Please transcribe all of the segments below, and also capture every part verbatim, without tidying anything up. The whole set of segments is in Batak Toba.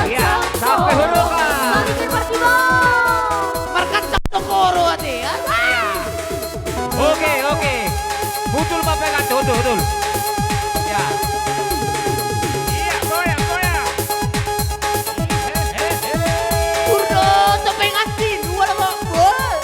Iya, sampai huruf, Kak. Markancang do koro ate, ya. Oke, oke. Betul, Bapak, kan? Betul, betul. Ya. Iya, goyang, goyang. He, he, he. Urdo, topeng anti, dua lo, Bang. Wah.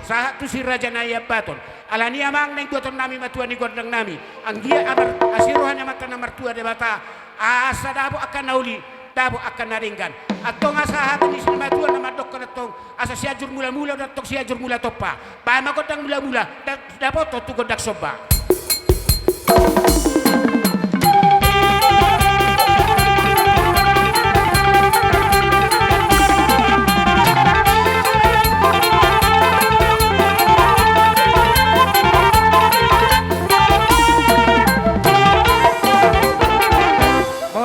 Sahat tu si raja na i Ambaton. Alani i amang, naeng buaton nami ma tua ni gondang nami. Anggiat amar asi roha ni Amanta na martua Debata, asa dapot angka na uli, dapot angka na denggan. Antong asa hata ni simatua na mandokkon antong, asa Sianjur Mulamula do antong Sianjur Mulatompa. Baen ma gondang mulamula, da-, dapothon tu gondang somba.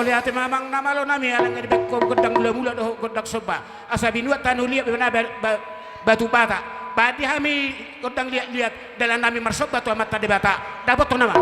Mauliate ma amang na malo nami, ala nga dibaen ho gondang mulamula dohot gondang somba. Asa binuat tano liat, ba-, ba-, ba-, batu bata. Baen di hami gondang liat-liat, dalan nami marsomba tu Amanta Debata. Dapothon nama.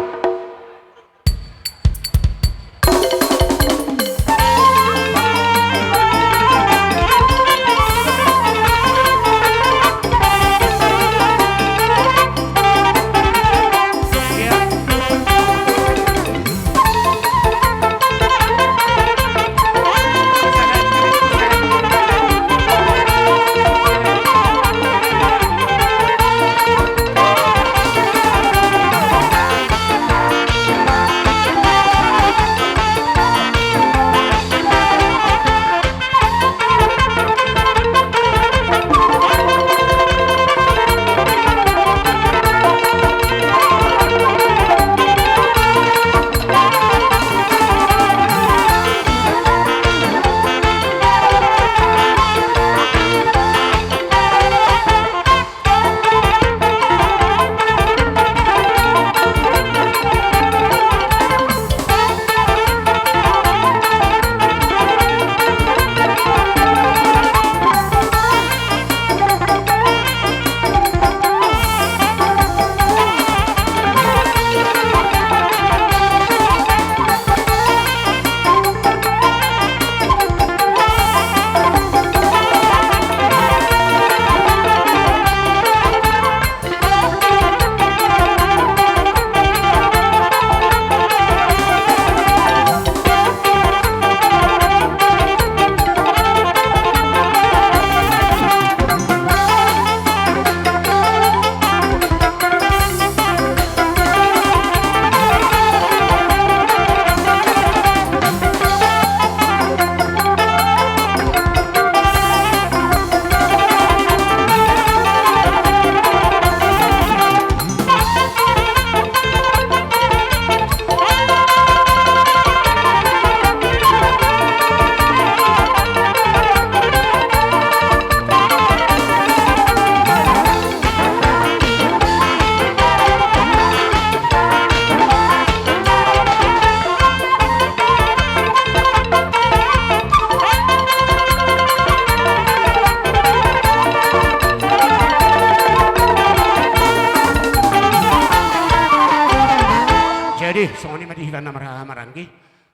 Eh, songon i ma di hita na marhaha maranggi.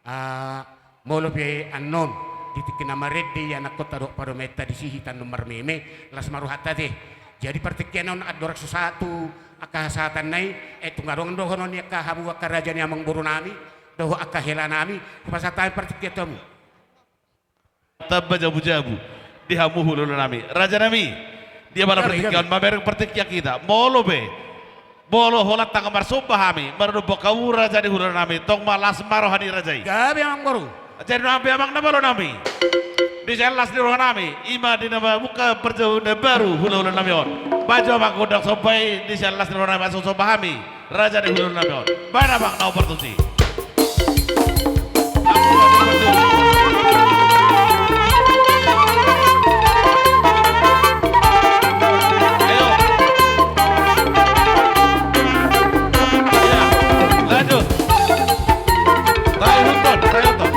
Ah, molo pe annon di tingki na marende i anakkonta dohot parumaenta disi hita annon marmeme, las ma rohanta te. Jadi partingkian on andorang so sahat tu angka hasahatanna i, eh, tung adong dohonon ni angka hamu angka raja ni amangborunami dohot angka helanami, hupasahat hami partingkian tu hamu. Tamba jabujabu di hamu hulahula nami. Raja nami, dia ma na partingkian, mamereng partingkian hita. Molo pe, molo holan ndang marsomba hami, mardombok hamu raja ni hulahula nami, tong ma las ma roha ni raja i. Gabe amangboru. Jadi nami amang na malo nami. Di sian las ni roha nami, i ma di na mamungka parjabu na baru hulahula nami on. Bahen jo amang gondang somba i di sian las ni roha nami, asa somba hami. Raja ni hulahula nami on. Bahen amang na ompar tusi. Ayo. Ya, lanjut. Tahu ton, tahu ton.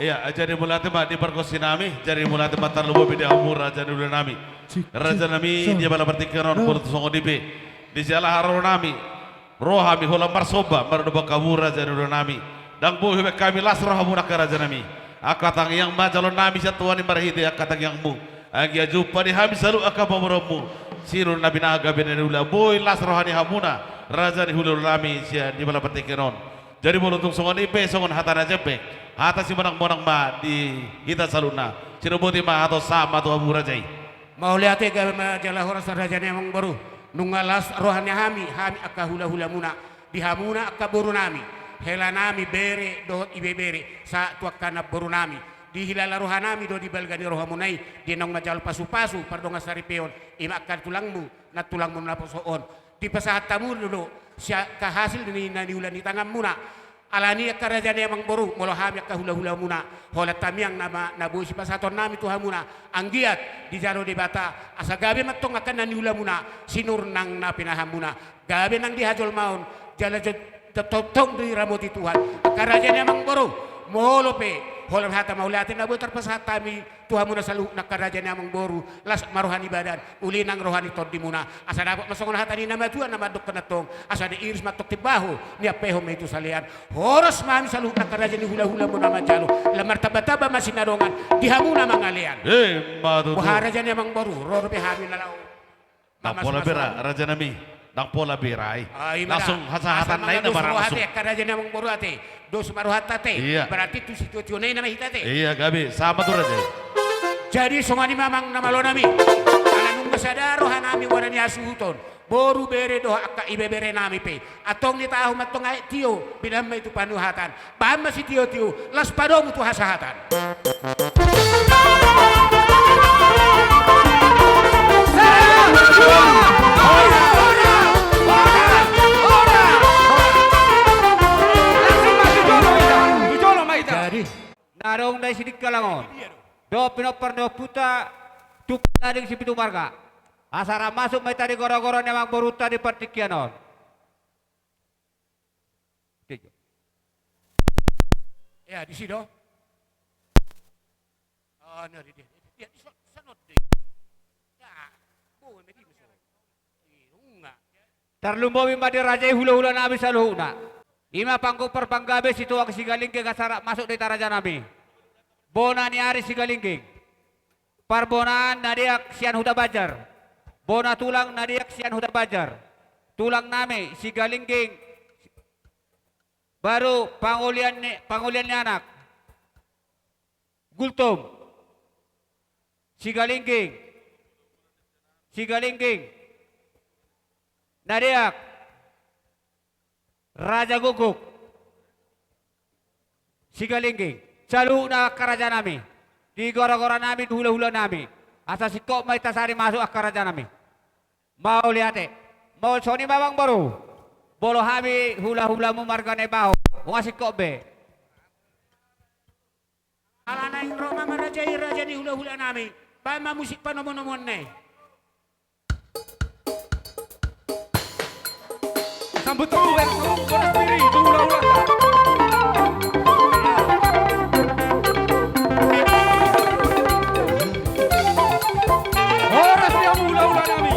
Ia, jadi mauliate ma di pargonsi nami, jadi mauliate ma tarlumobi di hamu raja ni hulahula nami. Raja nami, dia ma na partingkian on, boru tu songon i pe. Di siala haroro nami, ro hami holan marsomba, mardombok hamu raja ni hulahula nami. Ndang boi hubaen hami las rohamuna angka raja nami. Angka tangiang ma jaloon nami sian Tuhan i marhite angka tangiangmu. Anggiat jumpa di hami saluhut angka pamoruonmu. Sinuan na binahen gabe na niula, boi las roha ni hamuna raja ni hulahula nami sian dia ma na partingkian on. Jadi molo tung songon i pe, songon hata na jempek. Hata simonang-monang ma di hita saluhutna. Siroboti ma hata on sahat ma tu hamu raja i. Mauliate, gabe ma jala horas raja ni amangboru. Nunga las roha ni hami, hami angka hula-hulamuna. Di hamuna angka borunami, helanami, bere dohot ibebere, sahat tu angka namborunami. Dihilala rohanami do di balga ni rohamuna i, di naung manjalo pasu-pasu pardongan saripeon, i ma angka tulangmu, nantulangmu naposo on. Dipasahat hamu do sian angka hasil ni na niula ni tanganmuna. Alani i angka raja ni amangboru, molo hami angka hula-hulamuna, holan tamiang nama na boi sipasahatonnami tu hamuna, anggiat dijalo Debata asa gabe ma antong angka na niulamuna, sinur nang na pinahanmuna, gabe nang di hajolmaon, jala jo-, tongtong diramoti Tuhan. Angka raja ni amangboru, molo pe holan hata mauliate na boi tarpasahat hami tu hamuna saluhutna angka raja ni amangboru, las ma roha ni badan, uli nang roha ni tondimuna. Asa dapot ma songon hata ni na matua na mandok antong, asa diiris ma antong timbaho, niampehon ma i tu salean. Horas ma hami saluhutna angka raja ni hula-hulamuna manjalo, lam martamba-tamba ma sinadongan di hamuna mangalean. Ima tutu. Boha raja ni amangboru, ro dope hami na laho. Ndang pola be ra, rajanami. Ndang pola be ra i. Langsung hasahatan nai na marangsu. Ate, angka raja ni amangboru ate. Dos ma rohanta ate. Iya. Berarti tu sitio-tio nai nama hita ate. Iya, gabe. Sama tu raja i. Jadi songon i ma amang na malonami. Ala nunga sada rohanami bona ni hasuhuton. Boru, bere dohot angka ibeberenami pe. Antong ditahu ma antong aek tio, pinda ma i tu panuhatan. Bahen ma sitio-tio, laos padomu tu hasahatan. Jadi. Na adong da i sidingkalang on. Dohot pinompar ni ompunta, tu palading sipitu marga. Asa rap masuk ma hita di gora-gora ni amangborunta di partingkian on. Oke, jo. Ya, di si do. Oh, no, di, di, di, di, di, so-, sanot di. Ya, bo, me di, so. Di, nunga. Tarlumobi ma di raja i hula-hulanami saluhutna. I ma panggup parpanggabe Situang Sigalingging asa rap masuk do hita rajanami. Bona ni ari Sigalingging. Parbonaan na deak sian Huta Banjar. Bona tulang na deak sian Huta Banjar. Tulangnami, Sigalingging. Baru pangolian ni, pangolian ni anak. Gultom. Sigalingging. Sigalingging. Na deak. Raja Gogok. Sigalingging. Saluhutna angka rajanami. Di gora-goranami, di hula-hulanami. Asa singkop ma hita sari masuk angka rajanami. Mauliate. Molo songon i ma amangboru. Molo hami hula-hulamu marga Naibaho. Nunga singkop be. Ala naeng ro ma raja i, raja ni hula-hulanami. Bahen ma musik panomu-nomuonna i. Sambut hamu, eh, sambut boras diri, tu hula-hulanta. Horas di hamu hula-hulanami.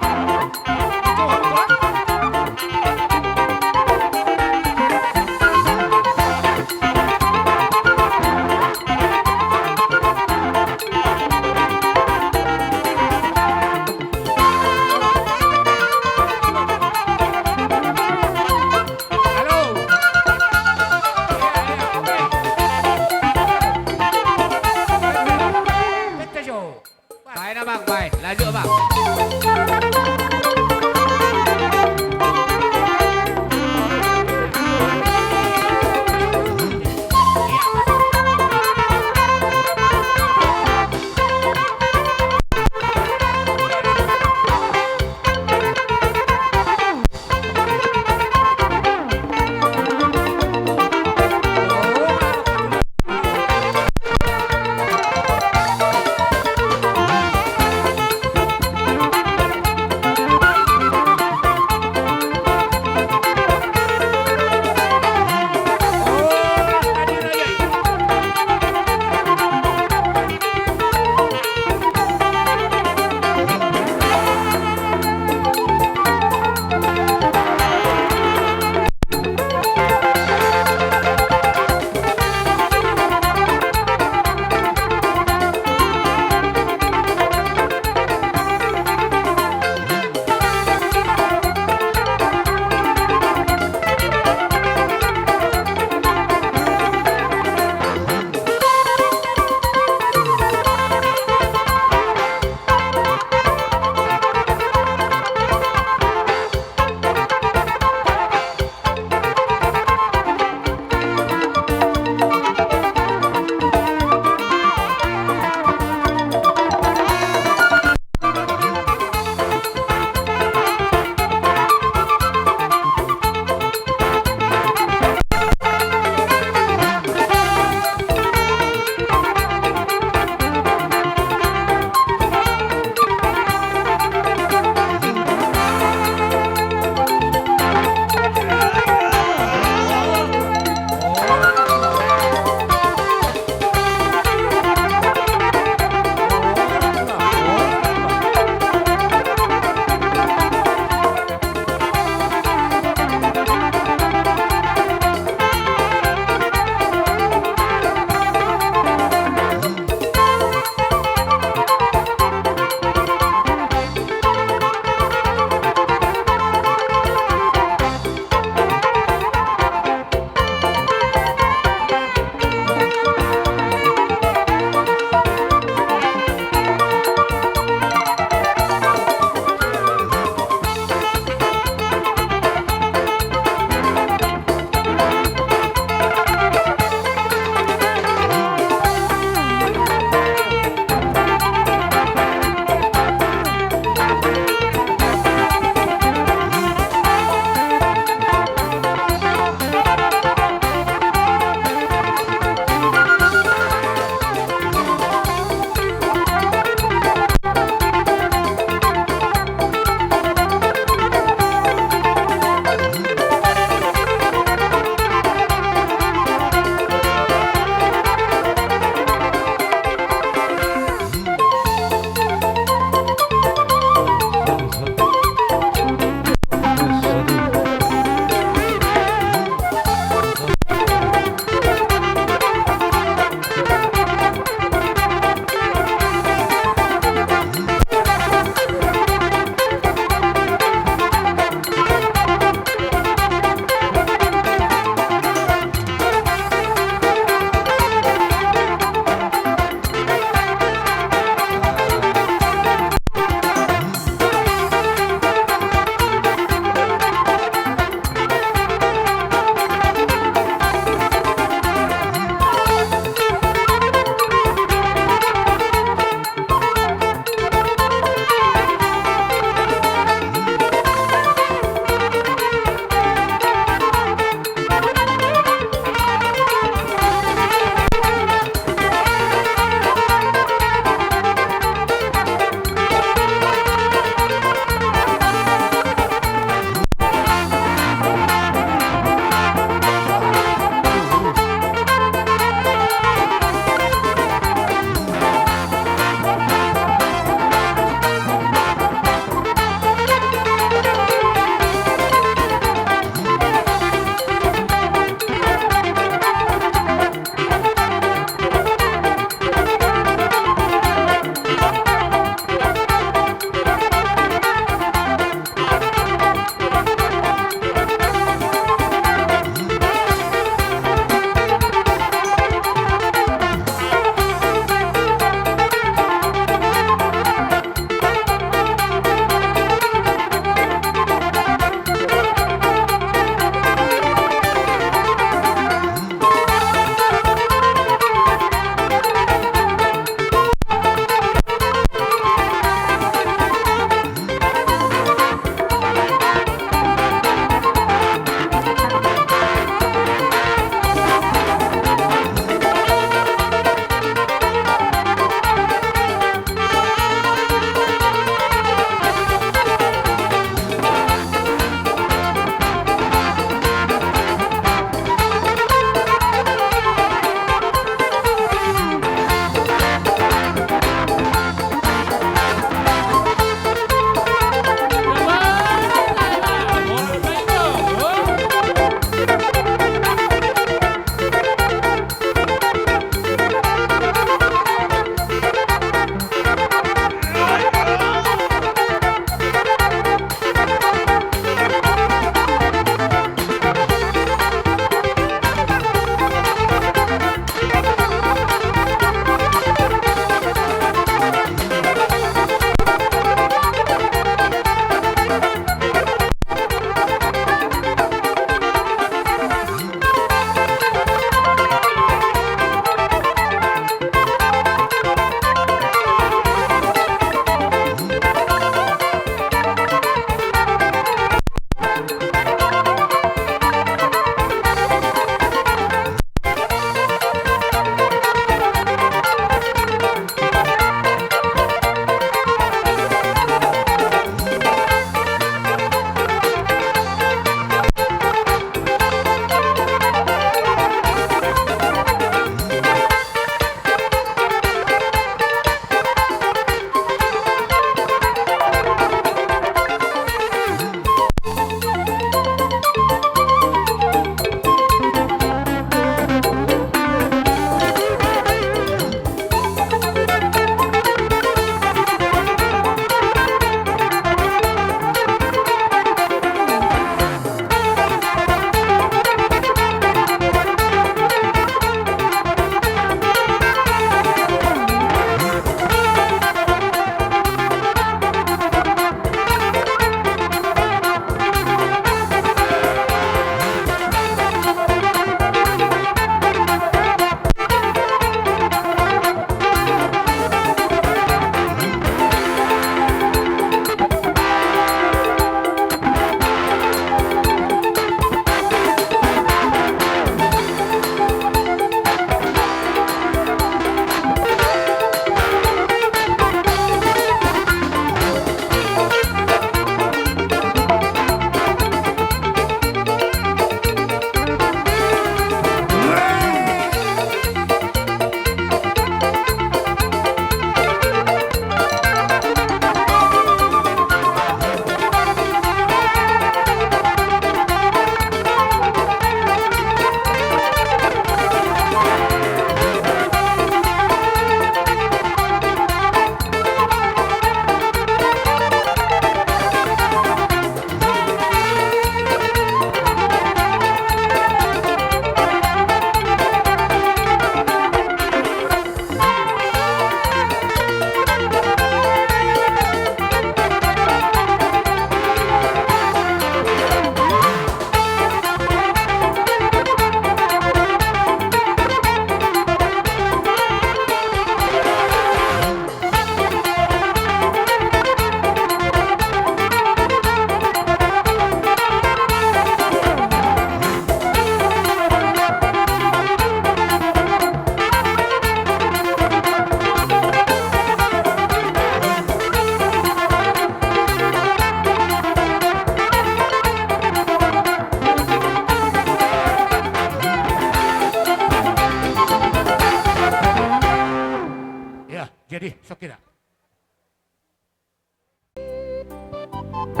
Tudos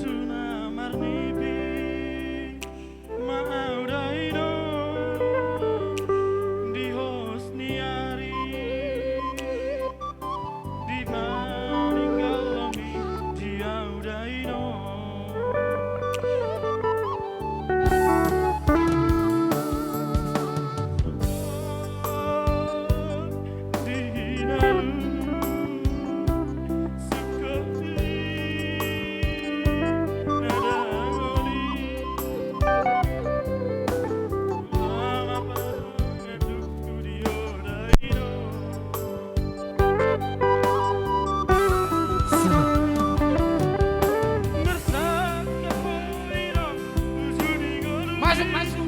tu na marnipi ma au dainong di hos ni ari. Di maninggalmi di au dainong. Di na sukoti na dangoli. Mama. Masuk, masuk.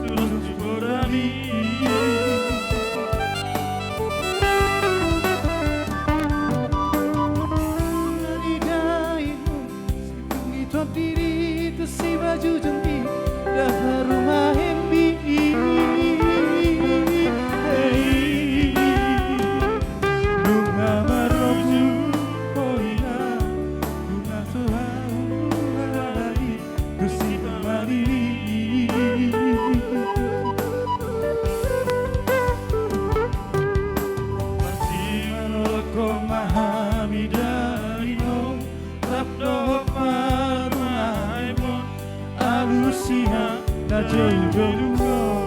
Tudos tu poda ni. Di dainong, sipung ni tondi, di tusi bajujung di, daharuma hembi. Nunga marujung ho inang, nunga so hau lali. Tusi pamadiri. Marsimanolonghon ma hami dainong, rap dohot parumaenmon, alusi hami na joujou on.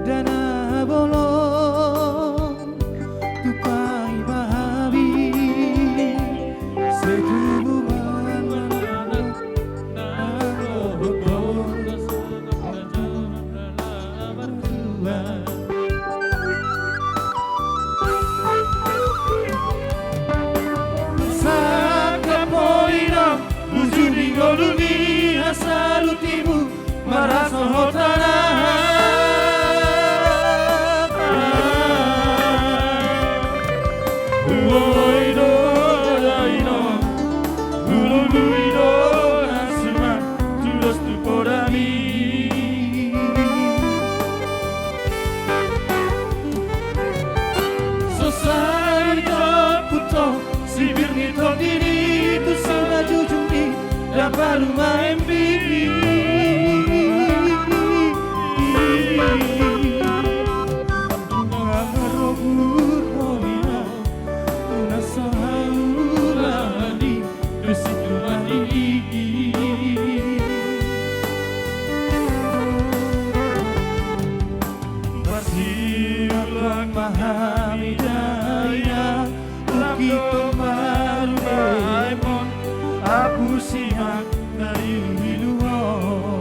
Dana bolon tu paiba hami, setubuan manang na rohot bolon. Sangkap ho inang, uju ni ngolu ni hasalutimu, marasa hot hata. Huoloi do dainong, hulului do na suman, tudos tu podami. So sai dijamput ho sibir ni tondi i, tusi bajujung i, dapot maembi. Nunga marobur ho inang, nunga so hau lali. Marsiulang ma hami dainang, ungkit ma parumaenmon, apusi ma na iluilu on.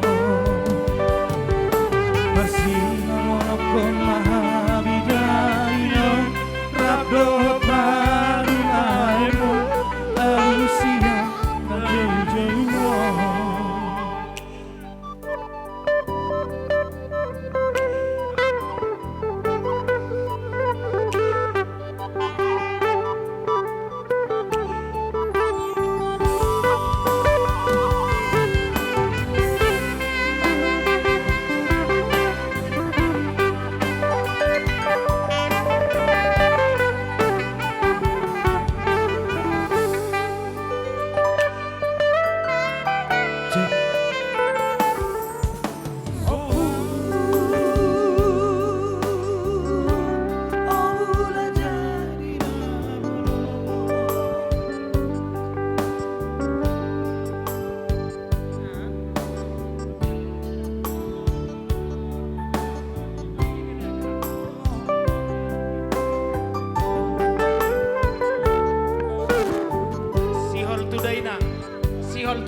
Marsiulang ma hami dainang, rap dohot parumaenmon, alusi ma na joujou on.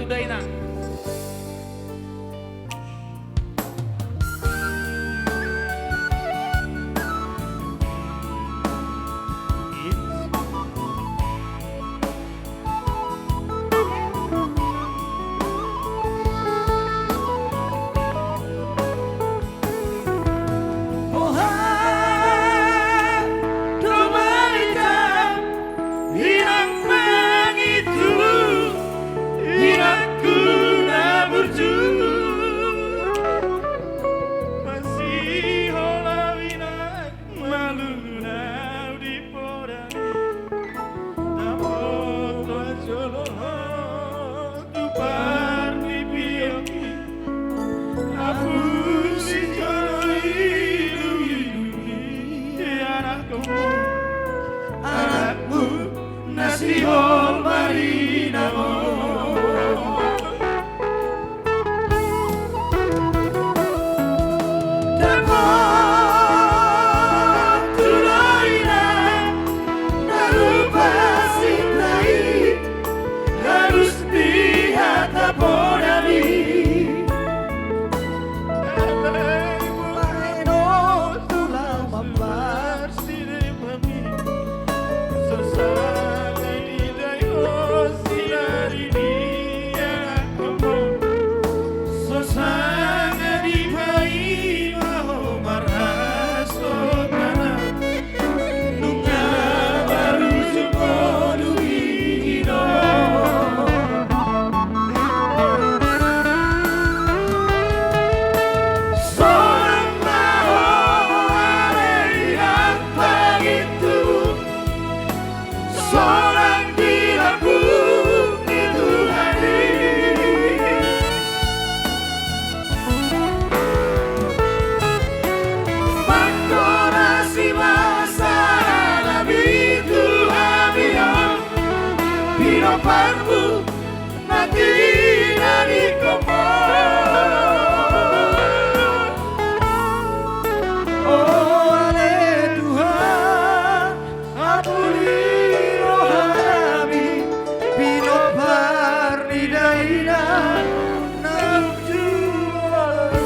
Dainang. Boha do marita, inang pangitu, inangku na burju. Masihola inang, malungun au di podami. Naposo jolo ho tu parnipion i. Ahu sijolo ilumilu ni anakmu, anakmu na sihol marinangon. Dapot tu dainang na rupa sinta i, halus di hata podami. Alai baen on tu laho mambar. Sinema mi, so sanga didai ho sinari ni anakmu, so sanga dipaima ho marhasotana, nunga marujung ngolu i do. Sonang ma ho ale inang pangitu, sonang di lambung ni Tuhan i. Mangkorasi ma sahalakmi tu hami on, pinomparmu na tinadingkon. O ale Tuhan, apuli rohanami, pinompar ni dainang naung jumolo i.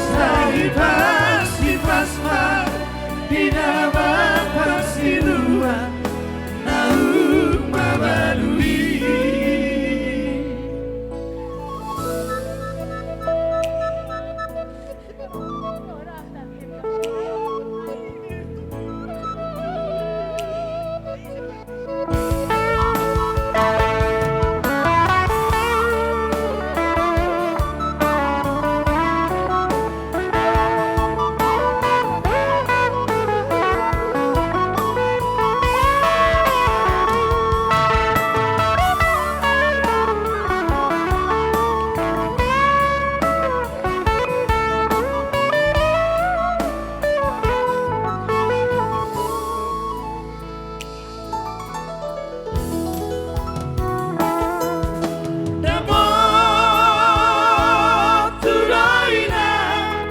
Sai paspas ma di na mamparsiluan naung mabalu i. Dapot tu dainang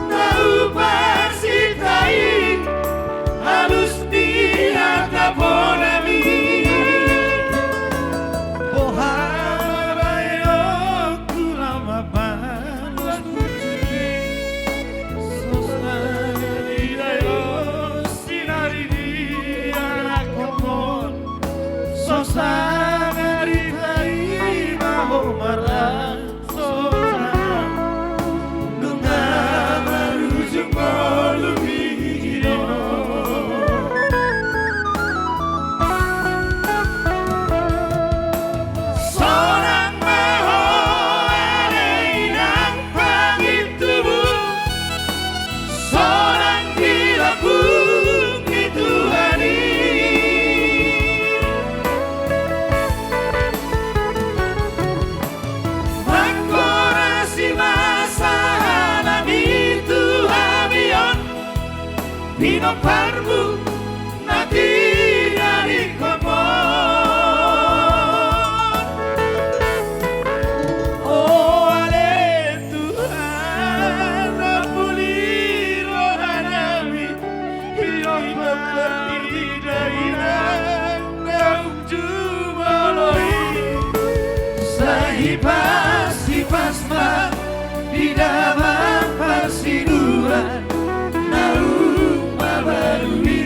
na rupa sinta i, halus di hata podami. Boha ma baenonku laho mambalos burju i, so sanga didai ho sinari ni anakmu on, so sanga dipaima ho marhasotana, nunga marujung ngolu i do. Sonang ma ho ale inang pangitu, sonang di lambung ni Tuhan i. Mangkorasi ma sahalakmi tu hami on, pinomparmu na tinadingkon. O ale Tuhan, apuli rohanami, pinompar ni dainang naung jumolo i. Sai hipas-hipas ma di damang parsiduan naung mabalu i.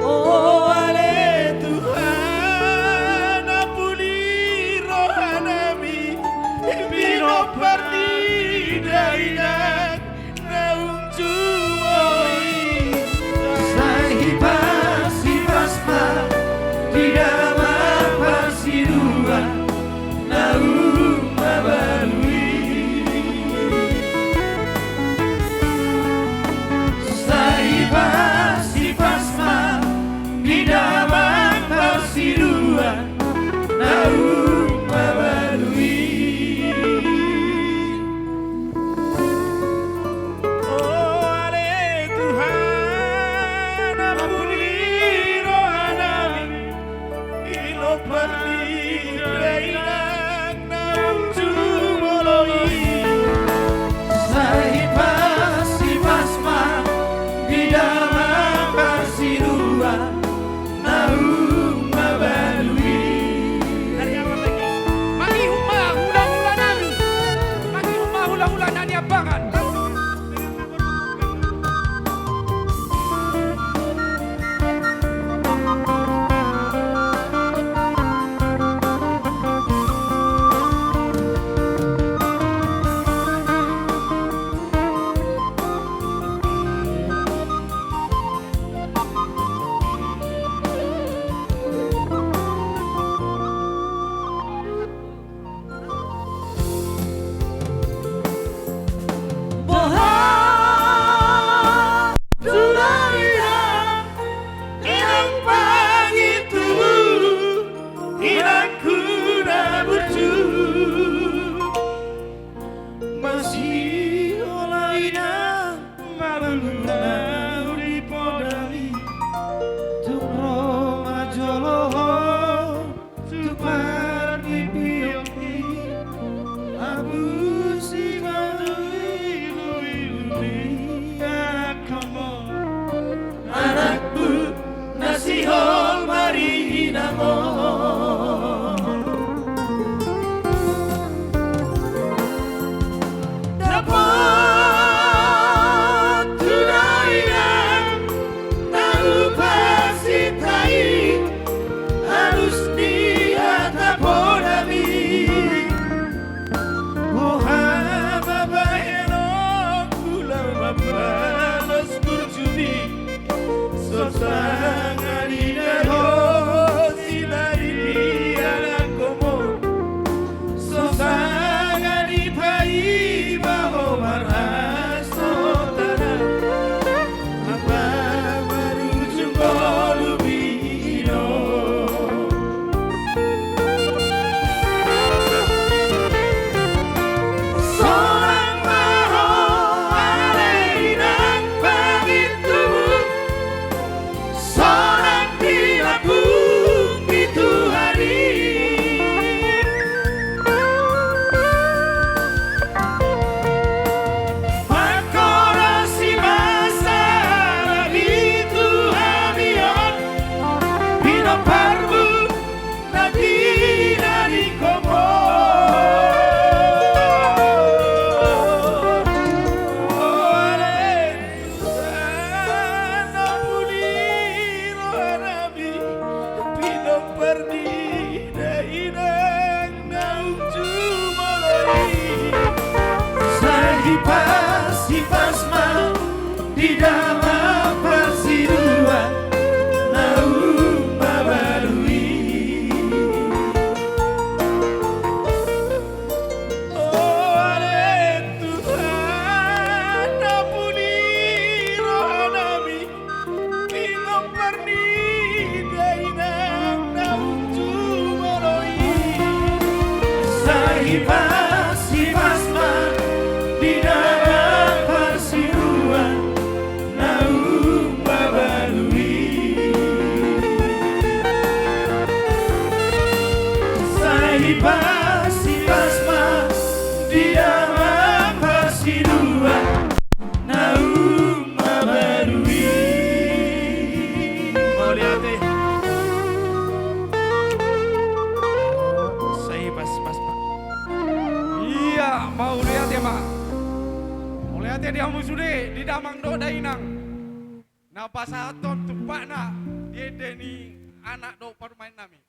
O ale Tuhan, ampuni rohanami, pinompar ni dainang naung jumolo i. Sai hipas-hipas ma di damang parsiduan naung mabalu i. Sai hipas-hipas ma di damang parsiduan naung mabalu i. O ale Tuhan, ampuni rohanami, pinompar ni dainang naung jumolo i. Sai hipas-hipas ma di damang parsiduan naung mabalu i. Mangihut ma hula-hula nami. Mangihut ma hula-hula na niambangan. Boha tu dainang, inang pangintubu, inangku na burju. Masihol inang malungun na di podami, tung ro ma jolo ho tu pardipion i. Apusi ma tu iluilu ni angka mo, anakku na sihol maringinang on. Dapot tu dainang na hupasinta i, alus ni hata podami. Boha ma bahenonku laho mambalos burjumi? So sanga didai ho sinari ni anakkonmu, so sanga dipaima ho marhasohotan, apa marujung ngolu i do. Sonang ma ho ale inang pangintubu, sonang di lambung ni Tuhan i. Mangkorasi ma sada di tu hami on, pinomparmu na pinadingkon ho. O ale Tuhan, ampuni rohanami, pinompar ni dainang naung jumolo i. Sai hipas-hipas ma di damang parsiduan naung mabalu i. O ale Tuhan, ampuni rohanami, pinompar ni dainang naung jumolo i. Sai hipas-hipas ma di damang parsiduan naung mabalu i. Sai hipas-hipas ma di damang parsiduan naung mabalu i. Mauliate. Jadi hamu sude di damang dohot dainang na pasahathon tumpakna di ende ni anak dohot parumaen nami.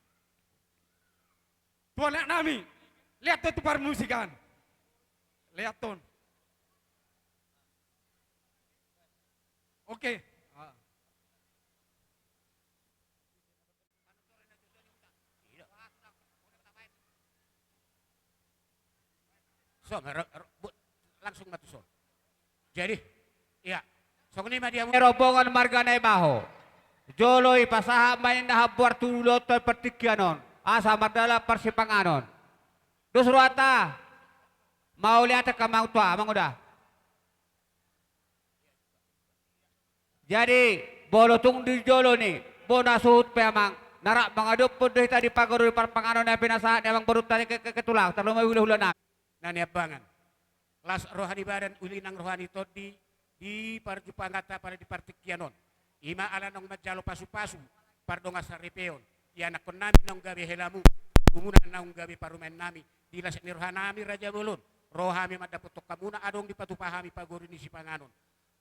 Tu anak nami, lihat tu parmusikan. Lihat ton. Oke. Ah. So, ro-, ro-, bu-, langsung ma tuson. Jadi, iya. Songon i ma di hamu. Rombongan marga Naibaho. Jolo i pasahat ma ninna hambuar tu dolok tu partingkian on. Asa mardalan parsipanganon. Dos rohanta. Mauliate angka amang tua, amang uda. Jadi, molo tung di jolo ni, bona suhut pe amang, na rap mangadophon do hita di pagoru di parpanganon na pinasahat ni amang borunta ni ke, ke, ke tulang, tarlumobi hulahula nami. Na niambangan. Las roha ni badan, uli nang roha ni tondi, di parjumpanganta pada di partingkian on. I ma ala naung manjalo pasupasu, pardongan saripeon, ianakkon nami naung gabe helamu, borumuna naung gabe parumaen nami, di las ni roha nami raja bolon, ro hami mandapothon hamuna adong dipatupa hami pagoru ni sipanganon.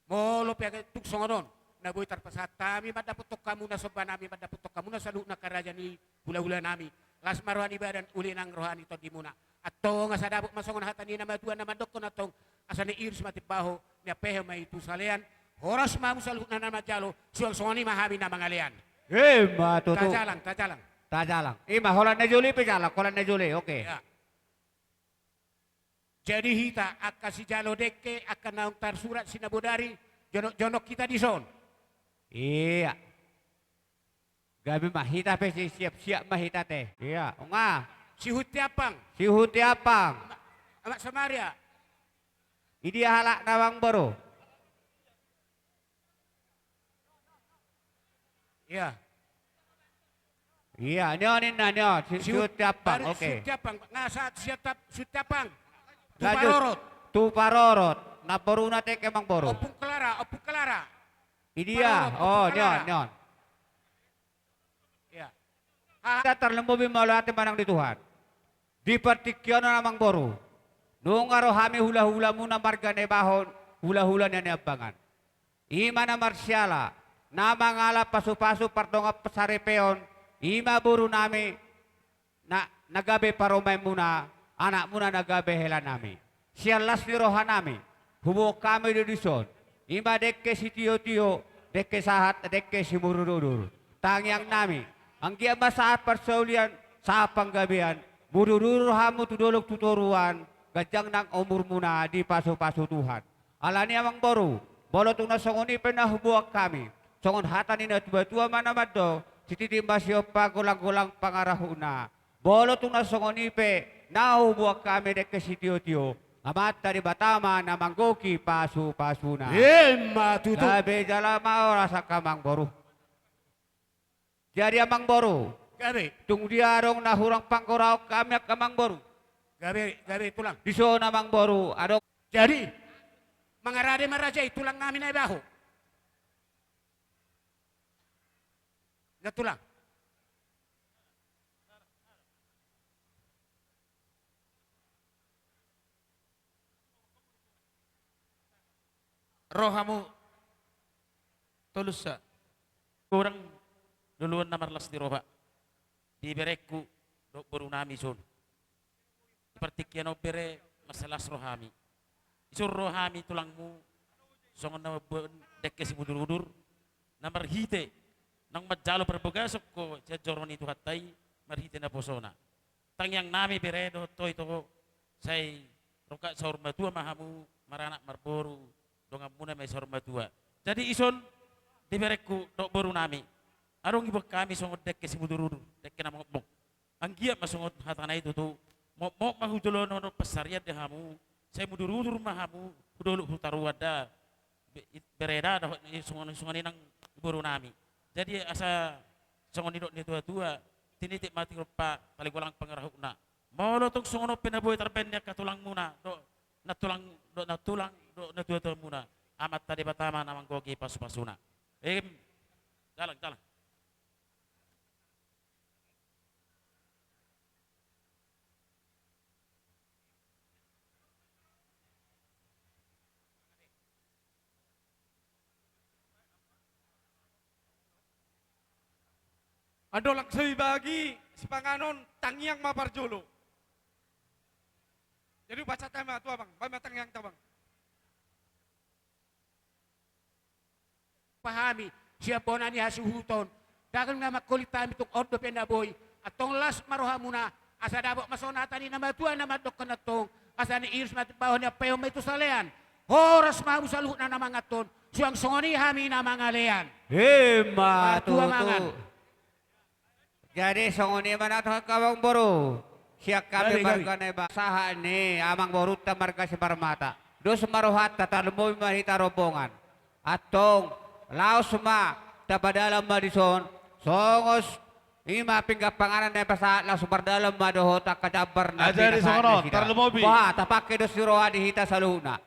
Molo pe tung songon on, na boi tarpasahat hami mandapothon hamuna somba nami, mandapothon hamuna saluhutna angka raja ni hulahula nami. Las ma roha ni badan, uli nang roha ni tondimuna. Antong asa dapot ma songon hata ni na matua na mandokkon antong, asa na iris ma timbaho, na pehe ma i tu salean. Horas ma hamu saluhutna na manjalo, suang songon i ma hami na mangalean. Ima tutu. Tajalang, tajalang. Tajalang. Ima holan na jolo i pe jalang, holan na jolo i, oke. Ya. Jadi hita angka sijalo dengke, angka naung tarsurat sinabodari, jonok-jonok hita dison. Iya. Gabe ma hita pe si siap-siap ma hita te. Iya, unga. Sihunti ampang. Sihunti ampang. Amak, amak Samaria. Idia halakna amang boru. Iya. Iya, ni on ninna, ni on. Si-, si-, sihunti ampang, oke. Sihunti ampang. Nga sahat sihunti ampang. Tu parorot. Tu parorot. Namboruna dengke amang boru. Ompung Klara, Ompung Klara. Idia. Parorot, oh, Ompung Klara. Ni on, ni on. Iya. Hita tarlumobi mauliate ma nang di Tuhan. Di partingkian on amang boru. Nunga ro hami hulahulamuna marga Naibaho, hulahula na niambangan. Ima na marsiala, na mangalap pasupasu pardongan saripeon, ima boru nami, na, na gabe parumaenmuna, anakmuna na gabe hela nami. Sian las ni roha nami, huboan hami do dison, ima dengke sitiotio, dengke sahat, dengke simudurudur. Tangiang nami, anggiat ma sahat parsaulian, sahat panggabean, mudurudur hamu tu dolok tu toruan, ganjang nang umurmuna dipasupasu Tuhan. Alani amang boru, molo tung na songon i pe na huboan hami, songon hata ni natuatua ma na mandok, sititi ma sihompa, golanggolang pangarahutna. Molo tung na songon i pe na huboan hami dengke sitiotio, Amanta Debata ma na manggohi pasupasuna. Ima tutu. Gabe jala ma horas angka amang boru. Jadi amang boru. Gabe. Tung dia adong na hurang panggoraon hami angka amang boru? Gabe, gabe tulang. Dison amang boru, adong. Jadi, mangarade ma raja i tulang nami Naibaho. Na tulang. Ro hamu tolusa. Hurang dolok na marlas ni roha di berengku dohot boru nami son. Di partingkian on bere, mansai las roha nami. Dison ro hami tulangmu, songon na mamboan dengke simudurudur, na marhite naung manjalo parbagason ho sian joro ni Tuhanta i, marhite naposona. Tangiang nami bere dohot ho ito, sai rongkap saur matua ma hamu, maranak marboru, donganmuna ma i saur matua. Jadi dison, di berengku dohot boru nami, adong diboan hami songon dengke simudurudur, dengke na mokmok. Anggiat ma songon hatana i tutu, mokmok ma hujolo nonop pansarian di hamu, sai mudurudur ma hamu, hudolok hutaruan da, be-, i-, bere da, dohot i songon, songon i nang boru nami. Jadi asa songon nidok ni natuatua, tinitik ma tigompa, tali golang pangarahutna. Molo tung songon on pe na boi tarbaen ni angka tulangmuna, dohot nantulang, dohot nantulang, dohot natuatuamuna, Amanta Debata ma na manggohi pasupasuna. Em, jalang, jalang. Andorang so dibagi sipanganon, tangiang ma parjolo. Jadi baca tema tu abang, baen ma tangiang tu abang. Pahami sian bona ni hasuhuton. Daging na mangholit hami tung on dope na boi. Antong las ma rohamuna, asa dapot ma songon hata ni na matua na mandokkon antong, asa niirus ma tu baoa, niampehon ma i tu salean. Horas ma hamu saluhutna na manganhon, suang songon i hami na mangalean. Ima tutu. Martua mangan. Jadi songon i ma na tu angka amangboru, sian hami marga Naibaho, sahat ni amangborunta marga Simarmata. Dos ma rohanta, tarlumobi ma hita rombongan. Antong laos ma, tapadalan ma dison. Songon i ma pinggan panganan na pasahat, laos mardalan ma dohot angka jambar na pinasahat nasida. Jadi songon on, tarlumobi. Boha, tapangke dos ni roha di hita saluhutna.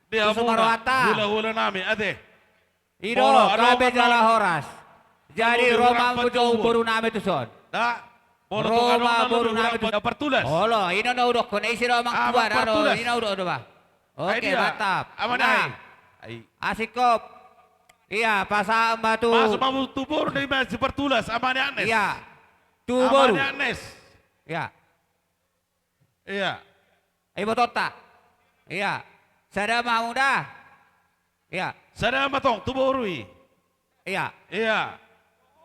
Dos ma rohanta. Hulahula nami, ate. I do, gabe jala horas. Jadi ro ma hamu jo boru nami tuson. Ro ma boru nami tuson. Partulas. Olo, i do na hudokkon, ise do amang tua, ro, i do na hudokkon do ba. Oke, mantap. Aman ai. Asik kop. Ia, pasahat ma tu. Masuk ma hamu tu boru ni, ima si Partulas, ama ni Agnes. Ia. Tu boru. Ama ni Agnes. Ia. Ia. Ibotonta. Ia. Sada ma hamu da. Ia. Sada ma tong tu boru i. Ia. Ia.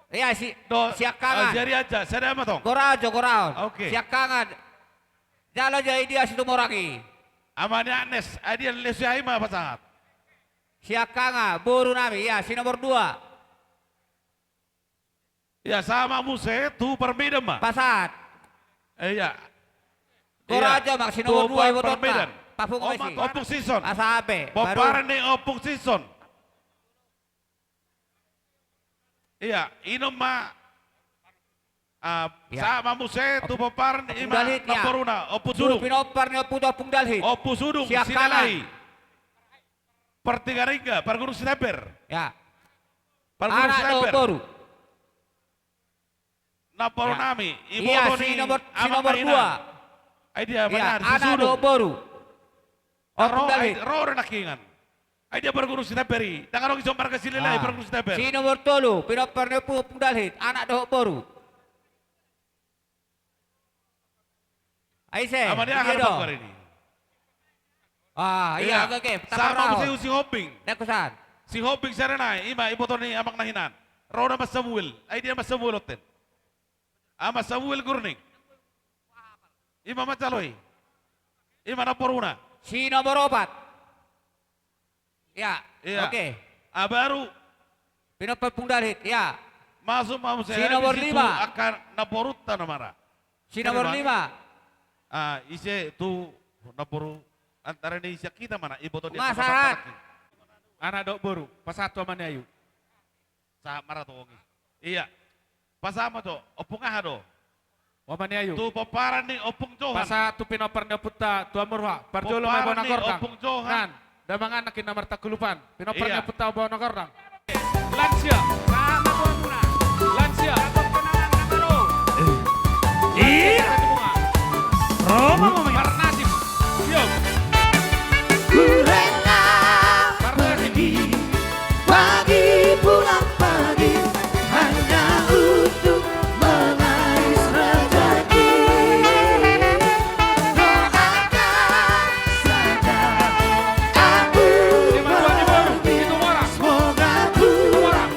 Ia, si, siangkangan. Jari aja, sada ma tong. Gorahon jo, gorahon. Oke. Siangkangan. Jalo jo i dia Situmorang i. Ama ni Agnes, ai dia Lesia i ma pasahat. Siangkangan, boru nami, ia, si nomor dua. Ia, sahat ma muse tu Parmedan ma. Pasahat. Ia. Gorahon jo ma si nomor dua, ibotonta. Papungu ma i si. Ompung Sison. Asa hape. Pomparan ni Ompung Sison. Ia, i ma. Sahat ma muse tu pomparan ni ima namboruna, Ompung Sudung. Pinompar ni Ompung, Ompung Dalhit. Ompung Sudung, siangkangan. Sinalai. Partinggaringga, Pargunung Sitemper. Ia. Pargunung Sitemper. Anak dohot boru. Namboru nami, iboto ni amang nahina. Ia, si nomor dua. Ai dia, anak dohot boru. Ompung Dalhit. Ro do nangkiningan. Ai dia Pargunung Sitemper i. Ndang adong ison marga Silalahi Pargunung Sitemper. Si nomor tolu, pinompar ni Ompung, Ompung Dalhit, anak dohot boru. Ai ise. Ama ni aha do? Ah, ia, oke, oke. Sahat ma muse tu Sihombing. Sihombing sada nai, ima iboto ni amang nahina. Ro do Mas Samuel. Ai dia Mas Samuel onten? Ama Samuel Gurning. Ima manjalo i. Ima namboruna. Si nomor opat. Ia, oke. Baru. Pinompar Ompung Dalhit, ia. Masuk ma muse. Si nomor lima. Angka namborunta na mara. Si nomor lima. Ah, ise tu namboru antara ni sian hita ma na iboto ni. Pasahat. Anak dohot boru, pasahat tu ama ni Ayu. Sahat ma ra tu on i. Ia. Pasahat ma jo, Ompung aha do? Ama ni Ayu. Tu pomparan ni Ompung Johan. Pasahat tu pinompar ni ompunta, tu Amurha. Parjolo ma i bona gordang. Pomparan ni Ompung Johan. Nan, damang anak i na martangkulupan. Pinompar ni ompunta bona gordang. Lansia. Lansia. Ia. Roma. Parnasim. Siap. Kurang pergi. Pagi pulang pagi, hanya untuk mengais rezeki. Doakan saja aku pergi, semoga pulang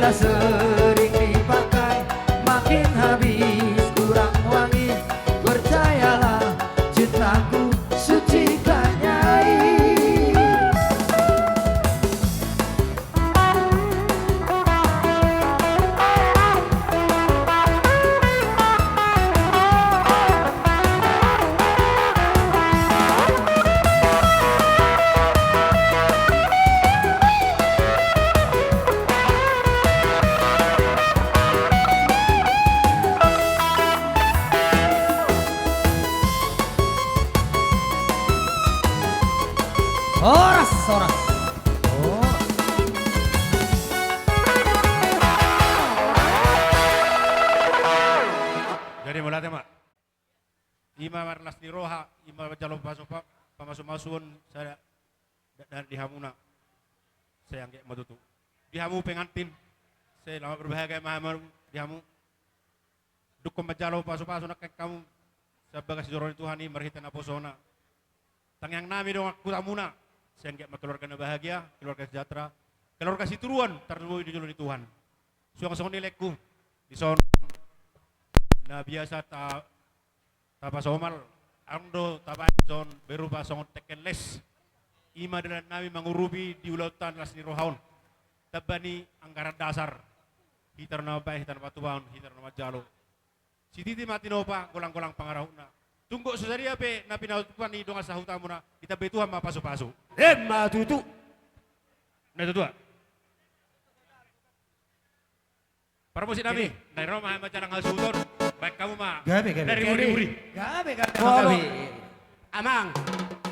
Sering dipakai, makin habis kurang wangi. Percayalah, cintaku sucikannya. Horas, horas. Horas. Jadi mauliate ma. I ma marlas ni roha, i ma manjalo pasu-, pa-, pamasumasuon sada dakdanak di hamuna. Sai anggiat ma tutu. Di hamu pengantin, sai selamat berbahagia ma hamu, di hamu. Dungkon manjalo pasupasu nangkin hamu sian bagas joro ni Tuhan i marhite naposona. Tangiang nami dongan hutamuna, sai anggiat ma keluarga na bahagia, keluarga sejahtera, keluarga sitiruon, tarlumobi di jolo ni Tuhan. Suang songon i laengku, dison na biasa ta-, tapasomal, adong do tabaen dison berupa songon teken les. I ma dalan nami mangurupi di ulaonta na las ni roha on. Tamba ni anggaran dasar. Hita do na mambaen, hita do na mantupaon, hita do na manjalo. Sititi ma tinopa, golang-golang pangarahutna. Tung gok so sadia pe na pinatupa ni dongan sahutamuna, ditambai Tuhan ma pasupasu. Emma tutu. Na tutu. Parmusik nami, na ro ma hami manjalang hasuhuton, baen hamu ma. Gabe, gabe. Dari muri-muri. Gabe, gabe. Molo, amang,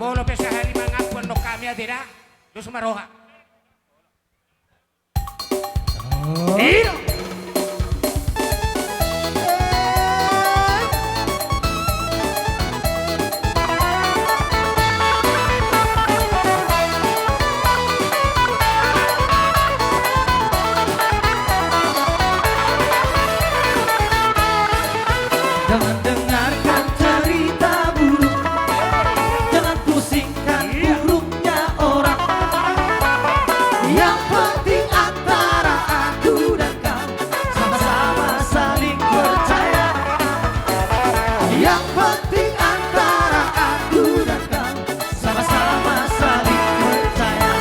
molo pe sahali mangampu annon hami ate da, dos ma roha. Jangan dengarkan cerita burung, jangan pusing kan burungnya orang. Yang penting antara aku dan kau sama-sama saling percaya. Yang penting antara aku dan kau sama-sama saling percaya.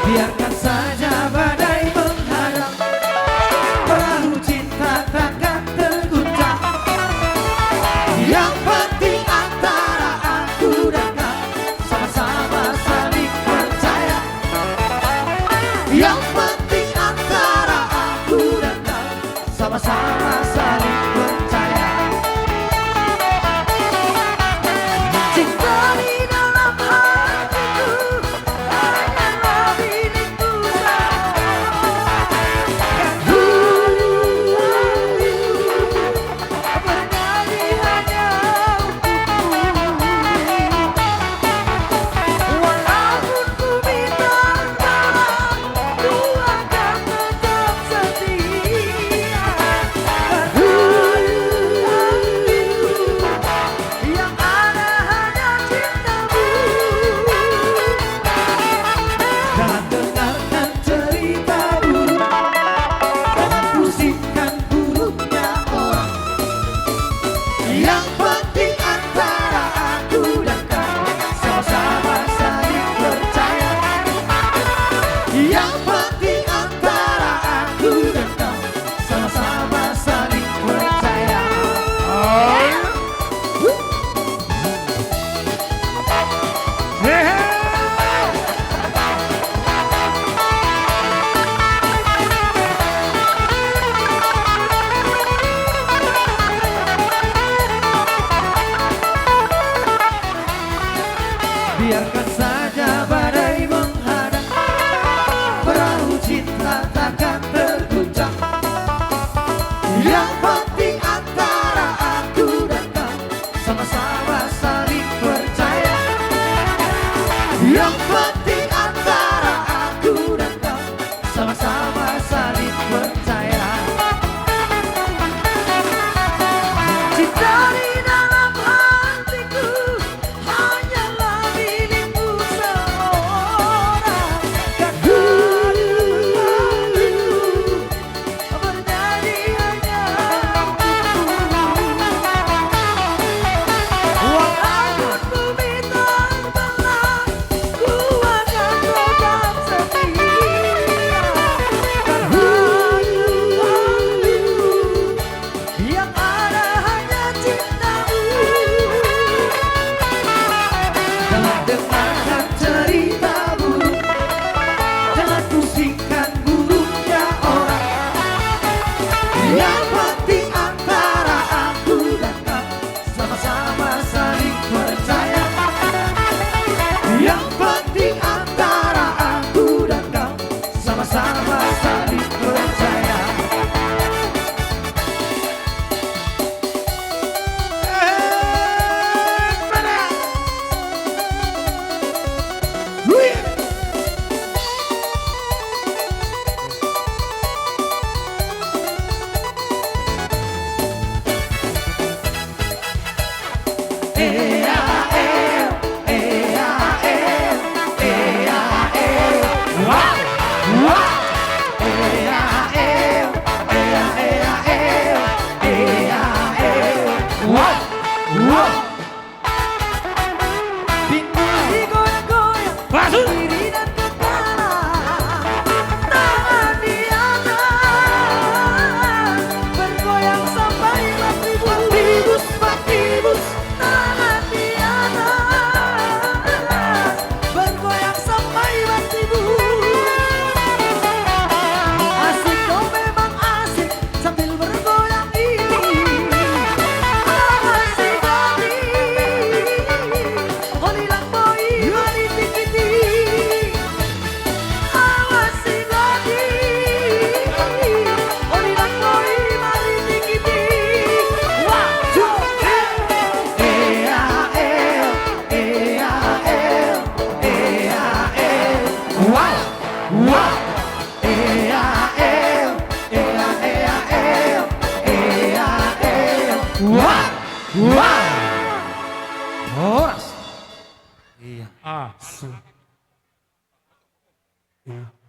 Biarkan saja badai menghadang, perahu cinta takkan terguncang. Yang penting antara aku dan kau sama-sama saling percaya. Yang penting antara aku dan kau sama-sama saling percaya. Cinta di dalam hatiku hanyalah milikmu saja. Bernyanyi hanya untukmu. Walaupun ku bintang malam,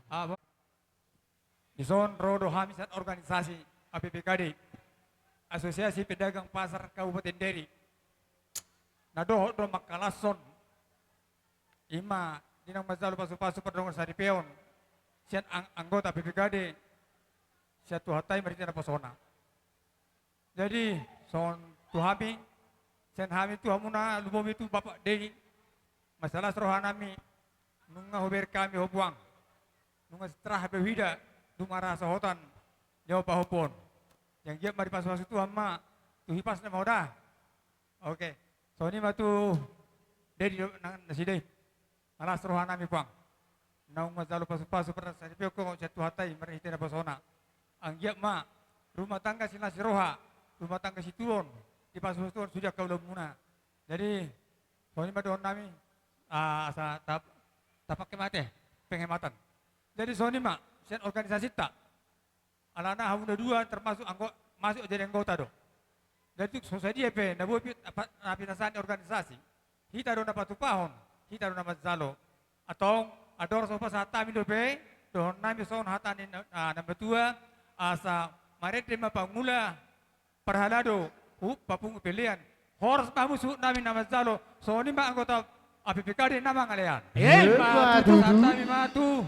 Apa? Dison ro do hami sian organisasi A P P K D, Asosiasi Pedagang Pasar Kabupaten Deli. Na dohot do mangkalashon, ima di na manjalo pasupasu pardongan saripeon sian ang-, anggota A P P K D, sian Tuhanta i marhite naposona. Jadi, songon tu hami, sian hami tu hamuna, lumobi tu Bapak Deni, mansai las rohanami, nunga hubereng hami ho puang, nunga setrah be huida, dung marhasohotan, jawab pahompu on. Yang giat ma dipasupasu Tuhan ma, tu hipasna ma ho da. Oke, songon i ma tu Deni do, na, nasida i. Malas rohanami puang. Naung manjalo pasupasu pardongan saripeon ho sian Tuhanta i marhite naposona. Anggiat ma rumah tangga sinasiroha, rumah tangga situan, dipasupasu Tuhan sude angka ulaonmuna. Jadi, songon i ma dohononnami, ah, asa tap-, tapake mate, penghematan. Jadi, songon i ma, sian organisasinta. Alana hamuna dua termasuk anggo-, masuk jadi anggota do. Jadi tung so sadia pe na boi pi-, apa, na pinasahat ni organisasi, hita do na patupahon, hita do na manjalo. Antong, andorang so pasahat hami dope, dohononnami songon hata ni na-, na-, natuatua, asa marende ma pangula, parhalado, hu-, papungu pelean. Horas ma hamu suhutnami na manjalo, songon i ma anggota A P P K D na mangalean. Emma tutu. Pasahat hami ma tu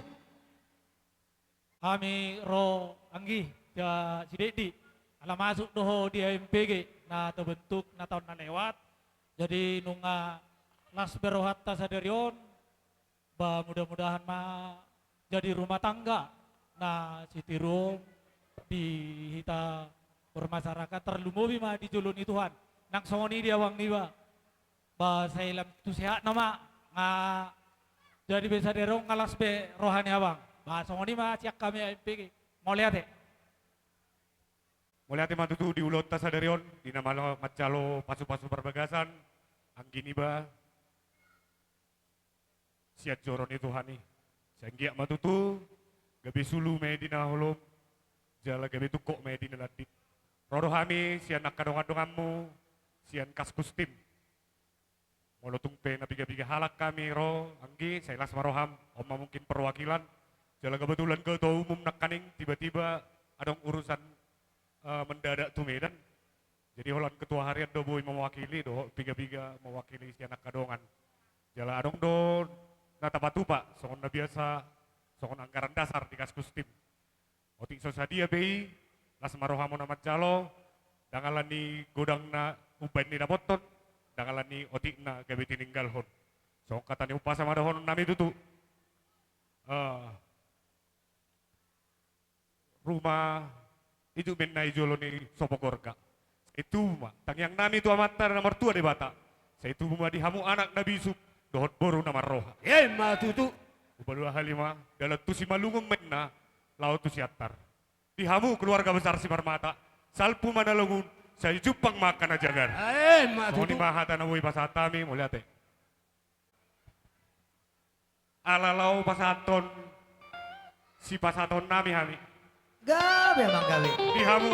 Hami ro anggi, ja-, si Dedi. Ala masuk do ho di A M P G na terbentuk na taon na lewat. Jadi nunga las be rohanta sadari on, ba mudah-mudahan ma jadi rumah tangga na sitiruon di hita bermasyarakat, tarlumobi ma di jolo ni Tuhan. Nang songon i di abang niba. Ba sai lam tu sehat nama, nga jadi be sadari on nga las be roha ni abang. Ba songon i ma sian hami A M P G. Mauliate. Mauliate ma tutu di ulaonta sadari on, di na malo manjalo pasupasu parbagasan, anggi niba sian joro ni Tuhan i. Sai anggiat ma tutu, gabe sulu ma i di na holom, jala gabe tungkot ma i di na landit. Ro do hami sian angka dongan-donganmu, sian Kaskus Tim. Molo tung pe na piga-piga halak hami ro, anggi, sai las ma roham, on ma mungkin perwakilan. Jala kebetulan ketua umum nangkaning, tiba-tiba adong urusan, eh, mendadak tu Medan. Jadi holan ketua harian do boi mewakili, dohot piga-piga mewakili sian angka dongan. Jala adong do na tapatupa, songon na biasa, songon anggaran dasar di Kaskus Tim. Otik so sadia pe i, las ma rohamu na manjalo, ndang ala ni godang na umbahen ni dapothon, ndang ala ni otik na gabe tininggalhon. Songon hata ni umpasa ma dohononnami tutu. Eh, rumah ijuk ma inna i jolo ni sopo gorga. Sai tubu ma tangiangnami tu Amanta na martua Debata. Sai tubu ma di hamu anak na bisuk dohot boru na marroha. Emma tutu. Hupaluahali ma, dalan tu Simalungun ma inna, laho tu Siantar. Di hamu keluarga besar Simarmata, salpu ma na longun, sai jumpang ma angka na jagar. Emma tutu. Songon i ma hata na boi pasahat hami, mauliate. Ala laho pasahathon sipasahatonnami hami. Gabe, amang, gabe. Di hamu,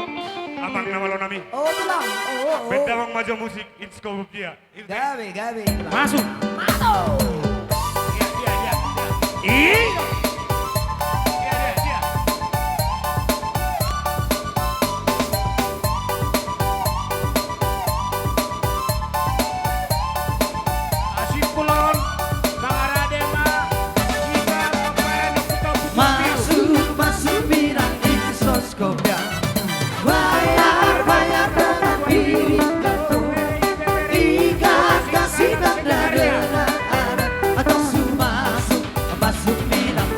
amang na malonami. Oh, tulang. Oh, oh, oh. Band Damang Majo Musik, Insko Bubia. Gabe, gabe, tulang. Masuk. Masuk. Iya, iya, iya, iya. Iya. Iya, iya, iya. Asik pulon, mangarade ma, jika mambaen kita butuh. Masuk, masuk, bilang di soskop. Ya. Bayar, bayar, tetapi kau ikan kasih tanda dengar. Atau masuk, masuk, bilang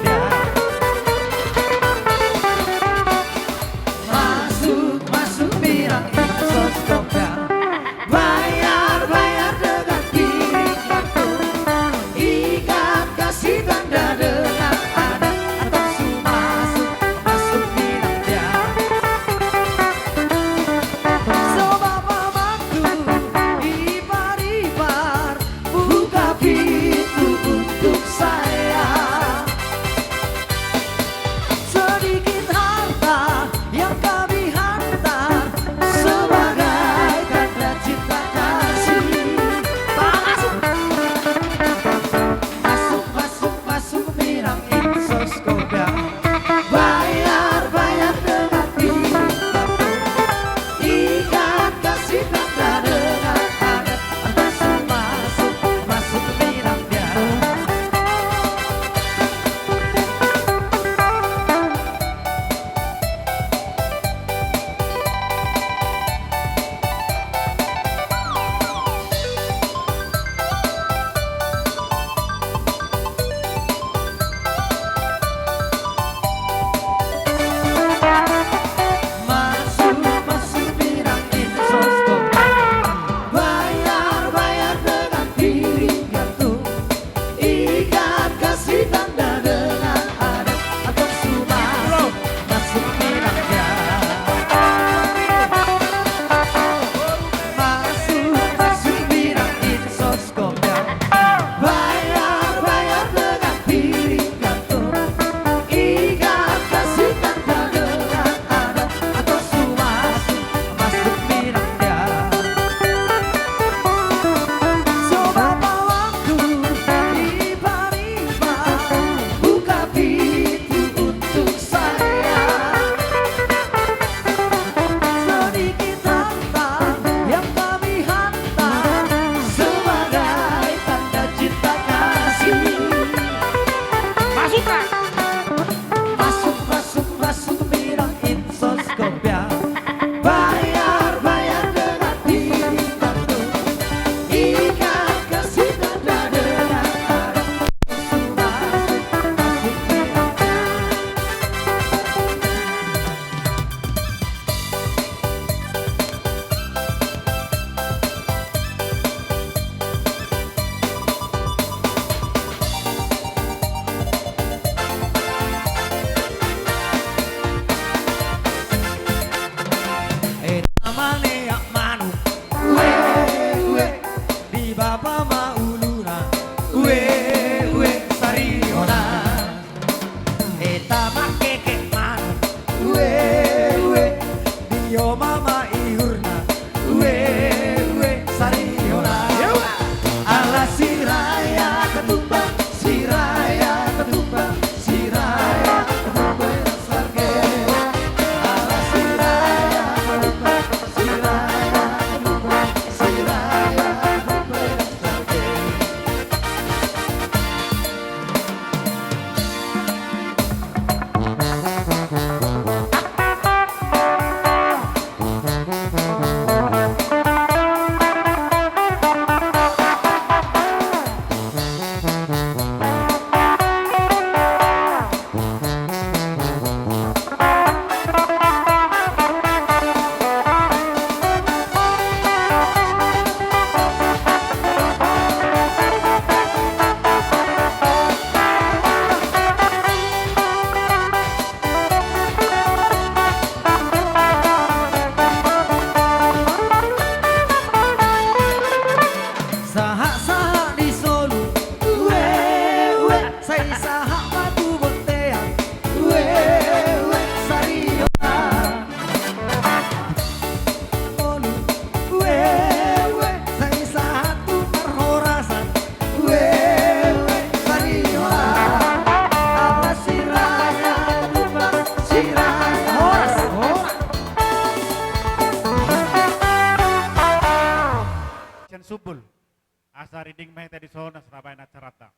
Songon na so tabaen acaranta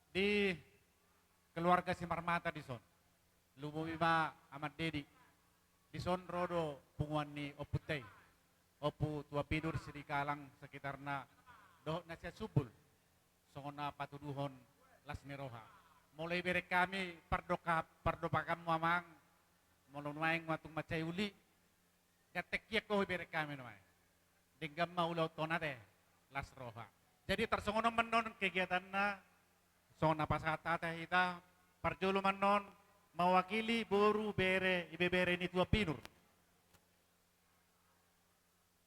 di keluarga Simarmata dison. Lumobi ma Amang Dedi. Dison ro do punguan ni ompunta i, Ompu Tuan Binur Sidikalang sekitarna dohot na sian Sumbul. Songon na patuduhon las ni roha. Molo ibereng hami pardoka-, pardopakanmu amang, molo nuaeng ma tung mansai uli, ganteng hian ho ibereng hami nuaeng. Denggan ma ulaonta on ate, las roha. Jadi tarsongon on ma annon kegiatanna, songon na pasahat hata hita, parjolo ma annon mewakili boru, bere, ibebere ni Tuan Binur.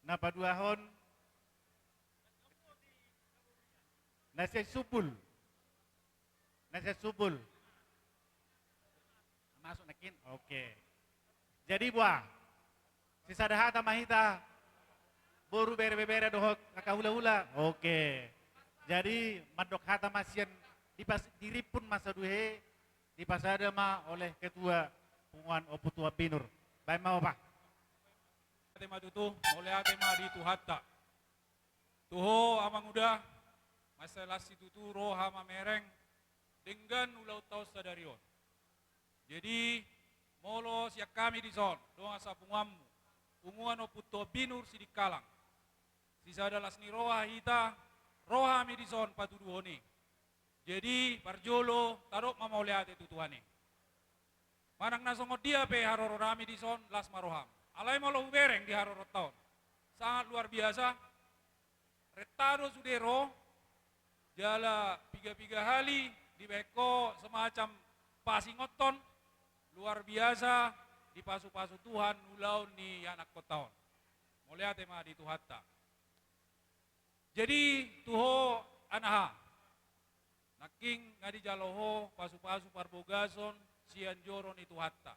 Na paduahon na sian Sumbul. Na sian Sumbul. Masuk nangkin? Oke. Jadi boha, sisada hata ma hita, boru, bere, bebere dohot angka hulahula. Oke. Jadi mandok hata ma sian, dipas-, dirimpun ma saduhe, dipasada ma oleh ketua punguan Ompu Tuan Binur. Baen ma opa. Ate ma tutu, mauliate ma di Tuhanta. Tu ho amang uda, mansai las situtu roha mamereng denggan ulaonta on sadari on. Jadi molo sian hami dison dongan sapunguanmu, punguan Ompu Tuan Binur Sidikalang, sisada las ni roha hita, ro hami dison patuduhon i. Jadi parjolo tadok ma mauliate tu Tuhan i. Manang na songon dia pe haroronami dison, las ma roham. Alai molo hubereng di haroronta on, sangat luar biasa. Renta do sude ro, jala piga-piga hali dibaen ho semacam pasingothon, luar biasa, dipasu-pasu Tuhan ulaon ni anakkonta on. Mauliate ma di Tuhanta. Jadi tu ho anaha, nangkin nga dijalo ho pasu-pasu parbogason sian joro ni Tuhanta.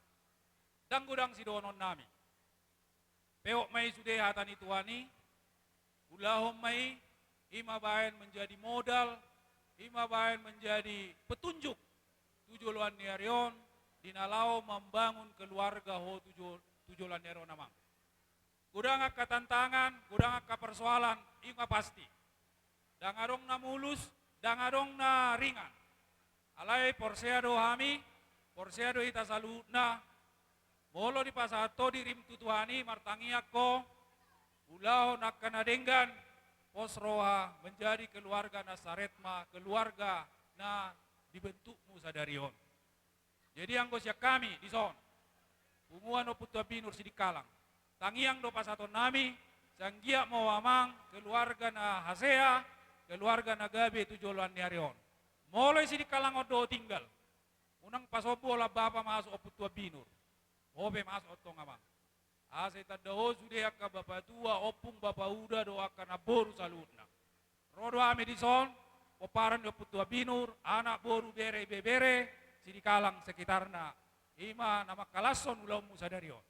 Ndang godang sidohononnami. Peop ma i sude hata ni Tuhan i, ulahon ma i, i ma baen menjadi modal, i ma baen menjadi petunjuk tu joloan ni ari on, di na laho mambangun keluarga ho tu jo-, tu joloan ni ari on amang. Godang angka tantangan, godang angka persoalan, i ma pasti. Ndang adong na mulus, ndang adong na ringan. Alai porsea do hami, porsea do hita saluhutna, molo dipasahat ho dirim tu Tuhan i martangiang ho, ulahon angka na denggan, pos roha menjadi keluarga na saret ma keluarga na dibentukmu sadari on. Jadi anggo sian hami dison, punguan Ompu Tuan Binur Sidikalang, tangiang do pasahatonnami, sai anggiat ma ho amang keluarga na hasea, keluarga na gabe tu joloan ni ari on. Molo i Sidikalang on do ho tinggal, unang pasombu holan bapa masuk Ompu Tuan Binur. Ho pe masuk ho tong amang. Asa itanda ho sude angka bapatua, ompung, bapauda dohot angka namboru saluhutna. Ro do hami dison, pomparan ni Ompu Tuan Binur, anak, boru, bere, ibebere, Sidikalang sekitarna. I ma na mangkalashon ulaonmu sadari on.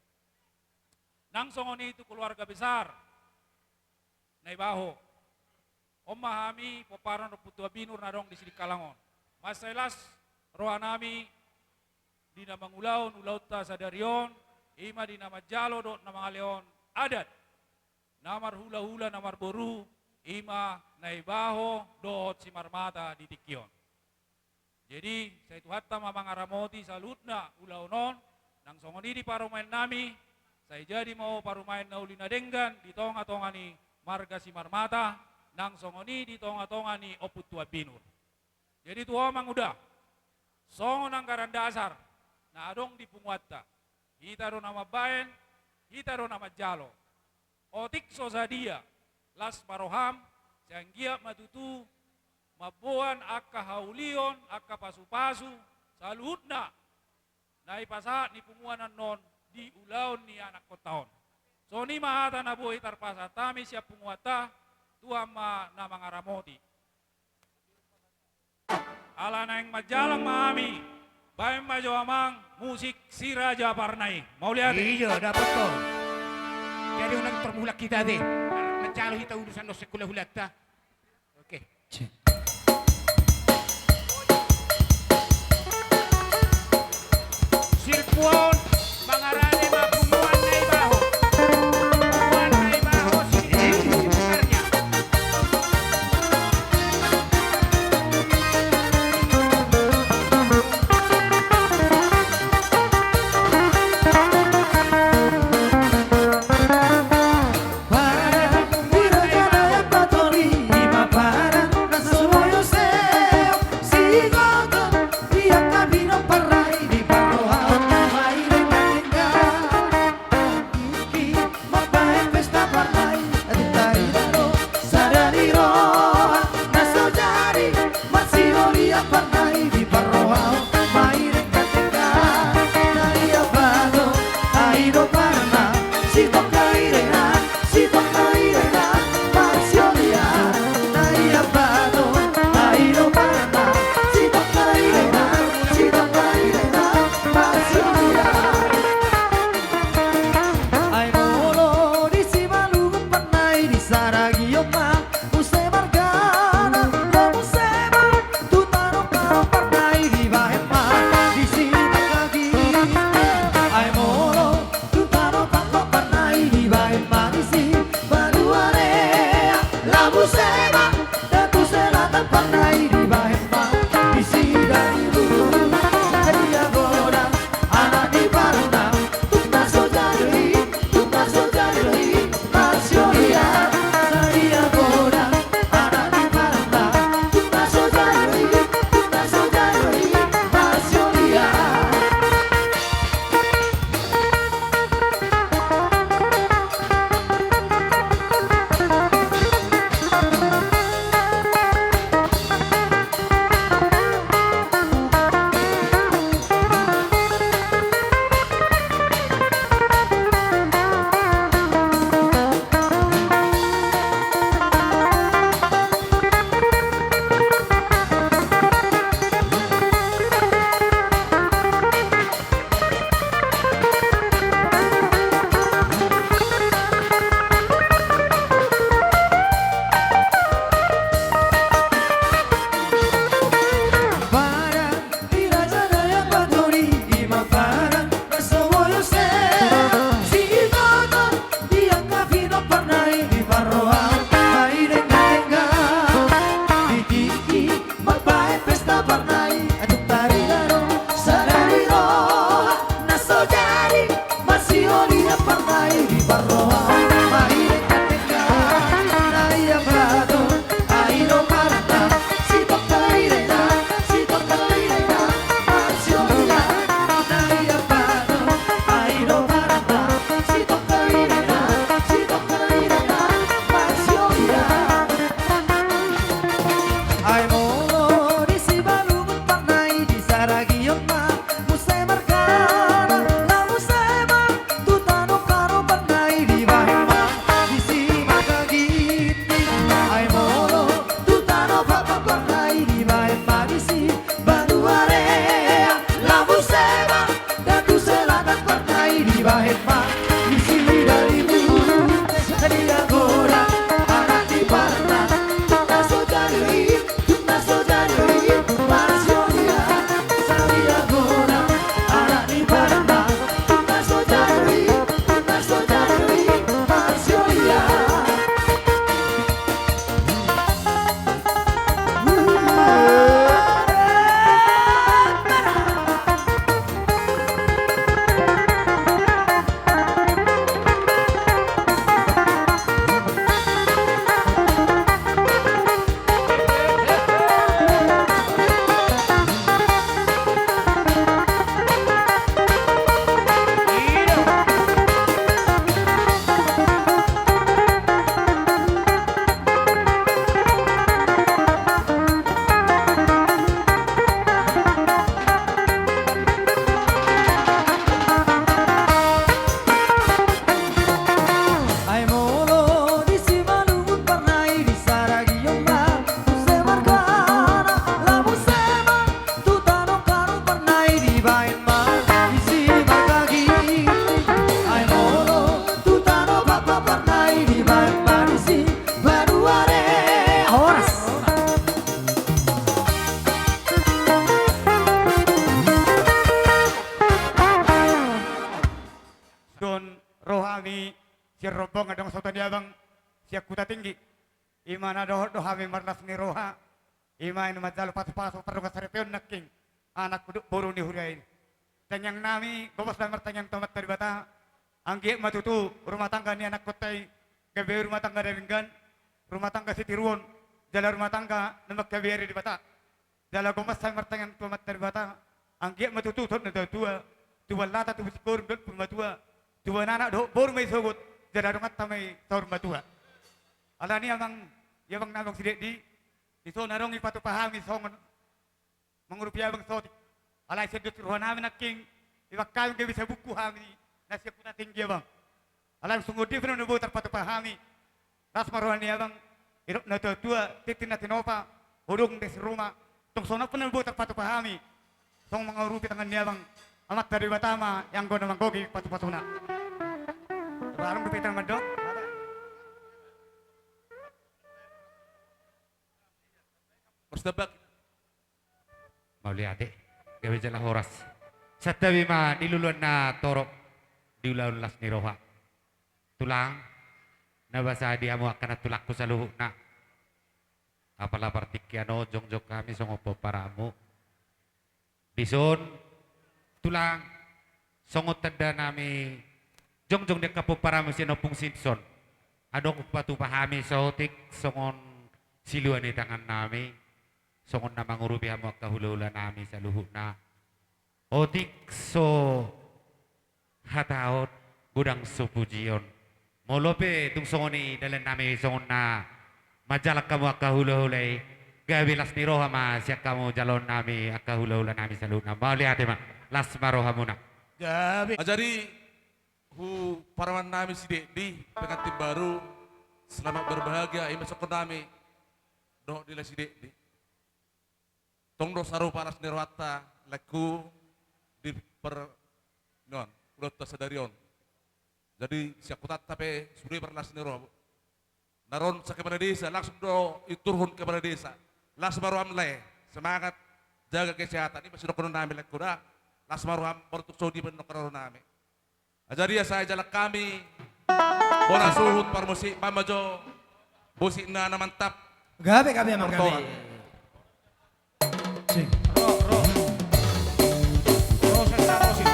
Nang songon i tu keluarga besar Naibaho. On ma hami pomparan Ompu Tuan Binur na adong di Sidikalang on. Mansai las rohanami di na mangulahon ulaonta sadari on, i ma di na manjalo dohot na mangalehon adat, na marhulahula na marboru, i ma Naibaho dohot Simarmata di tingki on. Jadi sai Tuhanta ma mangaramoti saluhutna ulaon on. Nang songon i di parumaennami, sai jadi ma ho parumaen na uli na denggan di tongatonga ni marga Simarmata, nang songon i di tongatonga ni Ompu Tuan Binur. Jadi tu ho amang uda, songon anggaran dasar na adong di punguanta, hita do na mambaen, hita do na manjalo. Otik so sadia, las ma roham, sai anggiat ma tutu mamboan angka haulion, angka pasupasu saluhutna na dipasahat ni punguan annon di ulaon ni anakkonta on. Songon i ma hata na boi tarpasahat hami sian punguanta, Tuhan ma na mangaramoti. Ala naeng manjalang ma hami, baen ma jo amang musik Si Raja Parna i. Mauliate. Iya, dapot ho. Jadi unang termulak hita ate. Manjalo hita urusan dohot hulahulanta. Oke. Silpu on mangarade ma punguan Naibaho. Punguan Naibaho, Sidikalang sekitarna. sian rombongan dongan sahuta ni abang sian Huta Tinggi. I ma na dohot do hami marlas ni roha, i ma i na manjalo pasupasu pardongan saripeon nangkin anak dohot boru ni huria i. Tangiang nami, gomos ma martangiang tu Amanta Debata, anggiat ma tutu rumah tangga ni anakkonta i gabe rumah tangga na denggan, rumah tangga sitiruon, jala rumah tangga na mangkabiari Debata. Jala gomos hami martangiang tu Amanta Debata, anggiat ma tutu saut na tua-tua, tubuan lata, tubu singkoru dohot pur matua, tubuan anak dohot boru ma i sogot, jala donganta ma i saur matua. Alani i amang, i abang nami, abang Sideddi, dison adong i patupa hami songon mangurupi abang Sotik. Alai sian dos ni roha nami nangkin, ibaen hami gabe sabungku hami na sian Huta Tinggi, abang. Alai songon dia pe na boi tarpatupa hami. Las ma roha ni abang, didok na tua-tua, tintin na tinopa, hudung di si ruma. Tong songon on pe na boi tarpatupa hami, songon mangurupi tangan ni abang, Amanta Debata ma i anggo na manggohi patupatuna. Barang dope hita mandok. Marsitambahan. Mauliate. Gabe jala horas. Santabi ma di luluan na torop, di ulaon las ni roha. Tulang, na basa di hamu angka nantulangku saluhutna. Apala partingkian on jongjong hami songon pomparanmu. Dison, tulang, songon tanda nami jongjong di angka pomparanmu sian Ompung Simpson. Adong patupa hami saotik songon silua ni tangan nami, songon na mangurupi hamu angka hulahula nami saluhutna. Otik so hataon, godang so pujion. Molo pe tung songon i dalan nami songon na manjalang hamu angka hulahula i, gabe las ni roha ma sian hamu jaloon nami angka hulahula nami saluhutna. Mauliate ma, las ma rohamuna. Gabe. Ah, jadi, tu parumaen nami Sideddi, pengantin baru, selamat berbahagia, i ma songon nami, dohot di lae Sideddi. Tong do sarupa las ni rohanta laengku di par-, non, ulaonta sadari on. Jadi, sian hutanta pe sude parlas ni roha. Na ro on sian kepala desa, langsung do iturhon kepala desa. Las ma roham lae, semangat, jaga kesehatan. I ma sidohonon nami laengku da. Las ma roham, maruntuk so dia pe nongkrong nami. Jadi asa dijalang hami, bona suhut parmusik, mama jo, musikna na mantap. Gabe, gabe, amang, gabe. Ro, ro. Ro, sesa, ro, si.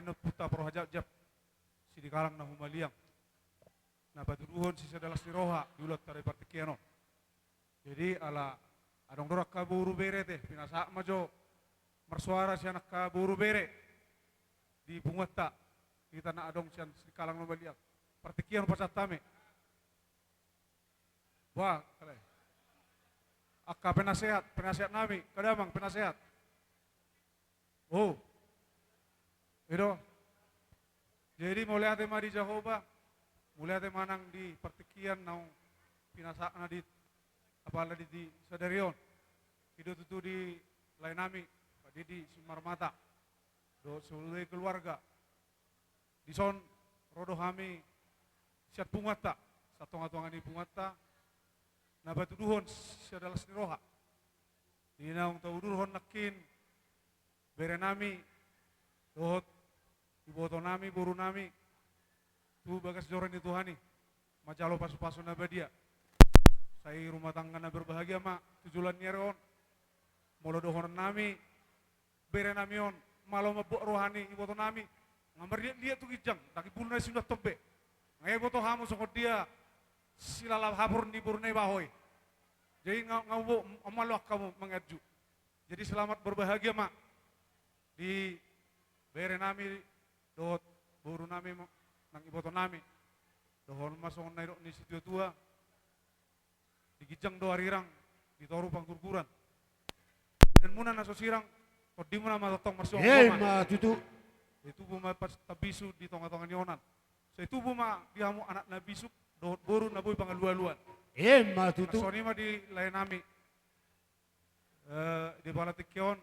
ni ompunta Parhajapjap, Sidikalang na humaliang, na patuduhon sisada las ni roha di ulaonta di partingkian on. Jadi ala adong do angka boru bere, te pinasahat ma jo marsoara sian angka boru bere di punguanta, hita na adong sian Sidikalang na humaliang. Partingkian pasahat hami. Wah, ale. Angka penasehat, penasehat nami, angka damang penasehat. Oh. I do. Jadi mauliate ma di Jahowa, mauliate ma nang di partingkian naung pinasahatna di apala di, di sadari on. I do tutu di lae nami, Pak Didi Simarmata, dohot seluruh keluarga. Dison ro do hami sian punguanta, sian tongatonga ni punguanta, na patuduhon sisada las ni roha. Di naung taudurhon nangkin bere nami dohot iboto nami, boru nami, tu bagas joro ni Tuhan i, manjalo pasupasu na badia. Sai rumah tangga na berbahagia ma tu joloan ni ari on. Molo dohonon nami, bere nami on, malo mambuat roha ni iboto nami, nga marliatliat tu ginjang, ndang ibulna i sinuan tombe. Nga iboto hamu songon dia silala hapur ni boru Naibaho i. Jadi nga, nga bo, malo angka hamu manganju. Jadi selamat berbahagia ma di bere nami dohot boru nami ma-, nang iboto nami. Dohonon ma songon na nidok ni situatua. Di ginjang do arirang, di toru panggurguran. Bahenmuna na so sirang, tondimuna ma tongtong marsihohoman. Emma tutu. Sai tubu ma pas tambisu di tongatonga ni onan. Sai tubu ma di hamu anak na bisuk dohot boru na boi pangalualuan. Emma tutu. Songon i ma di lae nami. Eh, di apala tingki on,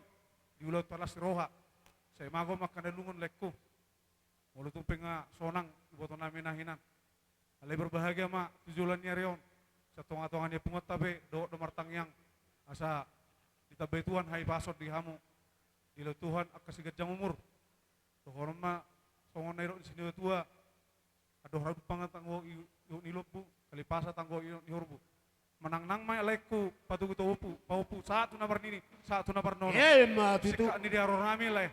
di ulaonta las ni roha. Sai mago ma angka na lungun, laengku. Molo tung pe nga sonang iboto nami na hinan, alai berbahagia ma tu joloan ni ari on. Sian tongatonga ni punguanta pe dohot do martangiang asa ditambai Tuhan hahipason di hamu. Dilehon Tuhan angka siganjang umur. Dohonon ma songon na nidok ni situatua. Andor hadumpang tanggo i-, ihut ni lombu, kalipasa tanggo ihut ni horbo. Manangnang ma laengku, patogu pahompu, pahompu sahat tu na marnini, sahat tu na marnono. Emma tutu. Singkat ni di haroro nami, lae.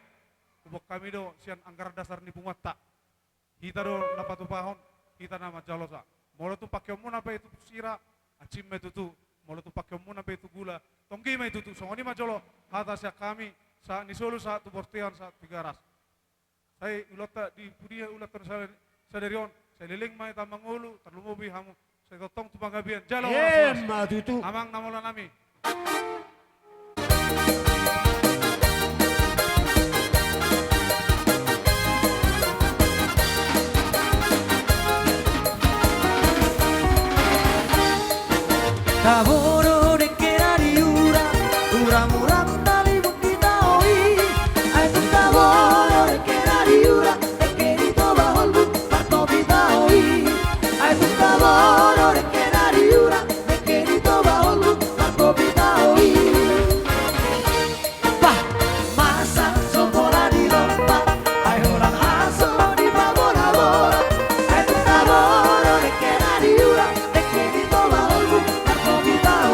Huboan hami do sian anggaran dasar ni punguanta. Hita do na patupahon, hita na manjalosa. Molo tung pangkeonmuna pe i tu sira, ancin ma i tutu. Molo tung pangkeonmuna pe i tu gula, tonggi ma i tutu. Songon i ma jolo hata sian hami, sahat ni solu, sahat tu bontean, sahat tu Tigaras. Sai ulaonta di pudi ulaonta sa-, sadari on, sai leleng ma hita mangolu, tarlumobi hamu, sai tongtong tu panggabean. Jalo horas. Emma tutu. Amang na mula nami. Tabo do dengke na di ura, ura mura talimuk di tao i. Ai tung tabo do dengke na di ura, dengke ni Toba Holbu, martopi tao i. Ai tung tabo do dengke na di ura, dengke ni Toba Holbu, martopi tao i. Bah, masa so pola di lompa, ai holan haso di paboraboran. Ai tung tabo do dengke na di ura, dengke ni Toba Holbu, martopi tao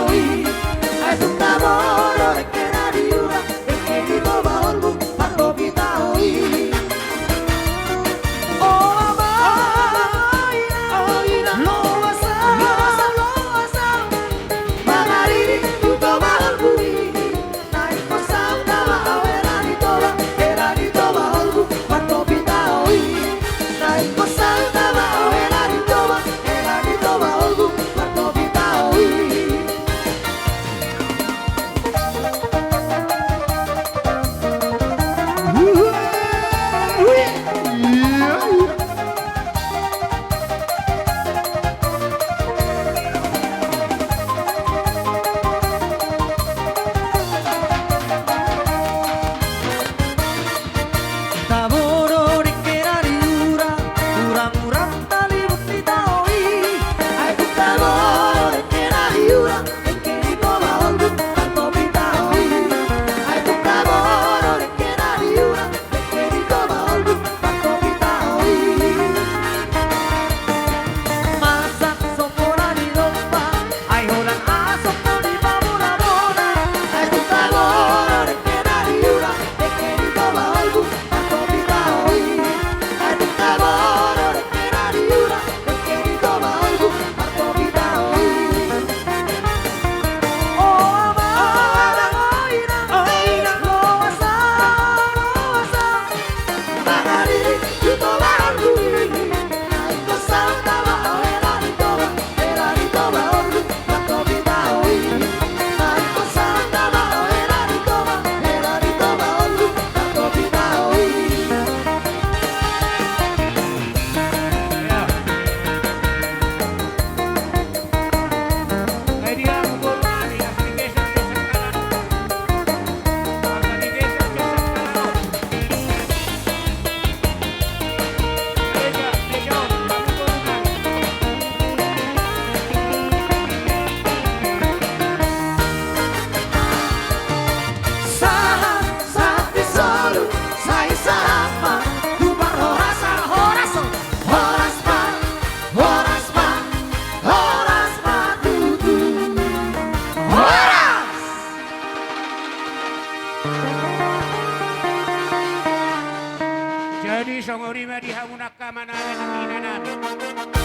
Angka manang inanami,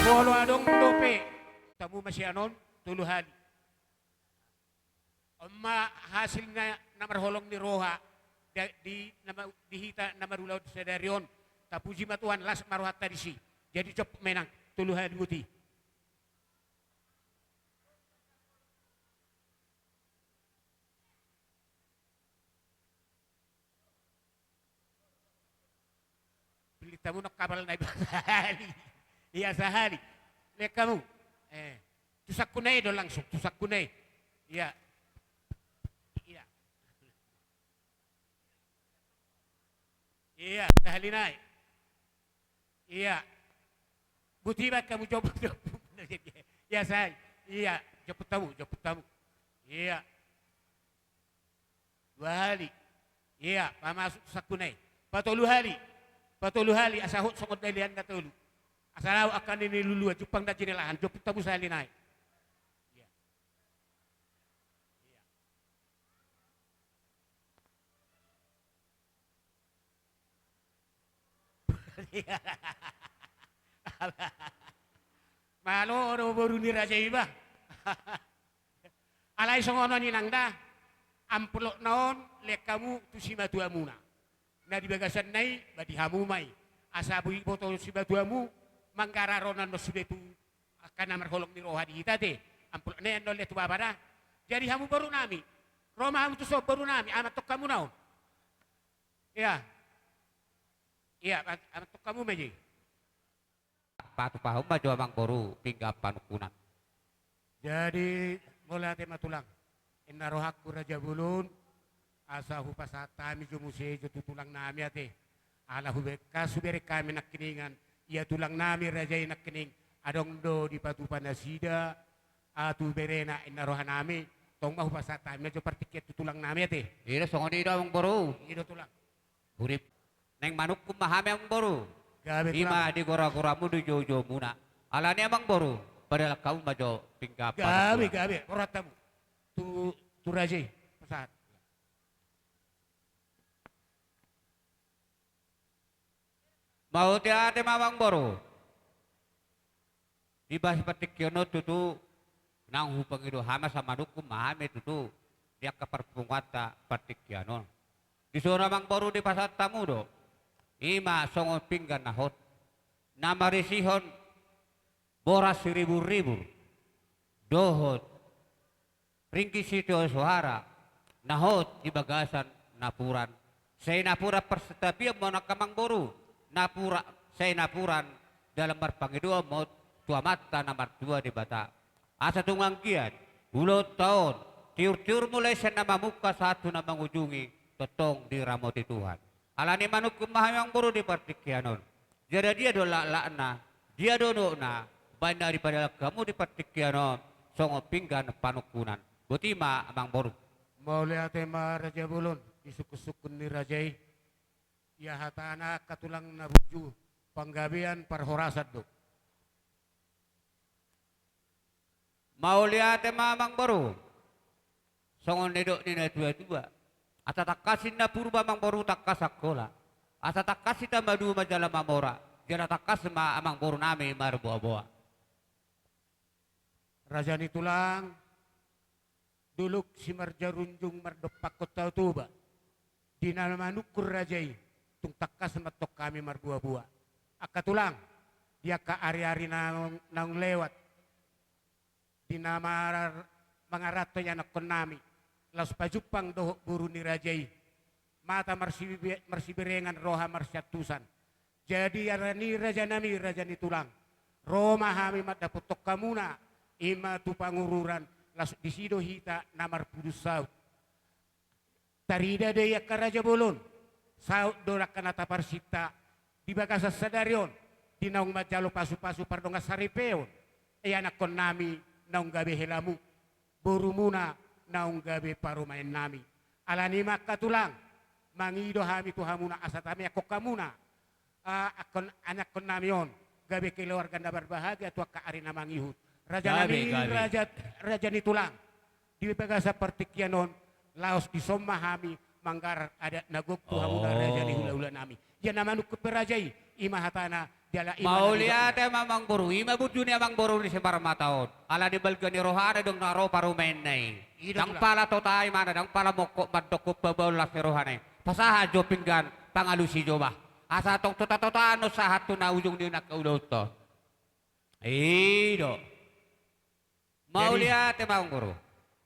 molo adong dope, tamu ma sian on tolu hali. On ma hasil na, na marholong ni roha, da-, di, na ma-, di hita na marulaon sadari on, tapuji ma Tuhan, las ma rohanta disi. Jadi jop menang, tolu hali boti. Pillit hamu na kapal na i sahali. Ia sahali. Lean hamu. Eh. Tu sangkuna i do langsung, tu sangkuna i. Ia. Ia. Ia, sahali nai. Ia. Boti baen hamu joput, joput. Ia sahali. Ia, joput hamu, joput hamu. Ia. Dua hali. Ia, pamasuk sangkuna i. Patolu hali. Patolu hali, asa hot songon dalihan na tolu. Asa laho angka na niluluan, jumpang na jinalahan, joput hamu sahali nai. Ia. Ia. Malo do boru ni raja i ba. Alai songon on inang da, amplopna on lean hamu tu simatuamuna. Na di bagasan na i, ba di hamu ma i. Asa boi boto simatuamu, manggarar on annon sude tu angka na marholong ni roha di hita te. Amplopna i annon lean tu bapa da. Jadi hamu borunami. Ro ma hamu tu son borunami, amantong hamu na on. Ia. Ia, amantong hamu ma i. Patupahon ma jo amang boru pinggan panungkunan. Jadi, mauliate ma tulang. Inna rohangku raja bolon, asa hupasahat hami jo muse jo tu tulang nami ate. Ala hubereng, hubereng hami nangkiningan, ia tulang nami raja i nangkining, adong do dipatupa nasida, ah, tu berena inna roha nami, tong ma hupasahat hami jo partingkian tu tulang nami ate. Ida songon i do amang boru. I do tulang. Hurip. Naeng manungkun ma hami amang boru. Gabe tulang. Ima di goragoramu di joujoumuna. Alani amang boru, padalan hamu ma jo pinggan panungkunan. Gabe, gabe, roha hamu. Tu, tu raja i, pasahat. Mauliate ma amang boru. Di bagasan partingkian on tutu, naung hupangido hami asa manungkun ma hami tutu, di angka parpunguanta partingkian on. Dison amang boru dipasahat hamu do, ima songon pinggan na hot, na marisihon boras siribur-ribur, dohot ringgit sitio soara, na hot di bagasan napuran. Sai napuran parsantabian ma on angka amang boru, napuran, sai napuran dalan marpangidoan ma on tu Amanta na martua Debata. Asa tung anggiat, ulaonta on, tiur-tiur mulai sian na mamungka sahat tu na mangujungi, tongtong diramoti Tuhan. Alani manungkun ma hami amang boru di partingkian on. Jala dia do laklakna, dia do unokna, baen na dipadalan hamu di partingkian on, songon pinggan panungkunan. Boti ma amang boru. Mauliate ma raja bolon, di sungkun-sungkun ni raja i. Ia hatana angka tulang na burju, panggabean parhorasan do. Mauliate ma amang boru. Songon nidok ni na tua-tua. Asa tangkas ninna Purba amang boru tangkas Angkola. Asa tangkas hita maduma jala mamora. Jala tangkas ma amang boru nami marboa-boa. Raja ni tulang, dolok Simarjarunjung mardompakkon Tao Toba. Di na manungkun raja i, tung tangkas ma antong hami marboa-boa. Angka tulang, di angka ari-ari naung, naung lewat, di na mar-, mangaranto ianakkon nami, laos pajumpang dohot boru ni raja i, mata marsibe-, marsiberengan, roha marsiantusan. Jadi alani raja nami, raja ni tulang, ro ma hami mandapothon hamuna, ima tu Pangururan, laos disi do hita na marpudun saut. Tarida do i angka raja bolon, saut do angka na taparsinta di bagasan sadari on, di naung manjalo pasu-pasu pardongan saripeon, ianakkon nami naung gabe helamu, borumuna naung gabe parumaen nami. Alani i ma angka tulang, mangido hami tu hamuna asa tameakkon hamuna, ah, angka ianakkon nami on, gabe keluarga na berbahagia tu angka ari na mangihut. Raja nami, gabe, gabe. Raja, raja ni tulang. Di bagasan partingkian on, laos dison ma hami manggarar adat na gok tu hamuna raja ni hula-hula nami. Ia na manungkun pe raja i, ima hatana, Jala i ma na nidokna. Mauliate ma amangboru, i ma burju ni amangboru ni Simarmata on. Ala ni balga ni rohana dung na ro parumaenna i. I do tulang. Ndang pala tota i mana, ndang pala mongkok mandok pabaen las ni rohana i. Pasahat jo pinggan, pangalusi jo bah. Asa tong tota-totaan do sahat tu na ujung ni angka ulaonta on. I do. Mauliate ma amangboru.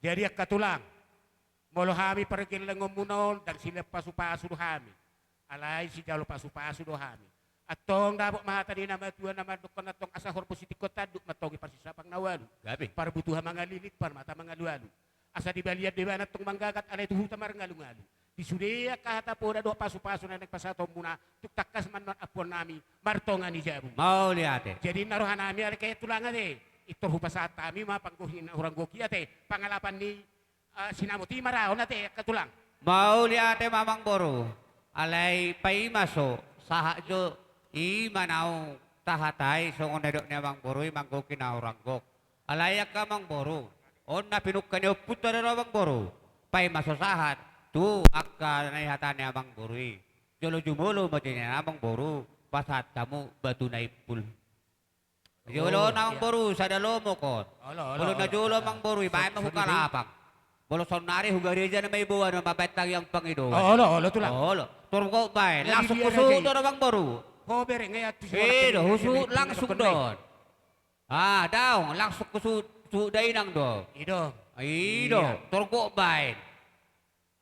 Jadi angka tulang, molo hami pargellengonmuna on ndang silean pasu-pasu do hami. Alai sijalo pasu-pasu do hami. Antong dapot ma hata ni na matua na mandokkon antong asa horbo sitingkon tanduk mantogi parsisapang na ualu. Gabe. Parbutuha mangalilit, parmata mangalualu. Asa di balian do ibana antong manggagat alai tu huta marngalungalu. Di sude angka hata poda dohot pasu-pasu na naeng pasahatonmuna, tung tangkas ma annon ampuonnami martonga ni jabu. Mauliate. Jadi ninna rohanami ale ke tulang ate, pintor hupasahat hami ma panggohi na hurang gok i ate, pangalapan ni, eh, sinamot i ma ra on ate angka tulang. Mauliate ma amangboru. Alai paima so, sahat jo i ma naung tahatai songon na nidok ni amangboru i manggohi na hurang gok. Alai angka amangboru, on na pinungka ni ompunta do amangboru. Paima so sahat tu angka na nihata ni amangboru i. Jolo jumolo ma jo nian amangboru, pasahat hamu batu na impul. Jolo on amangboru, sada lomo on. Olo, olo, olo. Molo na jolo amangboru i, baen ma hu Kalapang. Molo saonnari hu gareja nama iboan ma mambaen tangiang pangidoan. Olo, olo tulang. Olo. Torgok baen, langsung husuhut do amangboru. Ho bereng, eh, antusi. I do, husuhut langsung do on. Ah, daong, langsung husuhut, husuhut dainang do. I do. I do, torgok baen.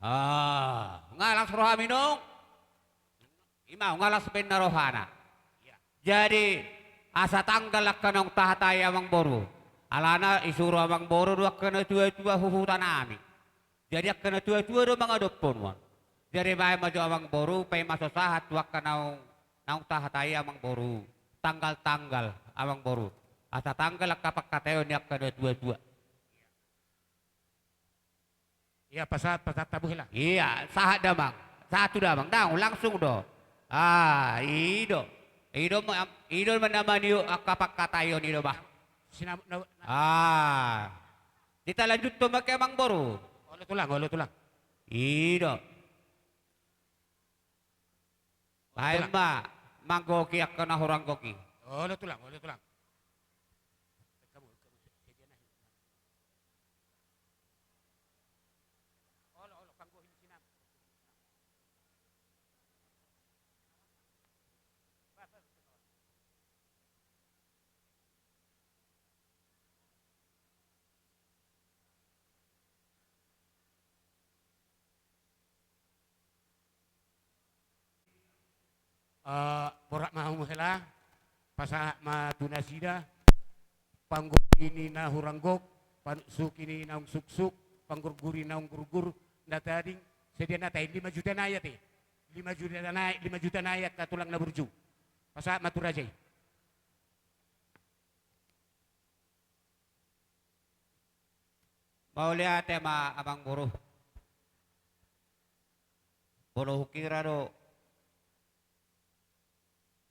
Ah, nga las rohami nong. I ma, nga las baen na rohana. Jadi, asa tanggal angka naung tahatai amangboru. Alana isuru amangboru do angka na tua-tua huhutanami. Jadi angka na tua-tua do mangadophon on. Jadi baen ma jo amangboru, paima so sahat tu angka naung, naung tahatai amangboru. Tanggal-tanggal amangboru. Asa tanggal angka pangkataion ni angka na tua-tua. Ia pasahat, pasahat tabuhela. Ia, sahat damang. Sahat tu damang, daong, langsung do. Ah, i do. I do ma, i do ma na maniop angka pangkataion i do bah. Sinamot na, na. Ah. Hita lanjuthon ma ke amangboru. Olo tulang, olo tulang. I do. Baen ma, manggohi angka na hurang gok i. Olo tulang, olo tulang. Olo, olo, panggohi ni sinamot. Eh, borat ma hamu hela, pasahat ma tu nasida, panggohi ni na hurang gok, panuksuki ni naung suksuk, panggurguri naung gurgur, na tading, sedia na tahe lima juta nai ate. Lima juta nai, lima juta nai angka tulang na burju. Pasahat ma tu raja i. Mauliate ma amangboru. Molo hukira do,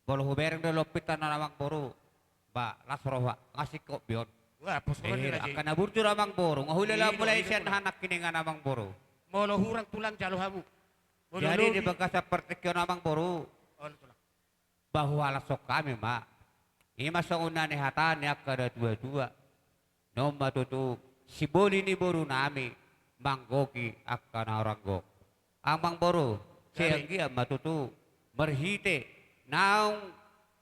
molo hubereng do lompit annon amangboru, ba las roha, nga singkop be on. Wah, pos roha ni raja i. Angka na burju do amangboru, nga hulela mulai sian hanak hiningan amangboru. Molo hurang tulang jalo hamu. Jadi di bagasan partingkian on amangboru. Olo tulang. Ba huhalashon hami ma. I ma songon na nihata ni angka na tua-tua. Nunga ma tutu siboli ni borunami manggohi angka na hurang gok. Amangboru, sai anggiat ma tutu marhite naung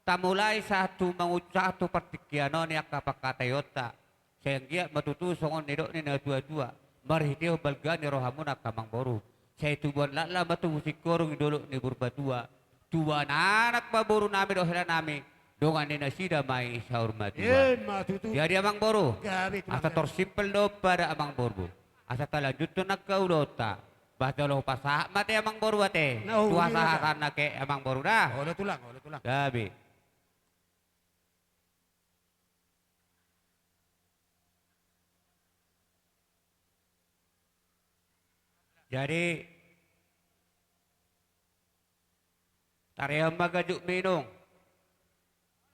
tamulai sahat tu mangun-, sahat tu partingkian on ni angka pangkataionta. Sai anggiat ma tutu songon nidok ni na tua-tua, marhitehon balga ni rohamuna angka amangboru. Sai tubuan laklak ma tubu singkoru di dolok ni Purbatua. Tubuan anak ma borunami dohot helanami, dongan ni nasida ma i saur matua. Emma tutu. Jadi amangboru, asa torsimpel do pada amangboru. Asa talanjuthon angka ulaonta. Bah jolo hupasahat ma ate amangboru ate. Tu hasahatan na ke amangboru da. Olo tulang, olo tulang. Gabe. Jadi, tarehon ma gajutmi nung.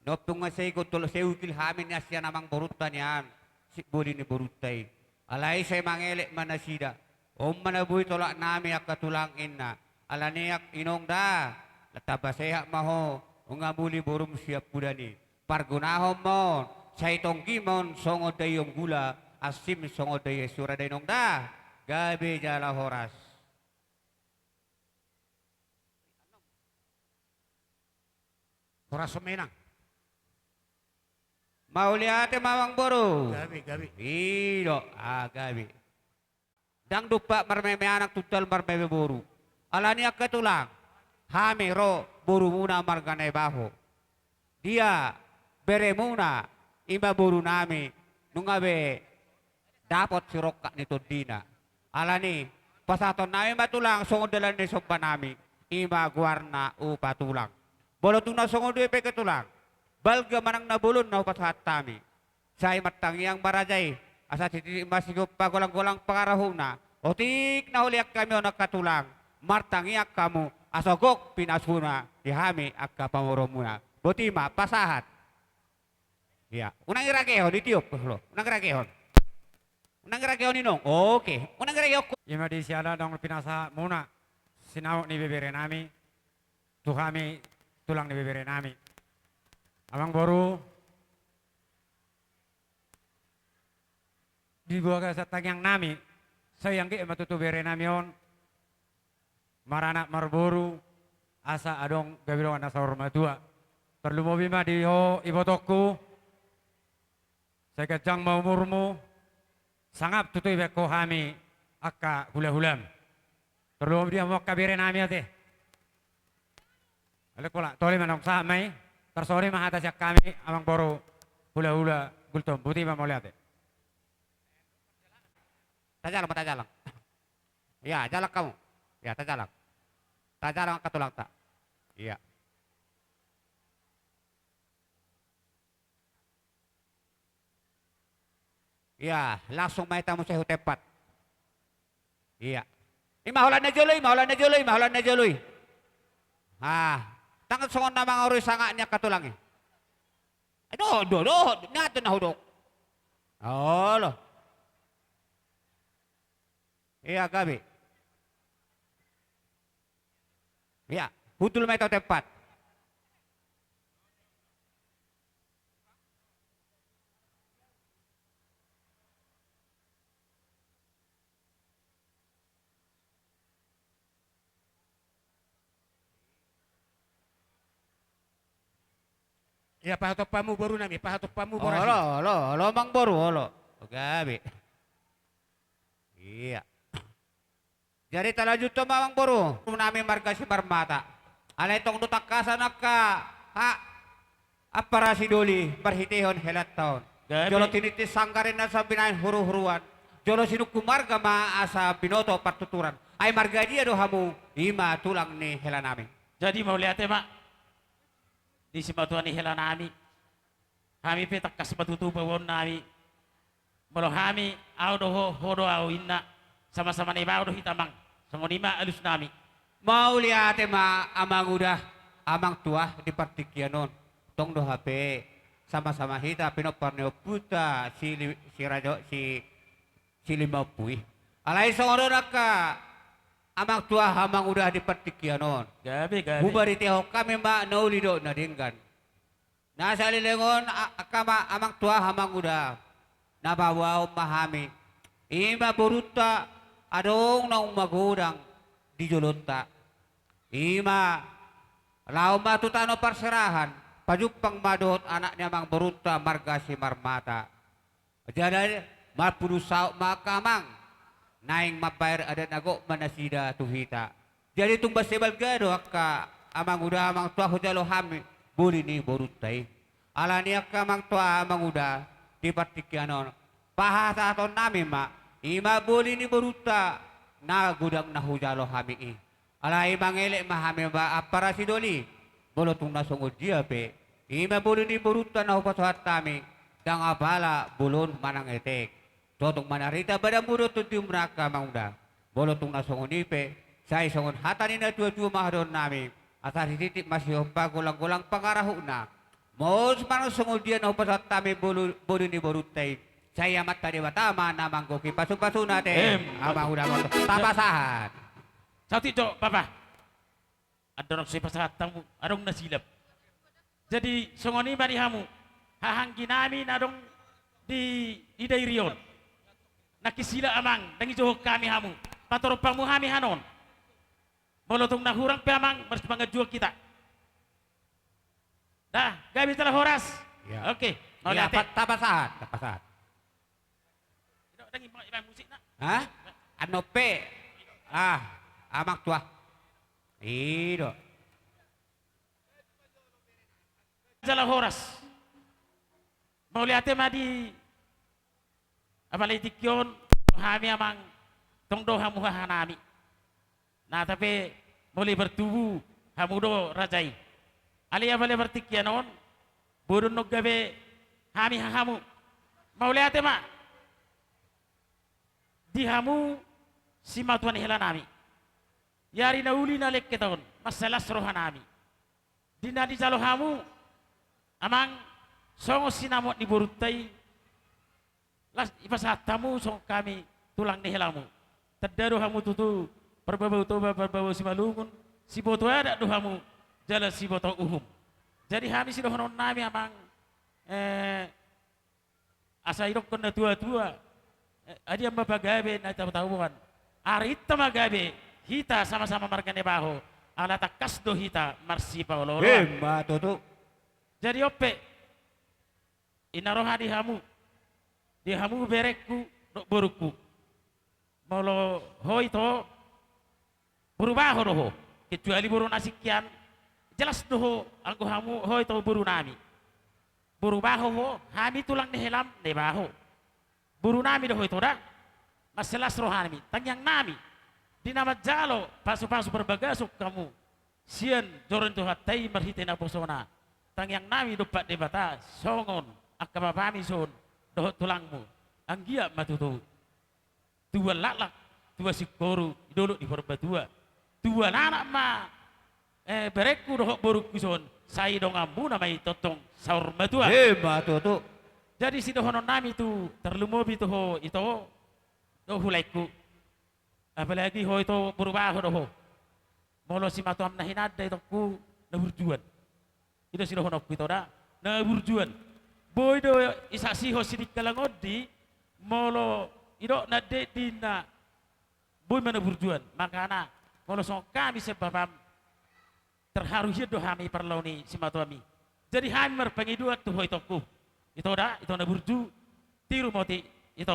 Nunga sai gondang sai ungkil hami nian sian amangborunta nian, siboli ni borunta i. Alai sai mangelek ma nasida. On ma na boi tolapnami angka tulang inna. Alani i inong da, tamba sehat ma ho, Nunga muli borum siampudan i. Pargonahon ma on, sai tonggi ma on songon daion gula, ansim songon daion sura da inong da. Gabe jala horas. Horas ma inang. Mauliate ma amangboru. Gabe, gabe. I do, ah, gabe. Ndang dompak marmeme anak, tuntal marmeme boru. Alani angka tulang, hami ro borumuna marga Naibaho. Dia beremuna, i ma borunami, nunga be dapot sirongkap ni tondina. Alani, pasahatonnami ma tulang songon dalan ni sombanami, i ma goarna upa tulang. Molo tung na songon dia pe angka tulang, balga manang na bolon na hupasahat hami, sai martangiang ma raja i, asa sititi ma sigompa, golang-golang pangarahutna. Otik na holian hami on angka tulang, martangiang hamu, asa gok pinasuna di hami angka pamoruonmuna. Boti ma, pasahat. Ia, unang iragehon, itiop, lo. Unang iragehon. Unang iragehon inong. Oke, unang iragehon. Ima di siala naung pinasahatmuna sinaok ni beberenami tu hami, tulang ni beberenami. Amangboru, di bagasan tangiangnami, sai anggiat ma tutu berenami on maranak marboru, asa adong gabe dongan na saur matua. Tarlumobi ma di ho ibotongku, sai ganjang ma umurmu, sangap tutu dibaen ho hami angka hulahulam. Tarlumobi di hamu angka berenami ate. Alai pola, tole ma naung sahat ma i, tarsongon i ma hata sian hami, amangboru hulahula Gultom, boti ma, mauliate. Tajalang ma, tajalang. Ia, jalang hamu. Ia, tajalang. Tajalang angka tulangta. Ia. Ia, langsung ma hita muse hu tempat. Ia. Ima holan na jolo i, ima holan na jolo i, ima holan na jolo i. Ah, ndang songon na mangarui sangap ni angka tulang i. Eh, dohot, dohot, dohot, nian do na hudok. Olo. Ia, gabe. Ia, hundul ma hita hu tempat. Ia, pahatop hamu borunami, pahatop hamu boras i. Olo, olo, olo, amangboru, olo. Gabe. Ia. Jadi talanjuthon ma, amangboru. Nami marga Simarmata. Alai tong do tangkasan angka, ha, ampara sidoli marhitehon helanta on. Gabe. Jolo tiniti sanggar ninna asa binahen huruhuruan. Jolo sinungkun marga ma asa binoto partuturan. Ai marga dia do hamu, ima tulang ni helanami. Jadi mauliate ma di simatua ni helanami. Hami pe tangkas ma tutu paboaonnami. Molo hami, ahu do ho, ho do ahu, inna, sama-sama Naibaho do hita, amang. Songon i ma alusnami. Mauliate ma, amang uda, amang tua di partingkian on. Tong do hape sama-sama hita pinompar ni ompunta si Li-, si Rajo, si, si Lima Ompu i. Alai songon on angka amang tua, amang uda di partingkian on. Gabe, gabe. Huparitehon hami ma na uli dohot na denggan. Na saleleng on, a-, angka ma-, amang tua, amang uda, na paboaon ma hami. Ima borunta, adong naung magodang di jolonta. Ima laho ma tu tano parserahan, pajumpang ma dohot anak ni amang borunta marga Simarmata. Jala marpudun saut ma angka amang, naeng mambahen adat na gok ma nasida tu hita. Jadi tung mansai balga do angka amang uda, amang tua, hujalo hami boli ni borunta i. Alani angka amang tua, amang uda, di partingkian on, pasahatonnami ma, ima boli ni borunta na godang na hujalo hami i. Alai mangelek ma hami ba ampara sidoli, molo tung na songon dia pe, ima boli ni borunta na hupasahat hami, ndang apala bolon manang etek. Totong ma na rita badanmu dohot tondimuna angka amang uda. Molo tung na songon i pe, sai songon hata ni natuatua ma hadohononnami, asa sititi ma sigompa, golang-golang pangarahutna. Molo manang songon dia na hupasahat hami bolu-, boli ni borunta i, sai Amanta Debata ma na manggohi pasupasuna ate. Em, amang uda, molo tapasahat. Saotik jo, Bapa. Andorang so dipasahat hamu, adong na silap. Jadi songon i ma di hamu, hahaanggi nami na adong di, di Dairi on. Nangkin sila amang, ndang ijohon hami hamu. Patorop hamu hami hanon. Molo tung na hurang pe amang, marsipangajuan hita. Dah, gabe jala horas. Ya. Oke, ya, mauliate. Tapasahat, tapasahat. Ido, ndang imbang, imbang musikna. Hah? Annon pe. Ah, amang tua. Ido. Jala horas. Mauliate ma di, apalagi tingki on, hami amang, tong do hamu hahanami. Na, tapi molo i bertubu, hamu do raja i. Alai apalagi partingkian on, boi do annon gabe hami hahamu. Mauliate ma di hamu simatua ni helanami. Di ari na uli na lengket on, mansai las rohanami. Di na dijalo hamu, amang, songon sinamot ni borunta i, las, ipasahat hamu songon hami tulang ni helamu. Tanda do hamu tutu, parbabau Toba, parbabau Simalungun, siboto adat do hamu, jala siboto uhum. Jadi hami sidohononnami amang, eh, asa idokkon na tua-tua, eh, adian ma pagabe na tabo-taboan. Arinta ma gabe, hita sama-sama marga Nebaho, ala tangkas do hita marsipaolo-oloan. Ima tutu. Jadi on pe, i na roha di hamu, di hamu berengku dohot borungku. Molo ho ito, boru Baho do ho, kecuali boru Nasution, jelas do ho, anggo hamu ho ito borunami. Boru Baho ho, hami tulang ni helam Nebaho. Borunami do ho ito da, mansai las rohanami, tangiangnami, di na manjalo pasu-pasu parbagason hamu, sian joro ni Tuhanta i marhite naposona. Tangiangnami dompak Debata, songon angka bapami son, dohot tulangmu, anggiat ma tutu. Tubuan laklak, tubuan singkoru, di dolok di Purbatua. Tubuan anak ma, eh, berengku dohot borungku son, sai donganmuna ma i tongtong saur matua. Ima tutu. Jadi sidohononnami tu, tarlumobi tu ho ito, dohot hulaengku. Apalagi ho ito boru Baho do ho. Molo simatuam na hinanda itongku na burjuan. I do sidohononku ito da, na burjuan. Boi do isaksihon sidingkalang ondi, molo idok na dendi na, boi ma na burjuan. Makana, molo songon hami sian bapam, terharu hian do hami parlao ni simatuami. Jadi hami marpangidoan tu ho itongku. Ito da, ito na burju, tiru ma oti, ito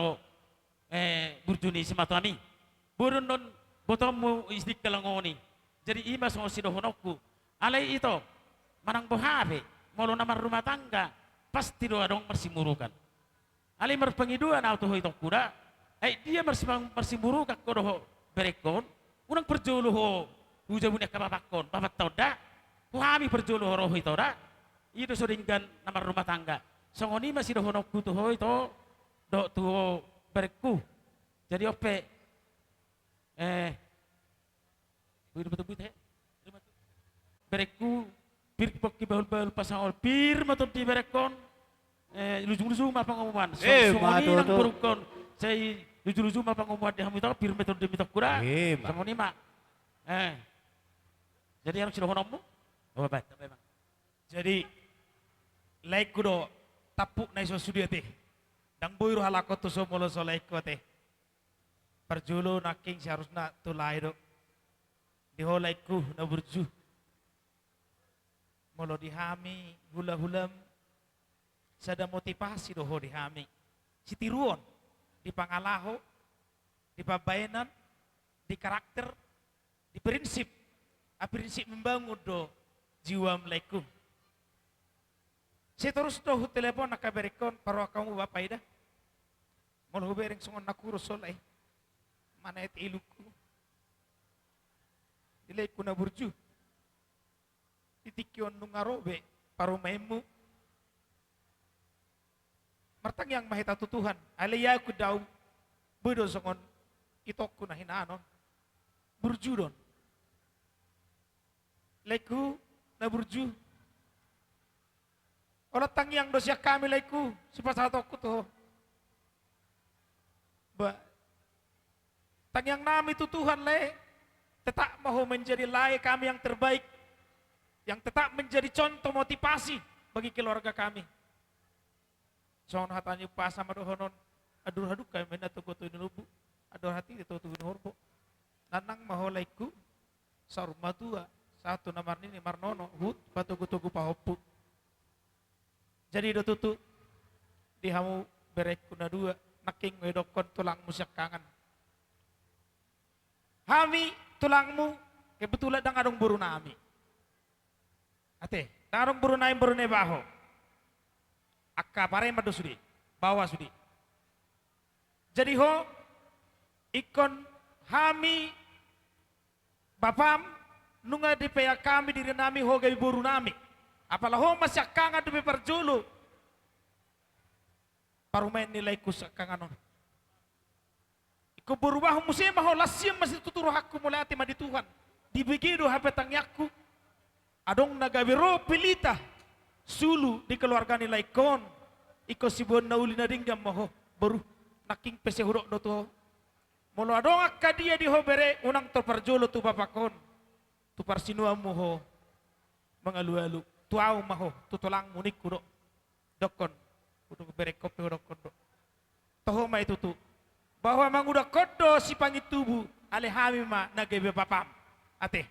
eh, burju ni simatuami. Boi do annon botoonmu i sidingkalang on i. Jadi i ma songon sidohononku. Alai ito, manang boha pe, molo na marrumah tangga, pasti do adong marsimurukan. Alai marpangidoan ahu tu ho itongku da, ai dia marsi-, marsimurukan ho dohot berengkon, unang parjolo ho hu jabu ni angka bapangkon, bapanta on da, tu hami parjolo ho ro ho ito da, i do so denggan na marrumah tangga. Songon i ma sidohononku tu ho ito, dohot tu ho berengku. Jadi on pe, eh, berengku, pir pongki bahul-bahul pasangol, pir ma tondi berengkon, eh, luju-luju ma pangomoan. Songon i nang borungkon, sai luju-luju ma pangomoan di hamu ito, pir ma tondi itongku da. Songon i ma. Eh. Jadi adong sidohononmu? Oh, baik, baik, Bang. Jadi, laengku do, tampuk na i so sude ate. Ndang boi ro halak on tu so molo so laengku ate. Parjolo nangkin seharusna tu lae do. Di ho laengku na burju. Molo di hami hula-hulam, sada motivasi do ho di hami. Sitiruon, di pangalaho, di pambaenan, di karakter, di prinsip, a prinsip membangun do jiwam laengku. Sai torus do hutelepon angka berengkon, paroak hamu bapa i da. Molo hubereng songon na hurang so lae. Mana et ilungku. Di laengku na burju. Di tingki on nunga ro be parumaenmu. Martangiang ma hita tu Tuhan, alai ia ku dao, boi do songon itongku na hinan on. Burju do on. Laengku na burju. Holan tangiang do sian hami laengku, sipasahatonku tu ho. Ba, tangiangnami tu Tuhan lae, tetap ma ho menjadi lae kami yang terbaik. yang tetap menjadi contoh motivasi bagi keluarga kami. Songon hata ni umpasa ma dohonon, andor hadungka ma inna togu-togu ni lombu, andor hatiti togu-togu ni horbo. Nang ma ho laengku, saur matua, sahat tu na marnini marnono, huhut patogu-togu pahompu. Jadi do tutu, di hamu berengku na dua, nangkin hudokkon tulangmu siangkangan. Hami tulangmu, kebetulan ndang adong borunami. Ate, ndang adong borunami, boru ni baho. Angka pareman do sude, baoa sude. Jadi ho, ingkon hami bapam, nunga dipeak hami dirinami ho gabe borunami. Apala ho ma siangkangan dope parjolo parumaen ni laengku siangkangan on. Ingkon boru baho muse ma ho, las sian ma situtu rohangku, mauliate ma di Tuhan. Dibege do hape tangiangku. Adong na gabe ro pilita sulu di keluarga ni laengkon. Ingkon siboan na uli na denggan ma ho, boru. Nangkin pe sai hudok do tu ho. Molo adong angka dia di ho bere, unang tor parjolo tu bapakon, tu parsinuanmu ho mangalualu. Tu ahu ma ho, tu tulangmu ningku do. Dokkon, hudok berengkon pe hudokkon do. Toho ma i tutu. Bahwa mangudakkon do sipangintubu, alai hami ma na gabe bapam. Ate.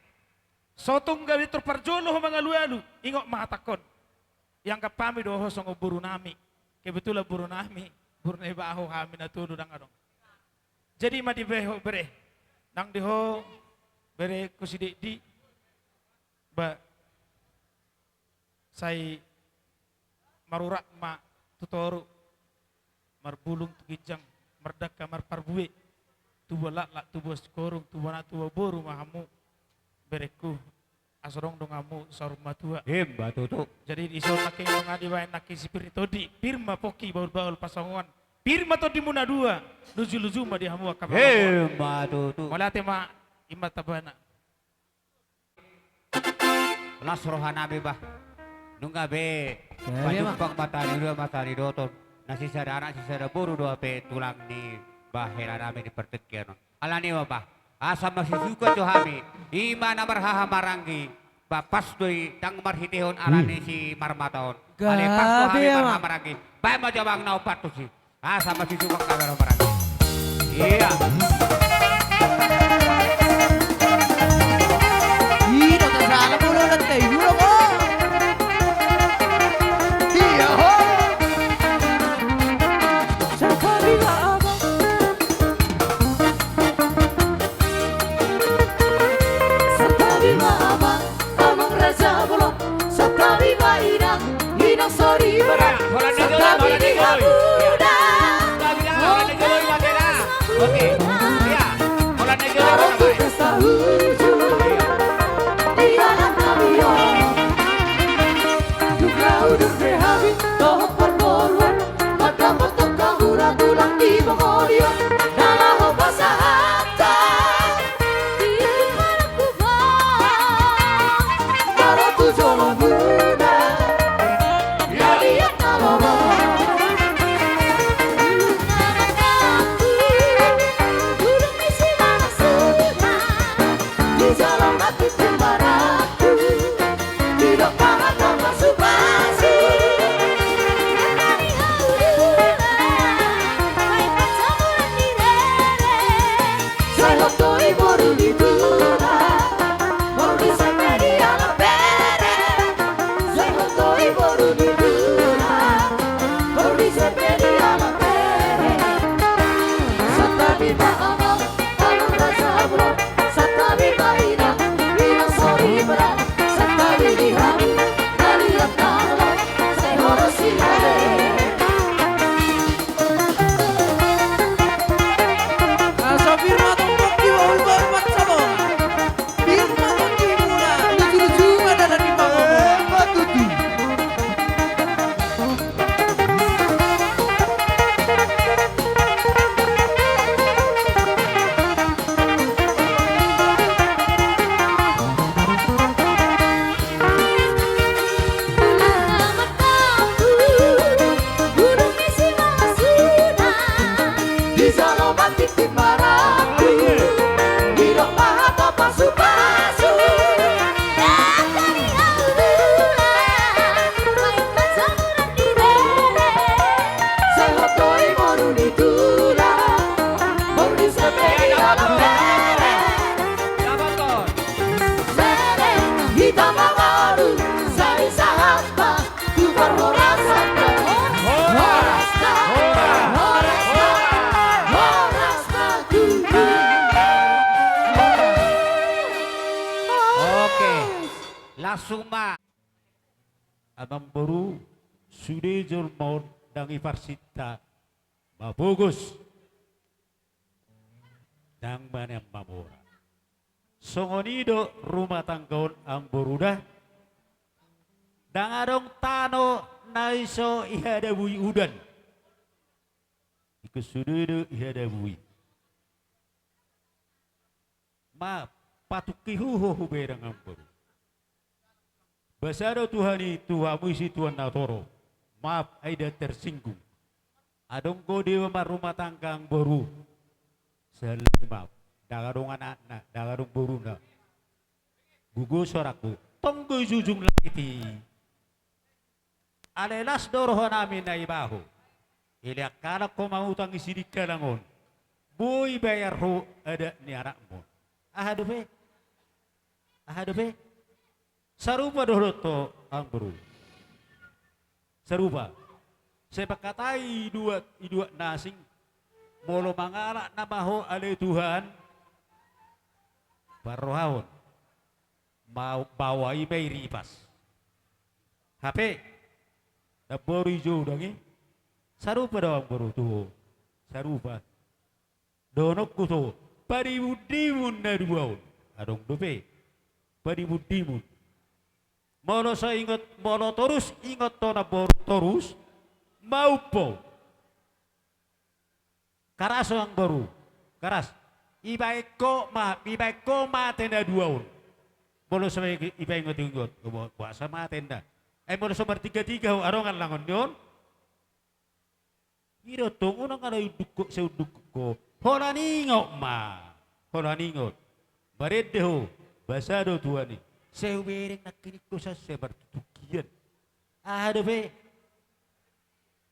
So tung gabe tor parjolo ho mangalualu, ingot ma hatangkon. Ianggap hami do ho songon borunami. Kebetulan borunami, boru ni baho, hami na tolu ndang adong. Jadi ma dibahen ho bere. Nang di ho berengku si Dedi. Ba. Sai marurat ma tu toru, marbulung tu ginjang, mardangka marparbue, tubuan laklak, tubuan sikorung, tubuan anak, tubuan boru ma hamu berengku, asa adong donganmu saur matua. Ima tutu. Jadi dison nangkin nunga dibahen nangkin si pir ni tondi, pir ma pongki bahulbahul pansalongan, pir ma tondimuna dua, lujuluju ma di hamu angka pangamoan. Ima tutu. Mauliate ma, ima tabana. Las rohanami bah. Nunga be. Gabe ma. Pajumpang ma taringot, ma taridoton. Na sisada anak sisada boru do hape tulang ni bah helanami di partingkian on. Alani ma bah. Asa masisuka jo hami. Ima na marhahamaranggi. Bah pas do i ndang marhitehon alani si marmata on. Alai pas do hami marhahamaranggi. Baen ma jo abang na ompat tusi. Asa masisuka kabar marani. Iya. Ida tasala mulu nanti dulu ko. Iya ho. Sakali ma abang. Sakali ma abang. Amang raja bolon, santabi ma inang, inang soripada, santabi di hamu da. Oke. Iya. Holan na jolo. Di anak nami on. Dung ra udur be hami dohot parboruon, mandapot hamu na tulang di pangolian, na laho pasahathon. Asuma. Amangboru, sude jolma on ndang iparsinta mapogos, ndang maneang mamora. Songon i do rumah tangga on, amangboru da. Ndang adong tano na so ihadabui udan. Ingkon sude do ihadabui. Ma, patungki hu ho hubereng, amangboru. Basa do Tuhan i tu hamu i, situan na torop. Maaf, ai ndang tersinggung. Adong do deba marrumah tangga, amangboru, sahali, maaf, ndang adong anakna, ndang adong boruna. Gogo sorangku, tong do i jujung langit i. Alai las do rohanami na iba ho. Ilean halak ho mangutang i sidingkalang on. Boi bayar ho adat ni anakmu. Aha dope? Aha dope? Sarupa dohot ho, amangboru. Sarupa. Sai pangkatai i dua, i dua na asing. Molo mangalap nama ho ale Tuhan, parrohahon. Mau, baoa i ma i ripas. Hape, namboru, i jo udang i. Sarupa do, amangboru, tu ho. Sarupa. Dohononku tu ho, padimundimun na dua on. Adong dope padimundimun. Molo so ingot, molo torus ingot ho, namboru, torus, maumpo. Karas ho, amangboru, karas. Ibaen ho ma, ibaen ho mate na dua on. Molo so ibaen ingot-ingot, bo-, boasa mate ninna. Ai molo so martigatiga ho, adong allangon ni on. I do tong, unang ala unduk ho, sai unduk ho. Holan ingot ma. Holan ingot. Marende ho, basa do Tuhan i. Sai hubereng nangkin ingkon sai martutukian. Aha dope?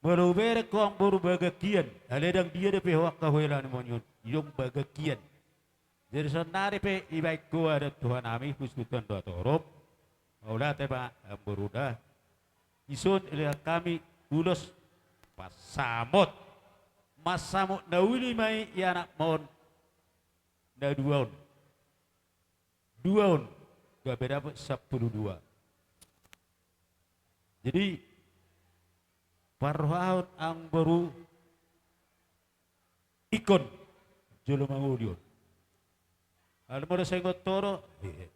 Molo hubereng ho, amangboru, bagak hian, alai ndang dia dope ho angka huhilala ni moni on, i do bagak hian. Jadi saonari pe ibaen ho adat tu hami, husuhuton do atorop. Mauliate ma, amangboru, da. Dison ilean hami ulos pansamot. Mansamot na uli ma i, i anakmon na dua on. Dua on, gabe dapot sampulu dua. Jadi, parrohahon, amangboru, ingkon jolo mangoli on. Alai molo sai ingot ho do, hehe.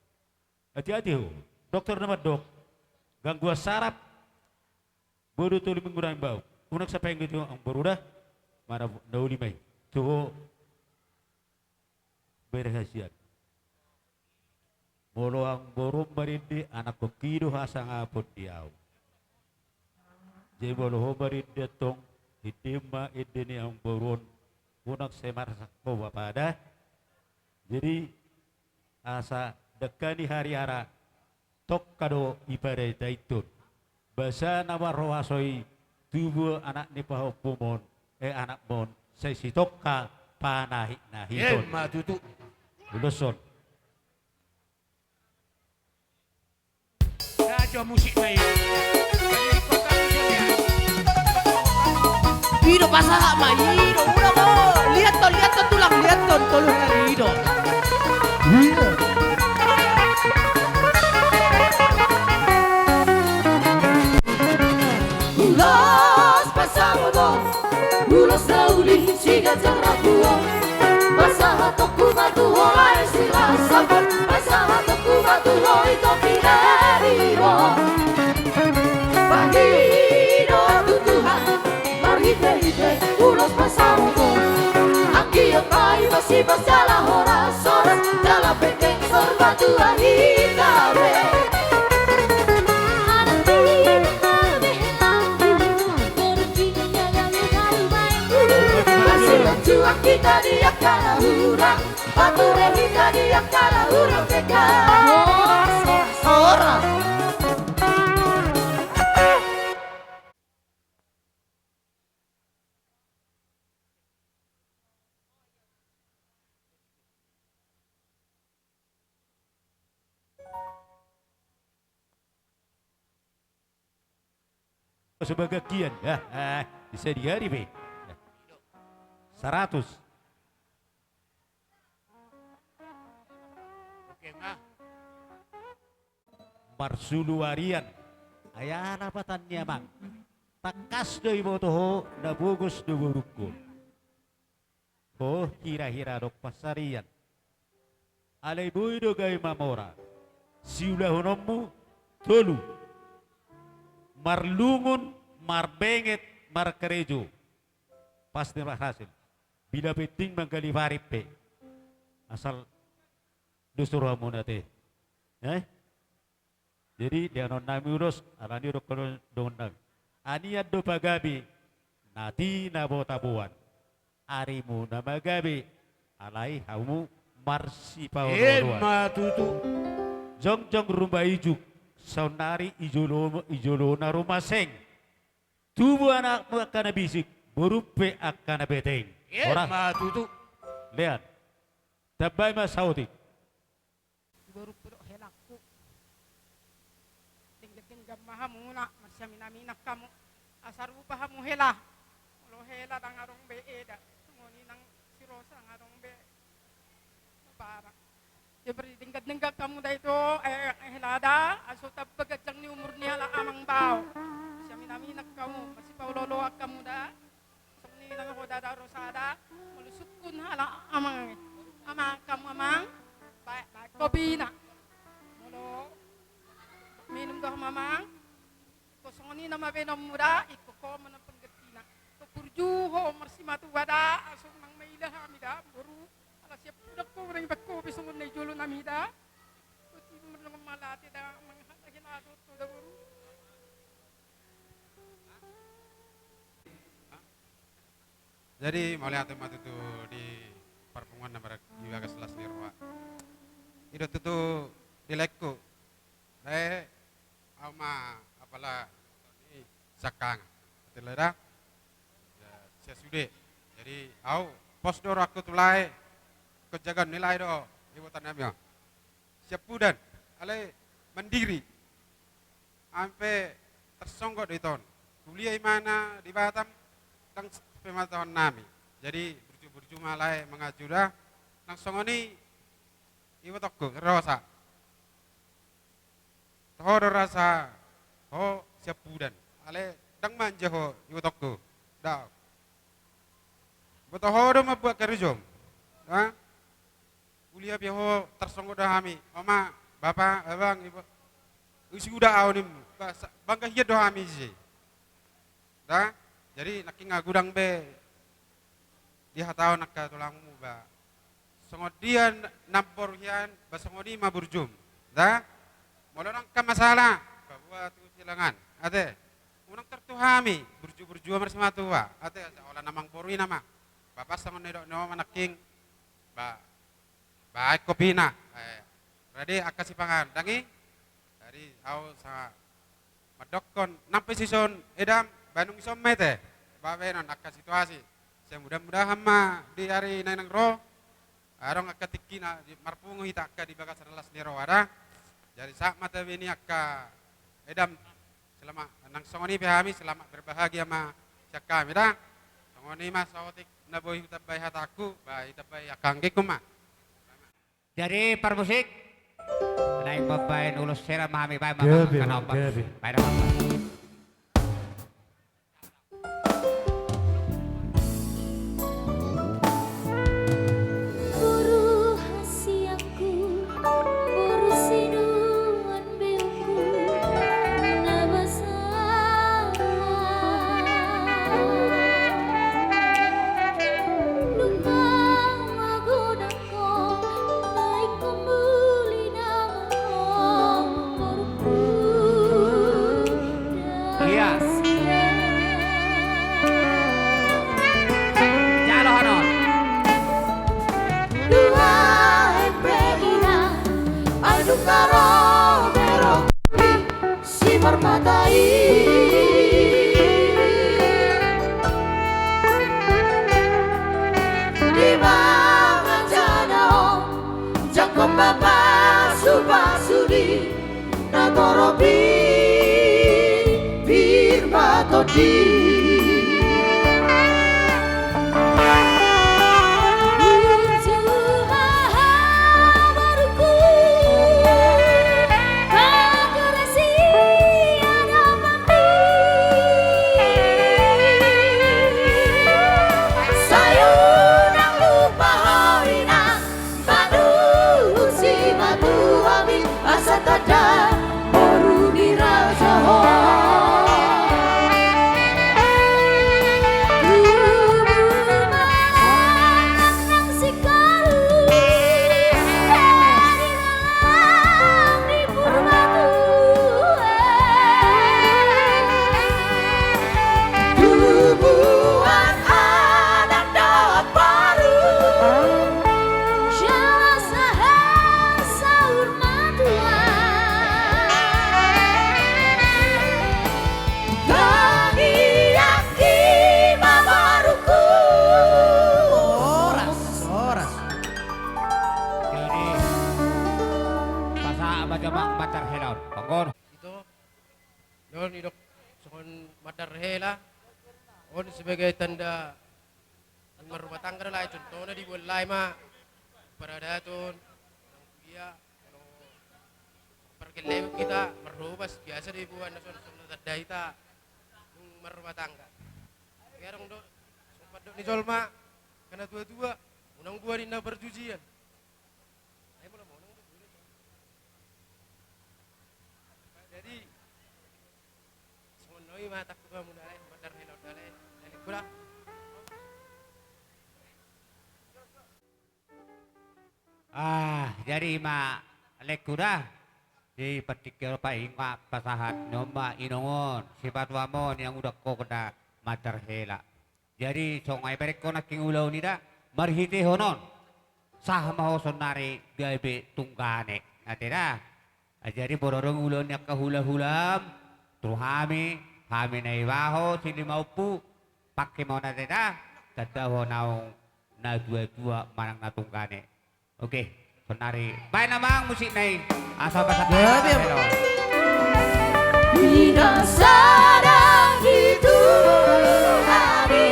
Hati-hati ho. Dokter na mandok, gangguan saraf, boi do tolu minggu na imbauk. Unang sampe ingot i, amangboru, da. Mana na uli ma i. Tu ho. Berhasiat. Molo amangboru on marende, anakhonki do hasangapon di ahu. Jadi molo ho marende antong, ende ma ende ni amangboru on, unang sai marsak ho, bapa, da. Jadi asa dangka ni hariara, tongka do iparadaithon. Basa na marroha so i, tubu anak ni pahompumon, eh, anakmon, sai sitongka panahit-nahiton. Emma tutu. Ulos on. Sajo musik ma i. I do pasahat ma i do, ulang o. Liathon, liathon tulang, liathon tolu hali i do. Iya. Ulos pasahat on, ulos na uli siganjang rambu on. Pasahatonku ma tu ho lae Silasabon, pasahatonku ma tu ho ito pinaribot. Pangido tu Tuhan marhite-hite ulos pasahat on. Anggiat ma i masipas jala horas-horas, jala penggeng saur matua hita be. Masilanjuang hita di angka na hurang, pature hita di angka na hurang pe. Horas. Sebagai kian, ya, eh, bisa diari be. Seratus. Oke, Mas. Parsuluarian. Ai aha lapatanna, amang? Tangkas do iboto ho na bogos do borungkon. Ho hira-hira dohot pansarian. Alai boi do gabe mamora. Siulahononmu tolu. Marlungun, marbenget, markarejo. Pasti marhasil. Bila penting manggali parit pe. Asal dusur hamu nate. Eh? Jadi, lehonon nami ulos, alani do dohonon nami. Anian do pagabe, nati na boi taboan. Arimuna ma gabe, alai hamu marsipaolo-oloan. Emma tutu. Jongjong ruma ijuk, saonnari i jolo, i jolona ruma seng. Tubu anakmu angka na bisik, borum pe angka na beteng. Emma tutu. Lean. Tambai ma saotik. Borungku dohot helangku. Denggan-denggan ma hamuna, marsiamin-aminan hamu. Asa rupa hamu hela. Molo hela ndang adong be eda. Songon i nang si Rosa ndang adong be. Barang. Ia berarti denggan-denggan hamu da ito, eh, hela da, asa tamba ganjang ni umur ni halak amang bao. Marsiamin-aminan hamu, marsipaolo-oloan hamu da. Songon i nang ho da, da Rosa da, molo sungkun halak amang, amang hamu amang, baen, baen kopina. Molo minum do hamu amang, ingkon songon i nama baenonmu da, ingkon ho ma na penggantina. Ingkon burju ho marsimatua da, asa unang maila hami da, boru, ala siap uda ho, unang baen kopi songon na i jolo nami da. Boti mardongan mauliate da, manghatai na dohot ho da boru. Jadi, mauliate ma tutu di parpunguan na marga di bagas las ni roha. I do tutu di laengku. Lae, au ma apala ni siangkangan. Betul da? Ya, sia sude. Jadi, au pos do rohangku tu lae, ingkon jagaon ni lae do ibotonami on. Siampudan, alai mandiri. Ampe tarsonggot do ito on. Kuliah imana di Batam, ndang sepematahon nami. Jadi, burju-burju ma lae mangaju da. Nang songon i, ibotongku, Rosa. Toho do Rosa, ho siampudan. Alai, ndang manja ho, ibotongku. Daong. Boto ho do mambuat karejom. Ha? Kuliah pe ho tarsonggot do hami. Oma, bapa, abang, ibu. Usi uda au nimmu. Ba, sa-, bangga hian do hami ise. Da? Jadi, nangkin nga godang be dihatahon angka tulangmu ba. Songon dia n-, namboru hian, ba songon i ma burjum. Da? Molo nangkin masalah, paboa tu silangan. Ate. Unang tartu hami, burju-burju marsimatua. Ate, asa holan amang boru i nama. Bapa songon na didok ni oma nangkin. Ba, baen kopina. Eh, rade angka sipanganon i. Jadi, au sa-, mandokkon, nang pe sison, edam, baen nung ison ma ate. Baen angka situasi. Sai mudah-mudahan ma di ari na naeng ro. Adong angka tingkina, di, marpungu hita angka di bagas las ni roha da. Jadi, sahat ma tabe ni angka edam. Selamat, nang songon i pe hami, selamat berbahagia ma sian hami da. Songon i ma saotik na boi hutambai hatangku, ba, itambai angka anggingku ma. Jadi, parmusik, naeng mambaen ulos sera ma hami, baen ma. Gabe, angka na opat. Gabe. Baen ma. Boru hasiangku, boru sinuan beongku, na basah. Nunga magodang ho, na ingkon muli nama ho, borungku. Iya. Jalo hanon. Dua empe ina, ai dung ro berok. Si marmata i. Di mangan jana on, jangkon ma pasupasu di na torop i, pir ma tondi. Burju ma hamu borungku, On sebagai tanda marrumah tangga do lae, contohna diboan lae ma paradaton, nang kuliah, molo pargellengon hita marhobas, biasa do diboan na songon, songon tanda hita marrumah tangga. Jadi adong do songon pandok ni jolma, angka na tua-tua, unang boan ninna parjujian. Jadi songon i ma hatangku tu hamu da lae, mandar hela on da lae, lelengku da. Ah, jadi i ma lelengku da. Di partingkian on paingot pasahat ni on ma inong on, sipatuam on, inang udangkon na mandar hela. Jadi songon i berengkon nangkin ulaon i da, marhitehon on sahat ma ho sonari gabe tunggane, ate da. Ah, jadi molo adong ulaon ni angka hulahulam tu hami, hami na iba ho silimaompu, pangke ma on ate da, tanda ho naung na tua-tua manang na tunggane. Oke, sonari baen amang musikna i. Asa pasahat. Di na sada di Tuhan i,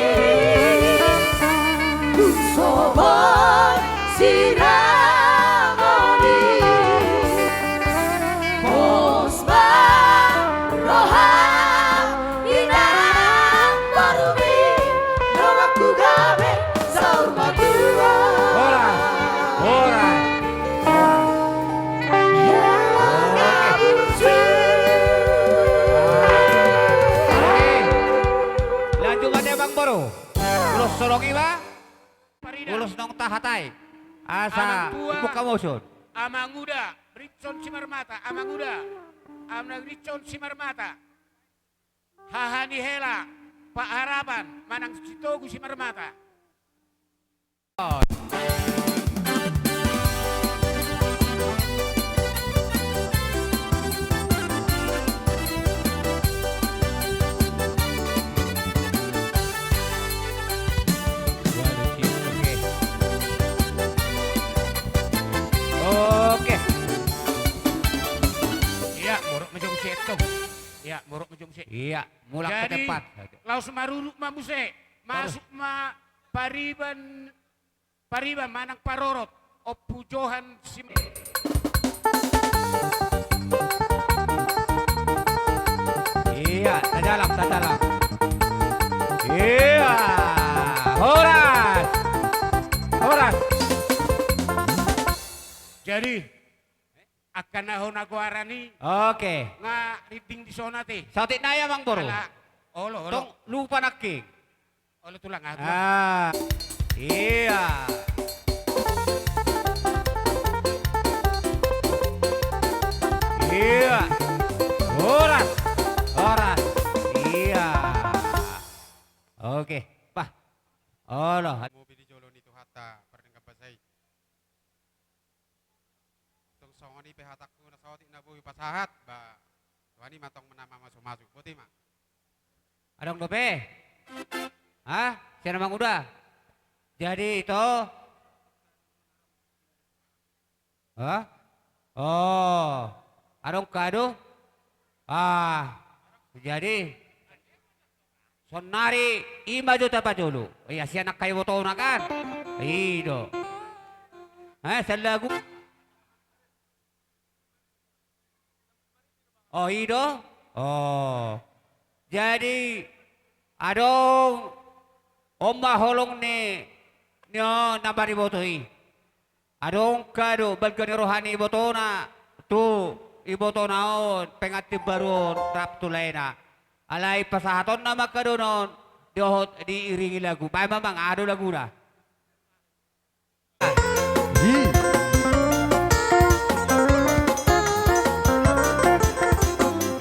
tu sobor siramon i, pos ma roha ni na borumi, donganku gabe saur matua. Horas, horas, horas. Oke. Lanjut ma ate amang boru. Ulos songon i ma. Parida. Ulos naung tahatai. Asa amang tua, buka motion. Amanguda Ritson Simarmata, amanguda Amang Ritson Simarmata. Haha ni hela, Pak Harapan manang Sitogu Simarmata. Oke. Ia, muruk ma jong si Eto. Ia, muruk ma jong si. Ia. Mulak ke tempat. Jadi laos marurut ma muse. Masuk ma pariban, pariban manang parorot. Ompu Johan Sim. Ia, tadalam, tadalam. Ia, horas. Horas. Jadi angka na hona goaran i. Oke. Nga rinding di son ate. Saotik nai amang boru. Ala, olo, olo. Tong lupa nangkin. Olo tulang, ah, tulang. Ah. Ia. Ia. Horas. Horas. Ia. Oke. Bah. Olo. Mobil di jolo ni Tuhanta pardenggan basa i. Tong songon i pe hatangku na saotik na boi pasahat, ba, Tuhan i ma tong na mamasumasu, boti ma. Adong dope? Ha? Sian amanguda. Jadi ito. Ha? Oh. Adong kado? Ah, jadi sonari i ma jo tapajolo. Ia, sian angka ibotona kan? I do. Eh, sian lagu. Oh, i do? Oh. Jadi adong, on ma holong ni, ni on na mariboto i. Adong kado balga ni roha ni ibotona tu ibotona on, pengantin baru on rap tu laena. Alai pasahatonna ma kadona on dohot diiringi lagu. Baen ma amang, aha do laguna?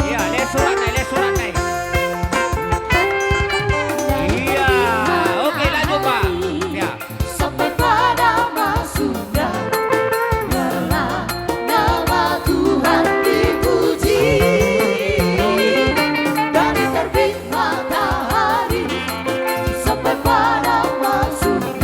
Ia, les suratna i, les suratna i. Ia, oke, lanjut, Pak. Ia. Sampai pada maksudnya, biarlah nama Tuhan dipuji. Dari terbit matahari sampai pada maksudnya.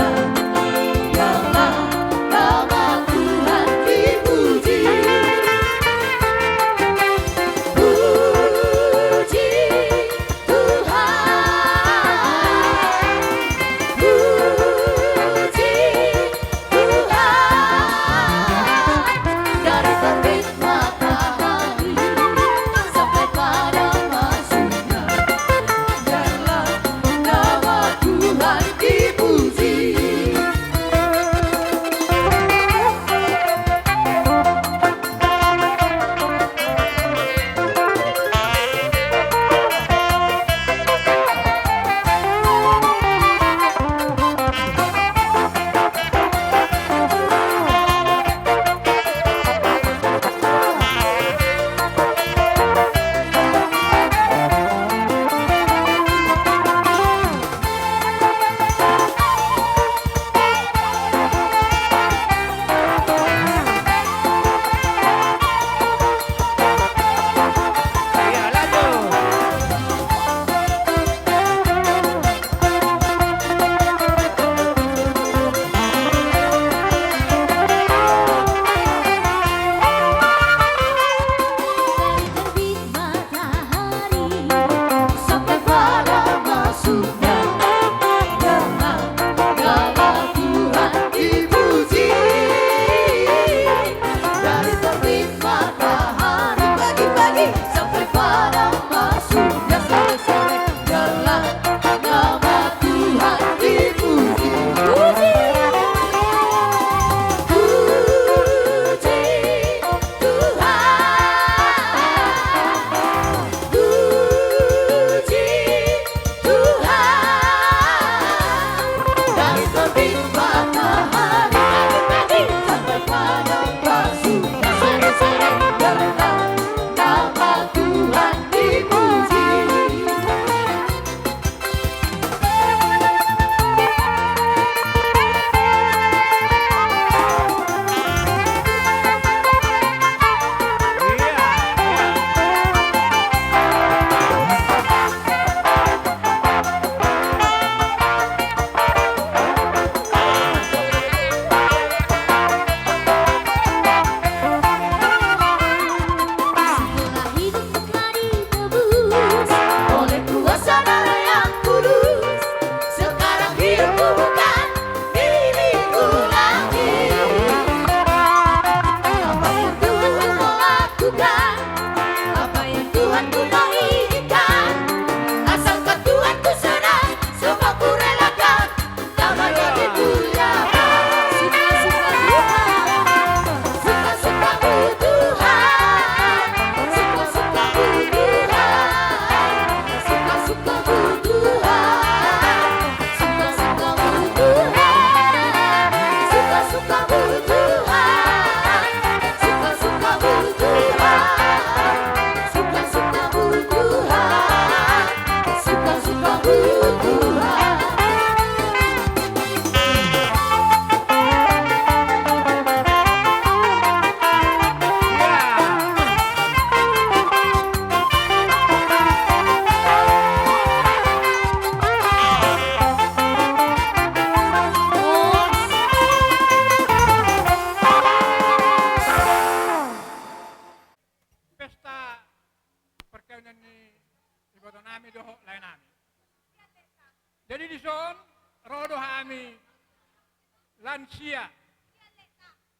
lansia.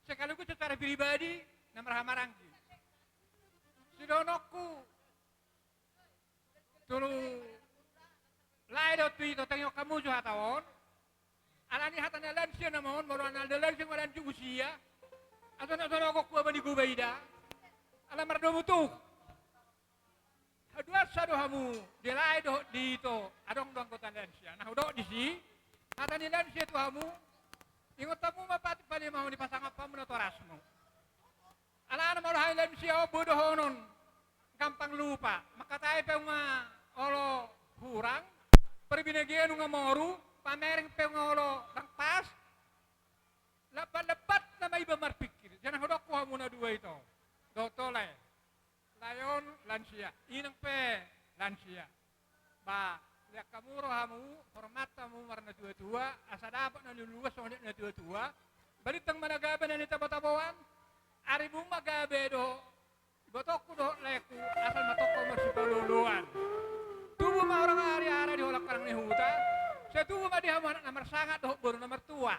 Sekaligus secara pribadi na marhahamaranggi. Sidohononku, tolu lae do tu ito, tangiangku hamu jo hata on. Alani hata ni lansia nama on, molo na lansia ma lansia usia. Atau na sono gokku aba ni guba ida. Ala mardomu tu. Haduan sa do hamu, di lae dohot di ito, adong do anggota lansia. Na hudok disi, hata ni lansia tu hamu, ingot hamu ma patik palimahon, dipasangap hamu natorasmu. Alana molo hami lansia on, bodohonon, gampang lupa. Mangkatai pe nga olo hurang, parbinotoan nga moru, pamereng pe nga olo ndang pas, lambat-lambat nama iba marpingkir. Jala hudok tu hamu na dua ito. Dohot lae. Lae on lansia, inang pe lansia. Ba, lean hamu rohamu, hormat hamu marnatua-tua, asa dapot na niuluan songon i natua-tua. Balintang ma na gabe na nitabo-taboan, arimu ma gabe dohot ibotongku dohot laengku, asal ma tongtong marsipaolo-oloan. Tubu ma orang ariara di holang-holang ni huta, sai tubu ma di hamu anak na marsangap dohot boru na martua.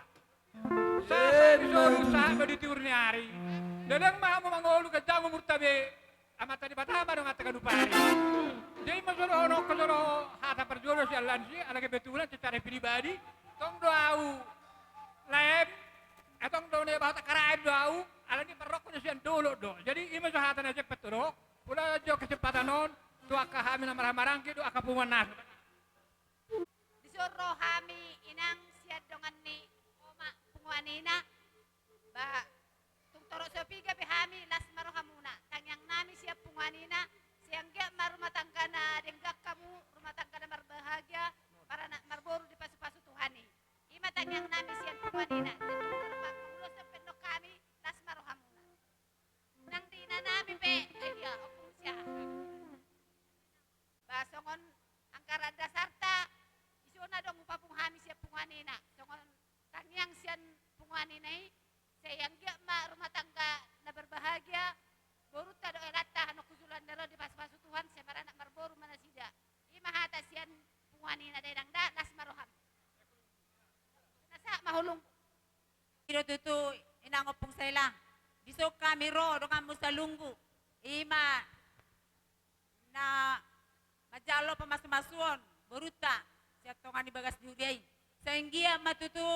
Sahat di solu, sahat ma di tiur ni ari. Leleng ma hamu mangolu, ganjang umurta be. Amanta Debata ma donganta ganup ari. Jadi ma so dohononku, so do hata parjolo sian lansia, ala kebetulan secara pribadi, tong do ahu laem, eh, tong do na ibahat angka raem do ahu, alani parrohahon sian dolok do. Jadi i ma so hata na jempek tu do, ula jo kesempatan on, tu angka hami na marhahamaranggi dohot angka punguan na asing. Dison ro hami inang sian dongan ni omak punguan ina. Ba, tung torop so piga pe hami, las ma rohamuna. Tangiang nami sian punguan ina, sai anggiat ma rumah tangga na denggan hamu, rumah tangga na marbahagia, baranak marboru dipasu-pasu Tuhan i. I ma tangiang nami sian punguan ina. Jadi tung torop pe ulos pe annon hami, las ma rohamuna. Nang di ina nami pe, eh, iya, ompung sia. Ba, songon anggaran dasarta, dison adong hupapungu hami sian punguan ina. Songon tangiang sian punguan ina i, sai anggiat ma rumah tangga na berbahagia, borunta dohot helanta, annon tu joloan ni ari on dipasu-pasu Tuhan, sai baranak marboru ma nasida. I ma hata sian punguan ina, dainang da, las ma roham. Na sahat ma holong. I do tutu, inang ompung Saila. Dison hami ro donganmu Salunggu. I ma na manjalo pamasumasuon borunta sian tonga ni bagas ni huria i. Sai anggiat ma tutu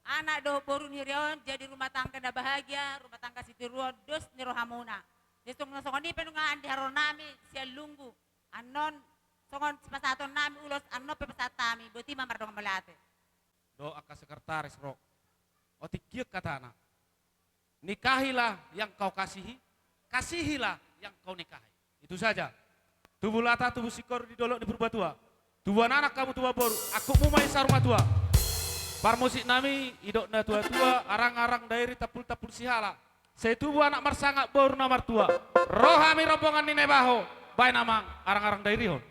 anak dohot boru ni huria on jadi rumah tangga na bahagia, rumah tangga sitiruon, dos ni rohamuna. Jadi songon, songon i pe nunga andi haroronami sian Lunggu. Annon songon sipasahaton nami ulos, annon pe pasahat hami, boti ma mardongan mauliate. Dohot angka sekretaris ro. Otik hian hatana. Nikahilah yang kau kasihi, kasihilah yang kau nikahi. Itu saja. Tubu lata, tubu singkoru di dolok ni Purbatua. Tubuan anak hamu, tubuan boru, angkupmu ma i saur matua. Parmusik nami, didok natua-tua, arang-arang dairi, tampul-tampul sihala. Sai tubu anak marsangap, boru na martua. Ro hami rombongan ni Naibaho, baen amang arang-arang dairihon.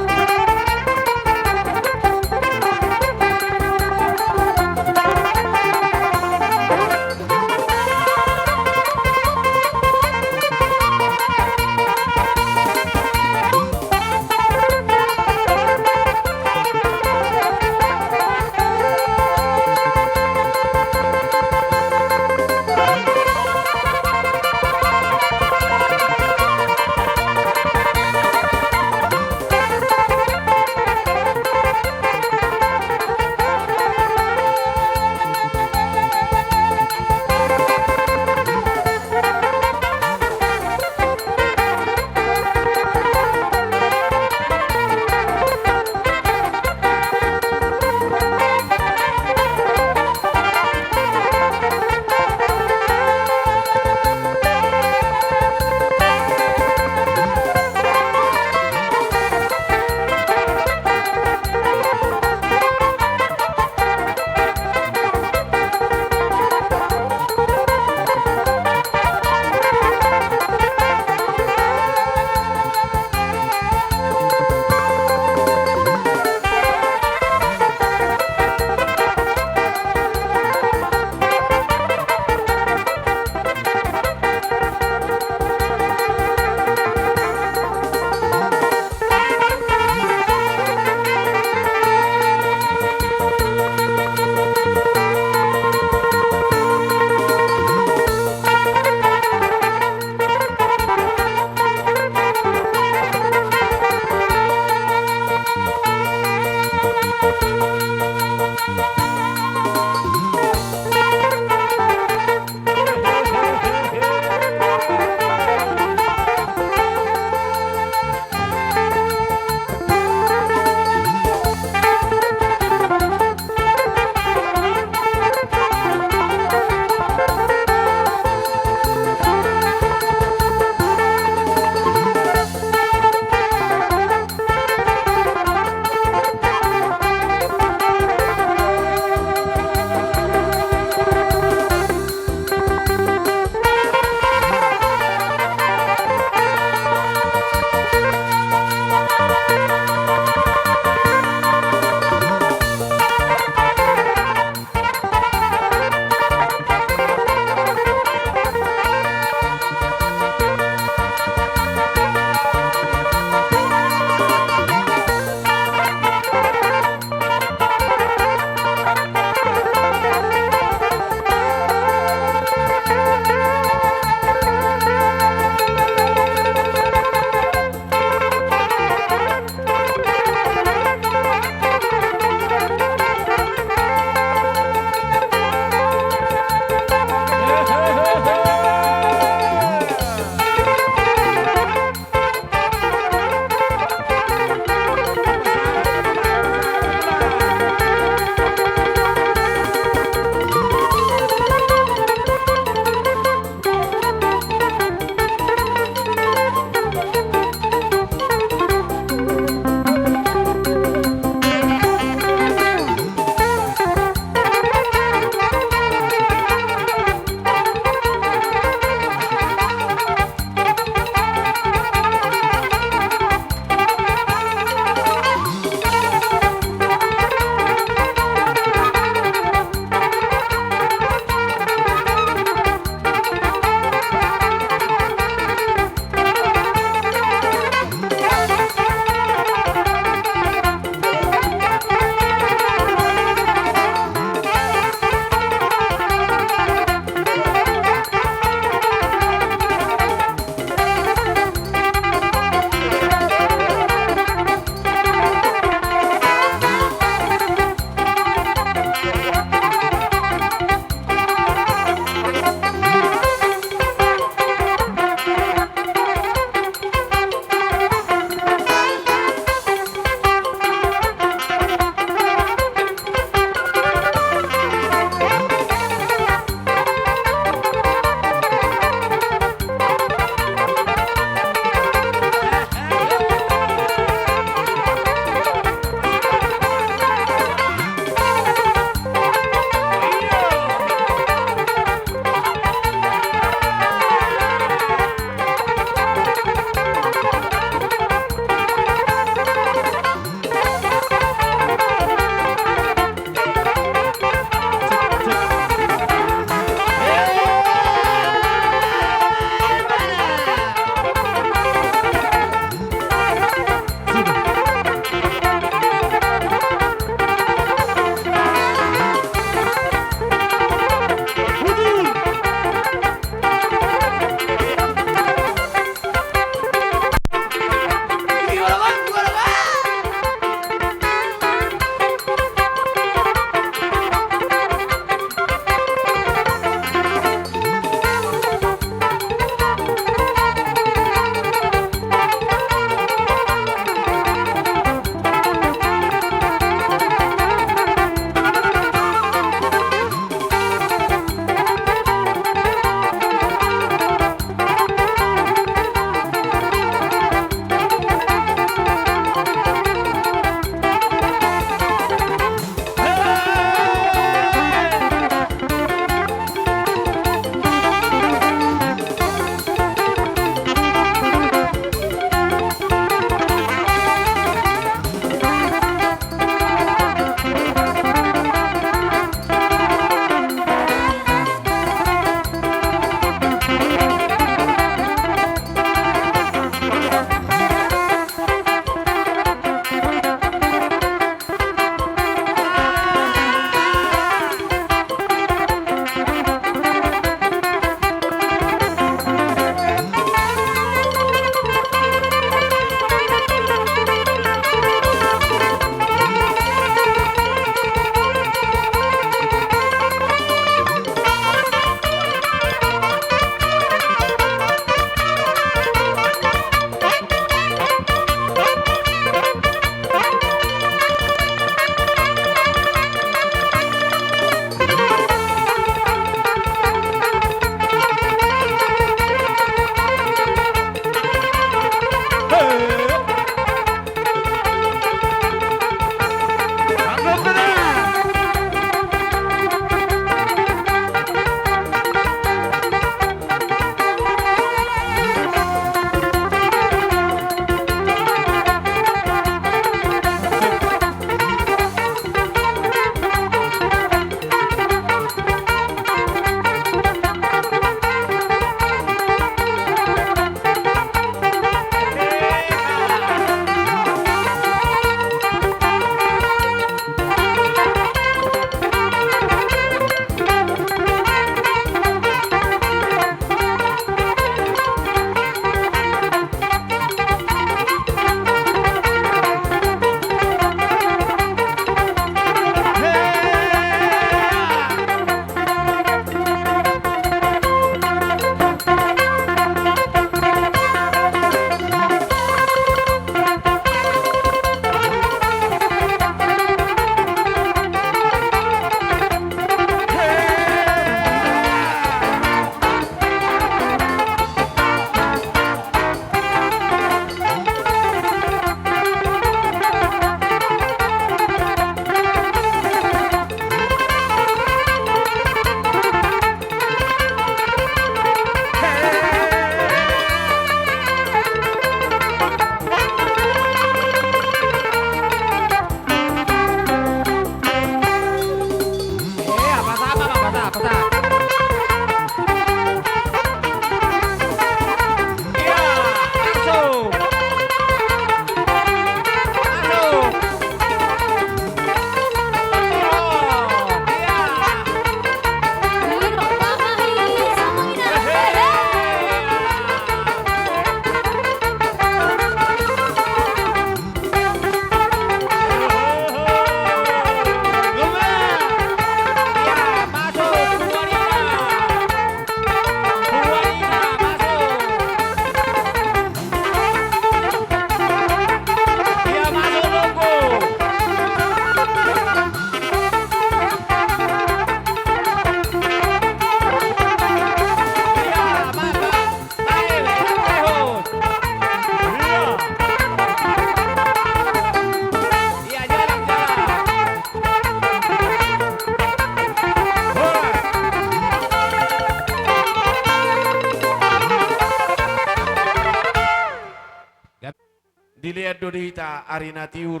Dilean do di hita ari na tiur,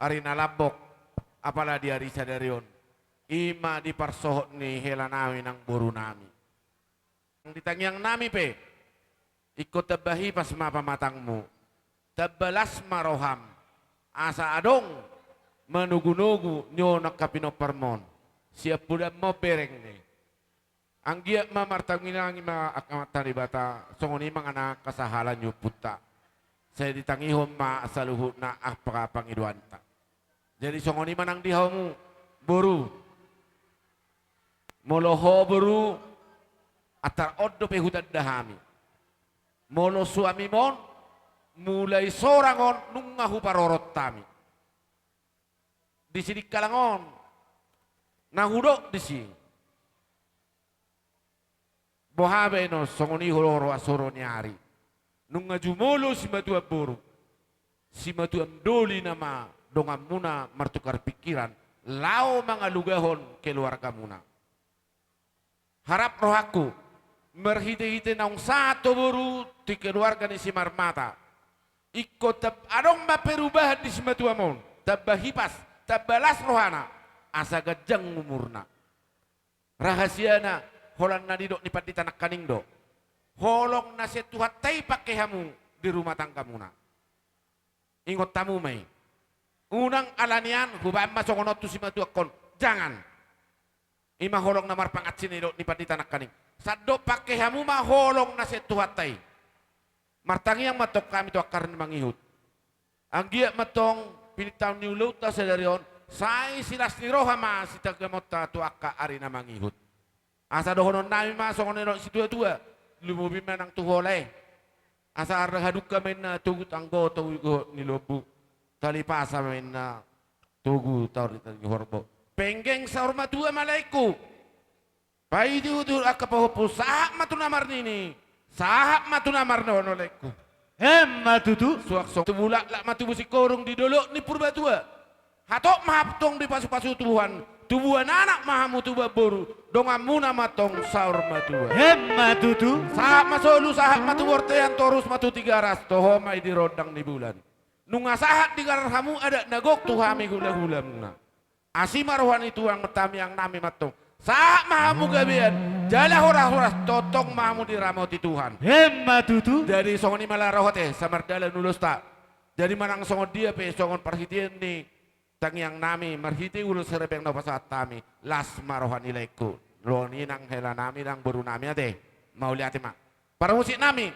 ari na lambok, apala di ari sadari on. I ma di parsohot ni hela nami nang boru nami. Nang di tangiang nami pe, ingkon tamba hipas ma pamatangmu, tamba las ma roham, asa adong manogunogu nion angka pinomparmon, sian podanmon bereng ni. Anggiat ma martangiang i ma angka Amanta Debata, songon i ma nang angka sahala ni ompunta. Sai ditangihon ma saluhutna angka pangidoanta. Jadi songon i ma nang di hamu, boru. Molo ho boru, antar on dope hutanda hami. Molo suamim on, mulai sorang on nunga huparorot hami. Di Sidikalang on, na hudok disi. Boha baenon, songon i ho roa soro ni ari. Nunga jumolo simatua boru, simatua doli nama donganmuna martukar pikiran, laho mangalugahon keluargamuna. Harap rohangku, marhitehite naung sahat ho boru tu keluarga ni Simarmata, ingkon tab-, adong ma perubahan di simatuam on, tamba hipas, tamba las rohana, asa ganjang umurna. Rahasiana, holan na nidok ni pandita nangkaning do. Holong na sian Tuhanta i pangke hamu di rumah tanggamuna. Ingot hamu ma i. Unang ala nian hubaen ma songon on tu simatuangkon. Jangan. I ma holong na marpangansi na nidok ni pandita nangkaning. Sandok pangke hamu ma holong na sian Tuhanta i. Martangiang ma antong hami tu angka ari na mangihut. Anggiat ma antong pinintahon ni ulaonta sadari on, sai silas ni roha ma sitagamanta tu angka ari na mangihut. Asa dohonon nami ma songon na nidok ni situatua, lumobi ma nang tu hola i. Asa arda hadungka ma inna togu tanggo, togu ni lombu. Tali pasa ma inna togu taor di tali horbo. Penggeng saur matua ma laengku. Paihutihut angka pahompu, sahat ma tu na marnini, sahat ma tu na marnono laengku. Emma tutu. Suang songon tubu laklak ma tubu singkoru di dolok ni Purbatua. Hatop ma hamu antong dipasupasu Tuhan, tubuan anak ma hamu tubuan boru, donganmuna ma antong saur matua. Emma tutu. Sahat ma solu, sahat ma tu bontean, torus ma tu Tigaras, toho ma i di rondang ni bulan. Nunga sahat digarar hamu adat na gok tu hami hulahulamuna. Asi ma roha ni Tuhan, martangiang nami ma antong. Sahat ma hamu gabean, jala horas-horas, tongtong ma hamu diramoti Tuhan. Emma tutu. Jadi songon i ma laho ate, sai mardalan ulosta. Jadi manang songon dia pe, songon parhitean ni tangiang nami, marhite ulos herebeng na hupasahat hami, las ma roha ni laengku. Roha ni nang hela nami, nang boru nami ate. Mauliate ma. Parmusik nami.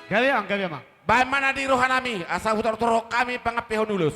Gabe amang, gabe amang. Baen ma na di roha nami, asa hutortorhon hami pangampehon ulos.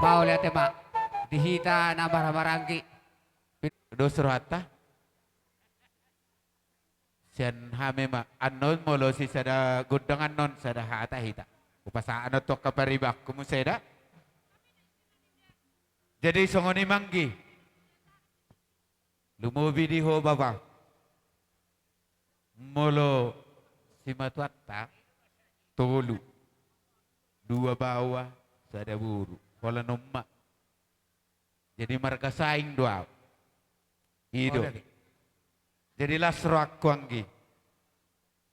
Mauliate ma di hita na marhahamaranggi. Dos rohanta. Sian hami ma annon molo sisada gondang annon sada hata hita. Hupasahat annon tu angka paribanku muse da. Jadi songon i ma anggi. Lumobi di ho bapa. Molo simatuanta tolu. Dua baoa, sada boru. Holan on ma. Jadi marga saing do au. I do. Jadi las rohangku anggi.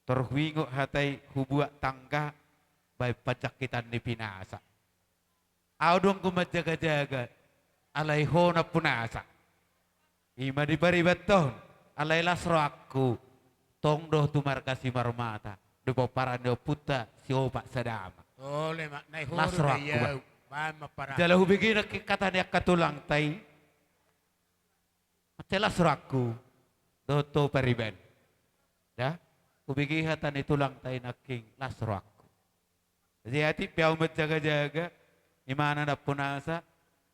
Tor huingot hata i hubuat tangga baen panjangkitan ni pinasa. Au do anggo manjagajaga alai ho nampunasa. I ma di paribanhon alai las rohangku. Tong do tu marga Simarmata di pomparan ni ompunta Siopat Sadama. Las rohangku ba. Jala hubege nangkin hata ni angka tulangta i. Mansai las rohangku dohot ho pariban. Da, hubege hata ni tulangta i nangkin las rohangku. Jadi atik pe au manjagajaga imana nampunasa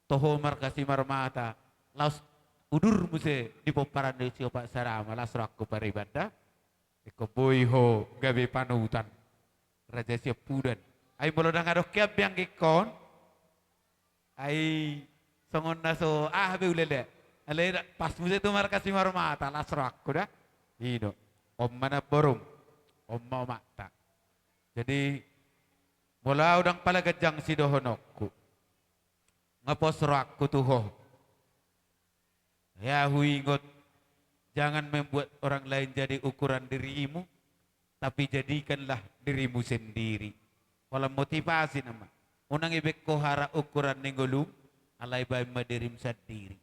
toho marga Simarmata laos udur muse di pomparan ni Siopat Sadama las rohangku pariban da. Ingkon boi ho gabe panutan raja siampudan. Ai molo ndang adong hian be anggingkon. Ai songon na so aha be ulala. Alai pas muse tu marga Simarmata las rohangku da. I do. On ma namborum. On ma omakta. Jadi molo au ndang pala ganjang sidohononku. Nga pos rohangku tu ho. Ya huingot, jangan membuat orang lain jadi ukuran dirimu, tapi jadikanlah dirimu sendiri. Holan motivasi nama. Unang ibaen ho hara ukuran ni ngolum, alai baen ma dirim sandiri.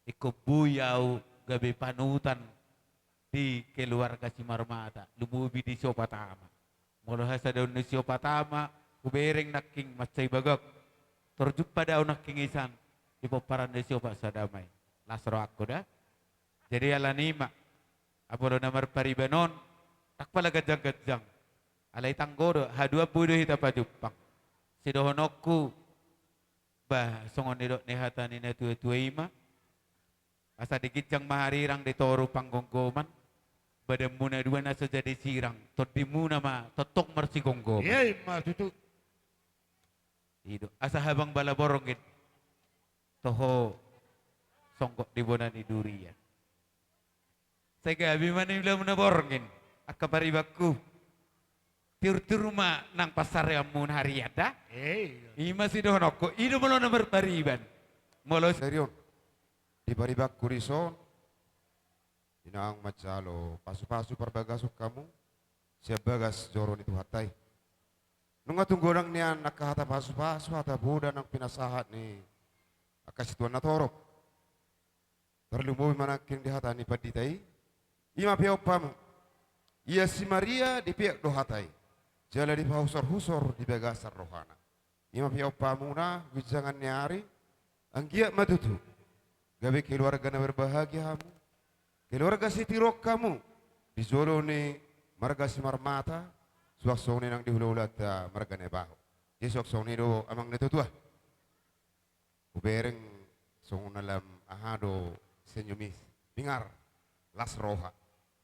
Ingkon boi au gabe panutan di keluarga Simarmata, lumobi di siopat ama. Molo hasadaon ni siopat ama hubereng nangkin mansai bagak. Tor jumpa do au nangkin isan di pomparan ni siopat sadama i. Las rohangku da. Jadi alani i ma, apala na marpariban on, ndang pala ganjang-ganjang. Alai tanggo do, haduan boi do hita pajumpang. Sidohononku, bah, songon nidok ni hata ni natua-tua i ma, asa di ginjang ma harirang, di toru panggomgoman, badanmuna dua na so jadi sirang, tondimuna ma tongtong marsigomgoman. Iya, ima tutu. I do, asa habang bala borngin, toho songgop di bona ni durian. Sai gabe ma niulamuna borngin, angka paribanku. Tiur-tiur ma nang pansareanmuna harian da. Eh, iya. Ima sidohononku, i do molo na marpariban. Molo sadari on, di paribanku dison, inang manjalo pasu-pasu parbagason hamu sian bagas joro ni Tuhanta i. Nunga tung godang nian angka hata pasu-pasu, hata poda nang pinasahat ni angka situan na torop. Tarlumobi ma nangkin di hata ni pandita i, ima peop hamu. Ia si Maria dipeop do hata i, jala dipahusor-husor di bagasan rohana. Ima peop hamuna, ginjangan ni ari, anggiat ma tutu gabe keluarga na berbahagia hamu, keluarga sitiruon hamu di jolo ni marga Simarmata, suang songon i nang di hula-hulanta marga Nabaho. Jadi suang songon i do amang natua-tua. Hubereng songon na lam aha do senyumis. Dengar, las roha.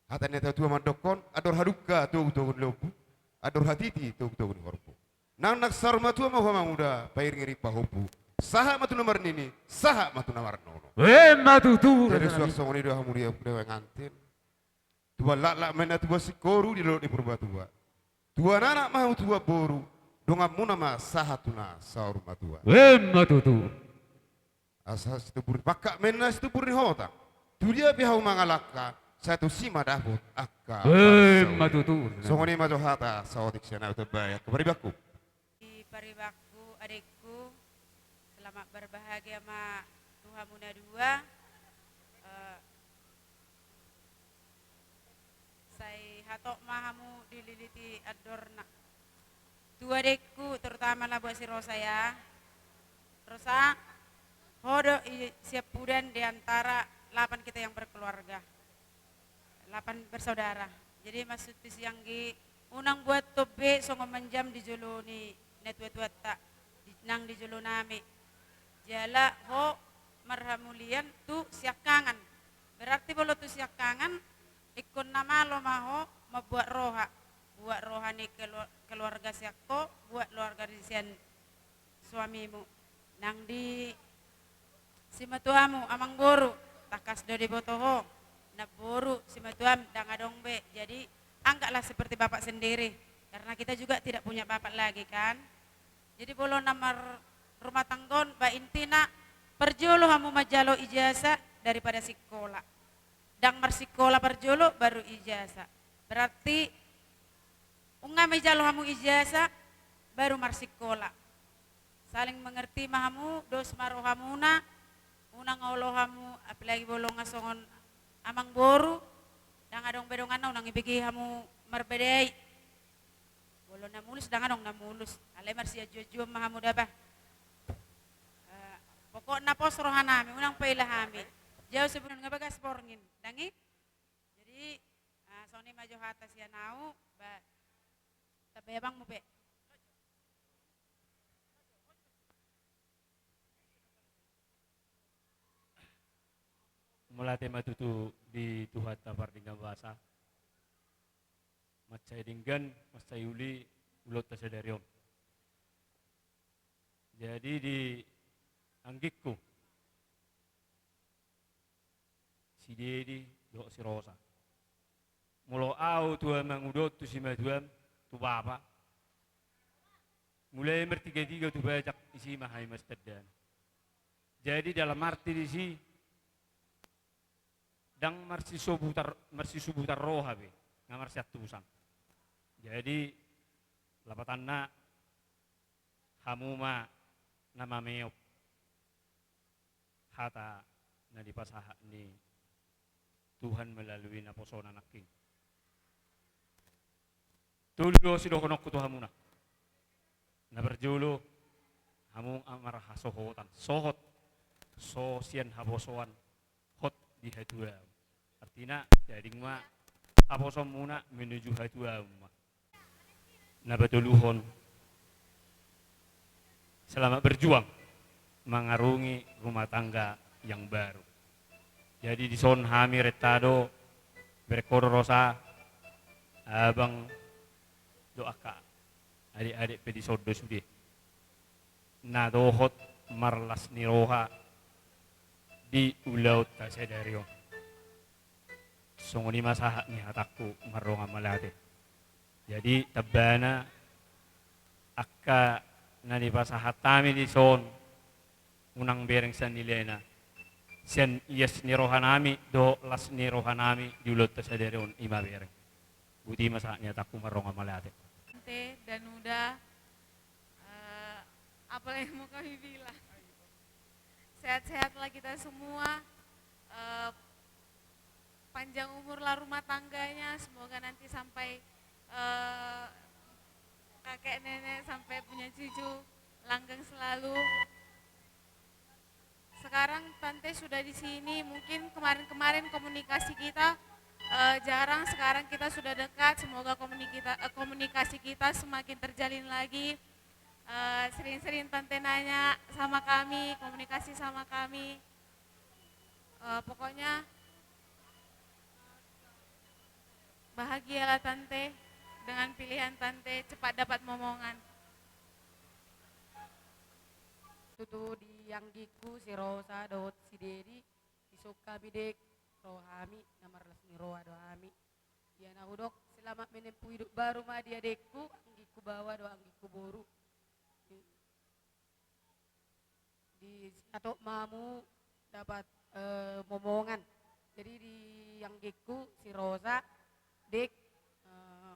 Hata ni natua-tua mandokkon, andor hadungka togu-togu ni lombu, andor hatiti togu-togu ni horbo. Nang na saur matua ma ho manguda, pairing-iring pahompu. Sahat ma tu na marnini, sahat ma tu na marnono. Ima tutu. Jadi suang songon i do hamu di pengantin. Tubuan laklak ma inna tubuan singkoru di dolok ni Purbatua. Tubuan anak ma hamu tubuan boru, donganmuna ma sahat tu na saur matua. Ima tutu. Asa situmbur ni pangkat ma inna situmbur ni hotang. Tudia pe hamu mangalangka, sai tusi ma dapot angka. Ima tutu. Songon i ma jo hata saotik sian ahu, tambai angka paribanku. Di paribanku, adekku, selamat berbahagia ma tu hamuna dua. Eh, sai hatop ma hamu dililiti andorna. Tu adekku, terutama lah buat si Rosa ya. Rosa, ho do i siampudan di antara lapan kita yang berkeluarga. Lapan bersaudara. Jadi maksud tu sianggi, unang buat tobe songon manjam di jolo ni natua-tuanta, di, nang di jolo nami. Jala ho marhamulian tu siangkangan. Berarti molo tu siangkangan, ingkon na malo ma ho mambuat roha. Buat roha ni kelu-, keluarga sian ho, buat keluarga ni sian suamimu. Nang di simatuamu, amangboru, tangkas do diboto ho. Namboru, simatuam, ndang adong be. Jadi, anggaplah seperti bapak sendiri. Karena kita juga tidak punya bapak lagi, kan? Jadi, molo na marrumah tangga on, ba intina, parjolo hamu manjalo ijazah daripada sikola. Ndang marsikola parjolo, baru ijazah. Berarti, nunga manjalo hamu ijazah, baru marsikola. Saling mengerti ma hamu, dos ma rohamuna, unang olo hamu, apalagi molo nga songon amangboru, ndang adong be donganna, unang ibege hamu marbadai. Molo na mulus, ndang adong na mulus. Alai marsianju-anjuon ma hamu da bah. Eh, pokokna pos rohanami, unang paila hami. Jau sebelum ngebagas borngin, ndang i? Jadi, ah, songon i ma jo hata sian ahu, ba, tambai abangmu pe. Mauliate ma tutu di Tuhanta pardenggan basa. Mansai denggan, mansai uli, ulaonta sadari on. Jadi di anggingku, si Dedi dohot si Rosa. Molo ahu tu amang uda on, tu simatuam, tu bapa, mulai martiga-tiga tu bajak, disi ma hami martandaan. Jadi dalam arti disi, ndang marsisubutan, marsisubutan roha be, nga marsiantusan. Jadi lapatanna, hamu ma na mameop. hata na dipasahat ni Tuhan melalui naposona nangkin. Tolu do sidohononku tu hamuna. Na parjolo, hamu marhasohotan, sohot, so sian haposoan, hot di hatuaon. Artina, daging ma haposoonmuna menuju hatuaon ma. Na patoluhon, selamat berjuang mengarungi rumah tangga yang baru. Jadi dison hami renta do, bereng ho do Rosa, abang do angka adik-adik pe dison do sude. Na dohot marlas ni roha di ulaonta sadari on. Songon i ma sahat ni hatangku mardongan mauliate. Jadi tambana angka na dipasahat hami dison unang bereng sian nilena. Sian ias ni rohanami dohot las ni rohanami di ulaonta sadari on i ma bereng. Botima sahat ni hatangku mardongan mauliate. Tante, Danuda, eh, apa lagi mau kami bilang? Sehat-sehatlah kita semua. Eh, panjang umurlah rumah tangganya. Semoga nanti sampai, eh, kakek nenek sampai punya cucu langgeng selalu. Sekarang Tante sudah di sini, mungkin kemarin-kemarin komunikasi kita, eh, jarang, sekarang kita sudah dekat. Semoga komunikita-, eh, komunikasi kita semakin terjalin lagi. Eh, sering-sering Tante nanya sama kami, komunikasi sama kami. Eh, pokoknya bahagialah Tante dengan pilihan Tante, cepat dapat momongan. Tutu di anggingku si Rosa dohot si Dedi, dison hami, Dek, ro hami, na marlas ni roha do hami. Ia na hudok, selamat menempuh hidup baru ma di adekku, anggingku baoa dohot anggingku boru. Di, di sian on ma hamu dapat, eh, momongan. Jadi di anggingku si Rosa, Dek, eh,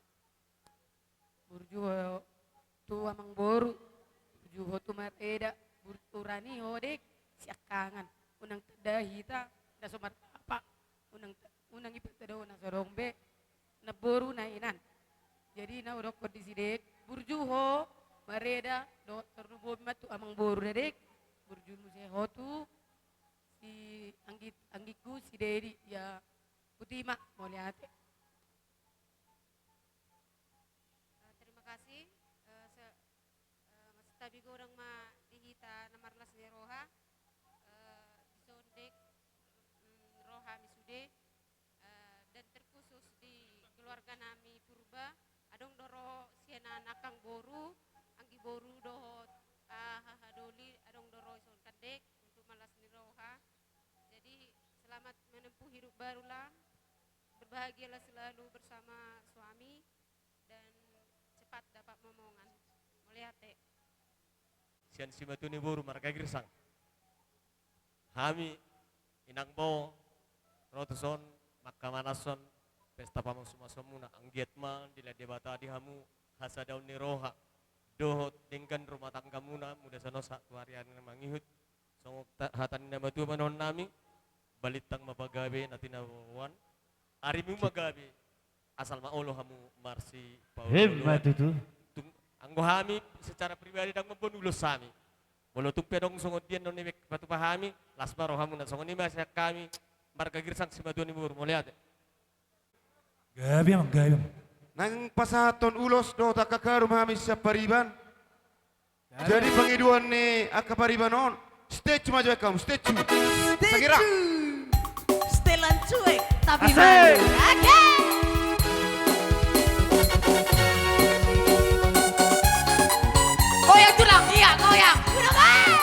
burju ho tu amang boru, burju ho tu mareda, bur-, urani ho, Dek, siangkangan. Unang tanda hita na so martapa, unang ta-, unang ipatanda ho na so adong be namboru na inan. Jadi na hudokkon disi, Dek, burju ho mareda dohot tarlumobi ma tu amang boru da, Dek. Burju muse ho tu si anggit-, anggingku si Dedi, ia. Botima, mauliate. Eh, terima kasih. Eh, se-, eh, santabi godang ma di hita na marlas ni roha. Eh, dison, Dek, mm, ro hami sude. Eh, dan terkhusus di keluarga nami Purba, adong do ro sian angkang boru, anggi boru dohot, ah, haha doli, adong do ro dison kan, Dek, untuk marlas ni roha. Jadi, selamat menempuh hidup barulah, berbahagialah selalu bersama suami, dan cepat dapat momongan. Mauliate. Sian simatua ni boru marga Girsang. Hami, inang bao, ro tuson mangkamanashon pesta pamasumashonmuna, anggiat ma dilehon Debata di hamu hasadaon ni roha dohot denggan rumah tanggamuna, mula sian on sahat tu ari-ari na mangihut. Songon ta-, hata ni na matua ma dohonon nami, balintang ma pagabe na tinaboan, arimu ma gabe, asal ma olo hamu marsipaolo-oloan. Emma tutu. Tung-, anggo hami secara pribadi ndang mamboan ulos hami. Molo tung pe adong songon dia na naeng dipatupa hami, las ma rohamuna. Songon i ma sian hami marga Girsang simatua ni boru, mauliate. Gabe, amang, gabe, amang. Naeng pasahathon ulos dohot angka harum hami sian pariban. Jadi pangidoan ni angka pariban on, stay tune ma jo hamu, stay tune. Stay tune. Setelan cuek tapi malu. Asik. Oke. Goyang tulang, iya, goyang. Udah, Bang.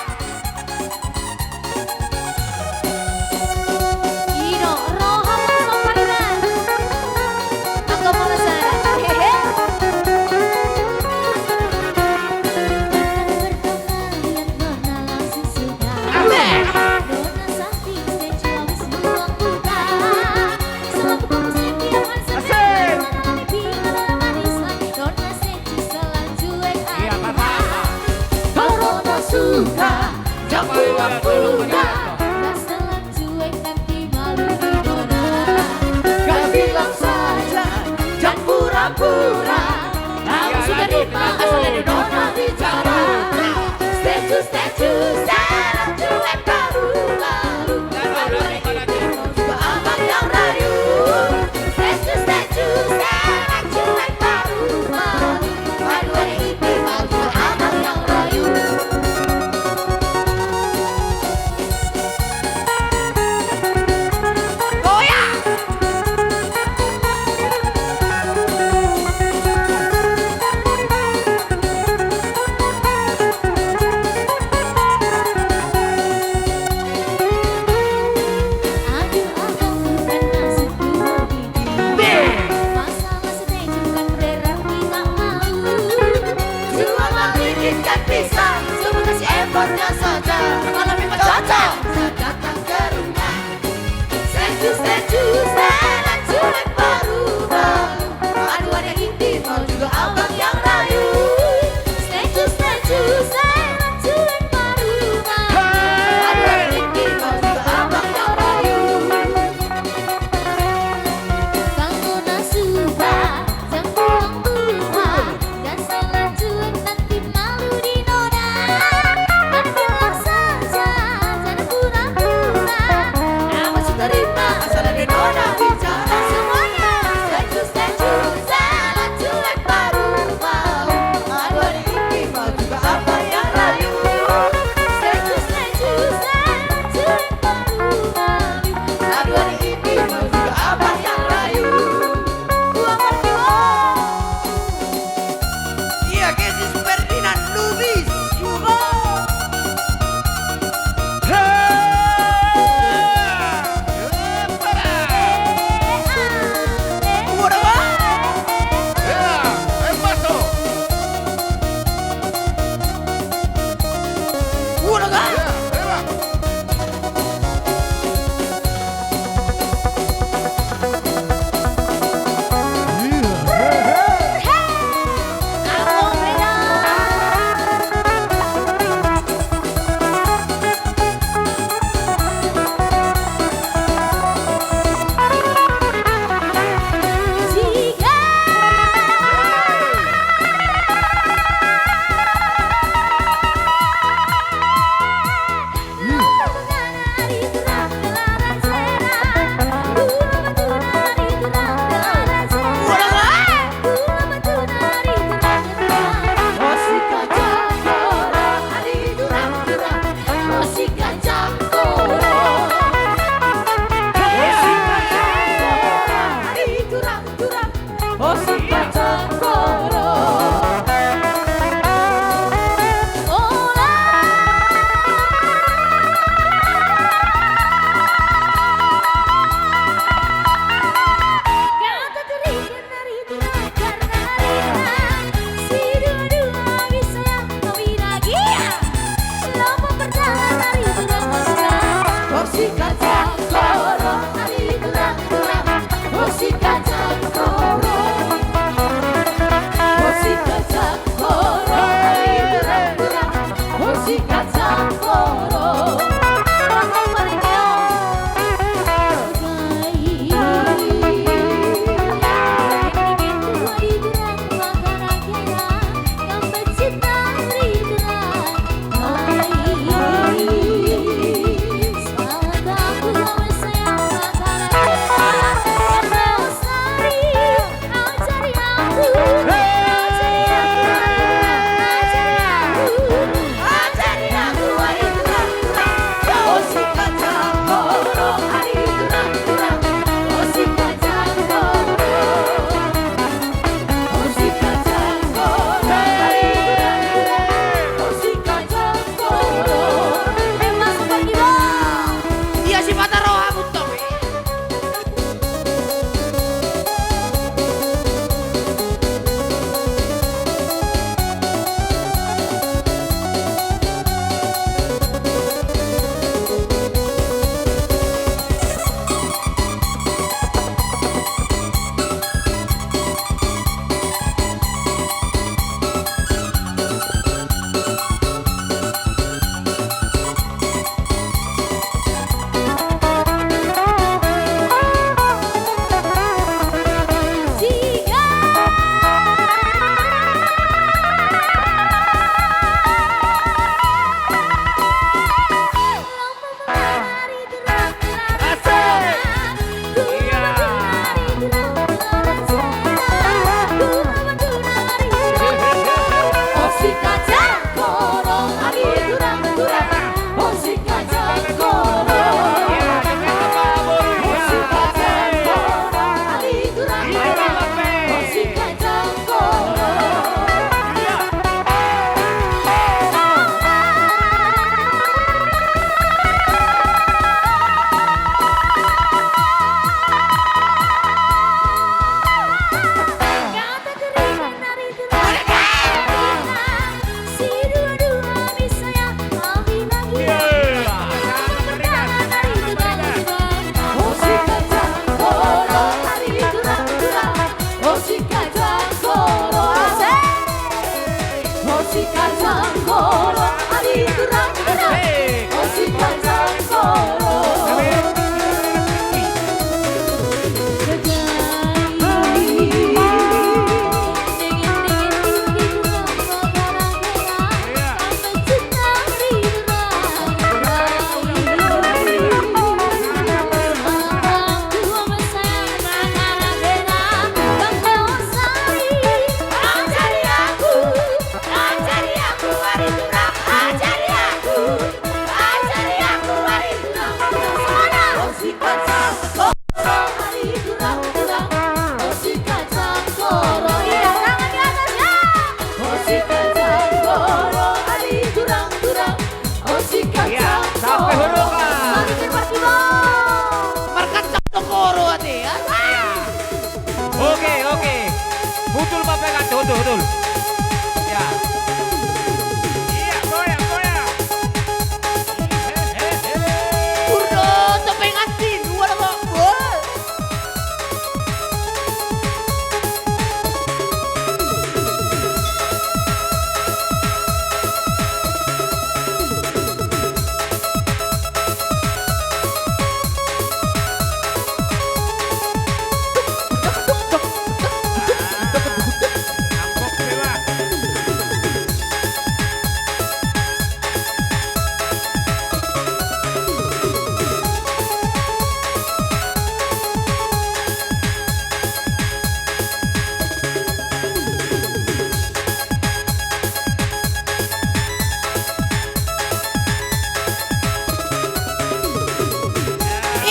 Ido, roha mangkoparinan. Anggo pamasaran. Hehe. Berkah yang dona langsung suka. Amin. Dona santi sejuang suang buka. Sebab kunci dia masa. Asik. Dona manis lagi, dona Iya, mantap. Corona suka, jambuan muda, Iya. Iya, goyang, goyang. He, he, he. Urdo, topeng anti, dua, dua. Wah.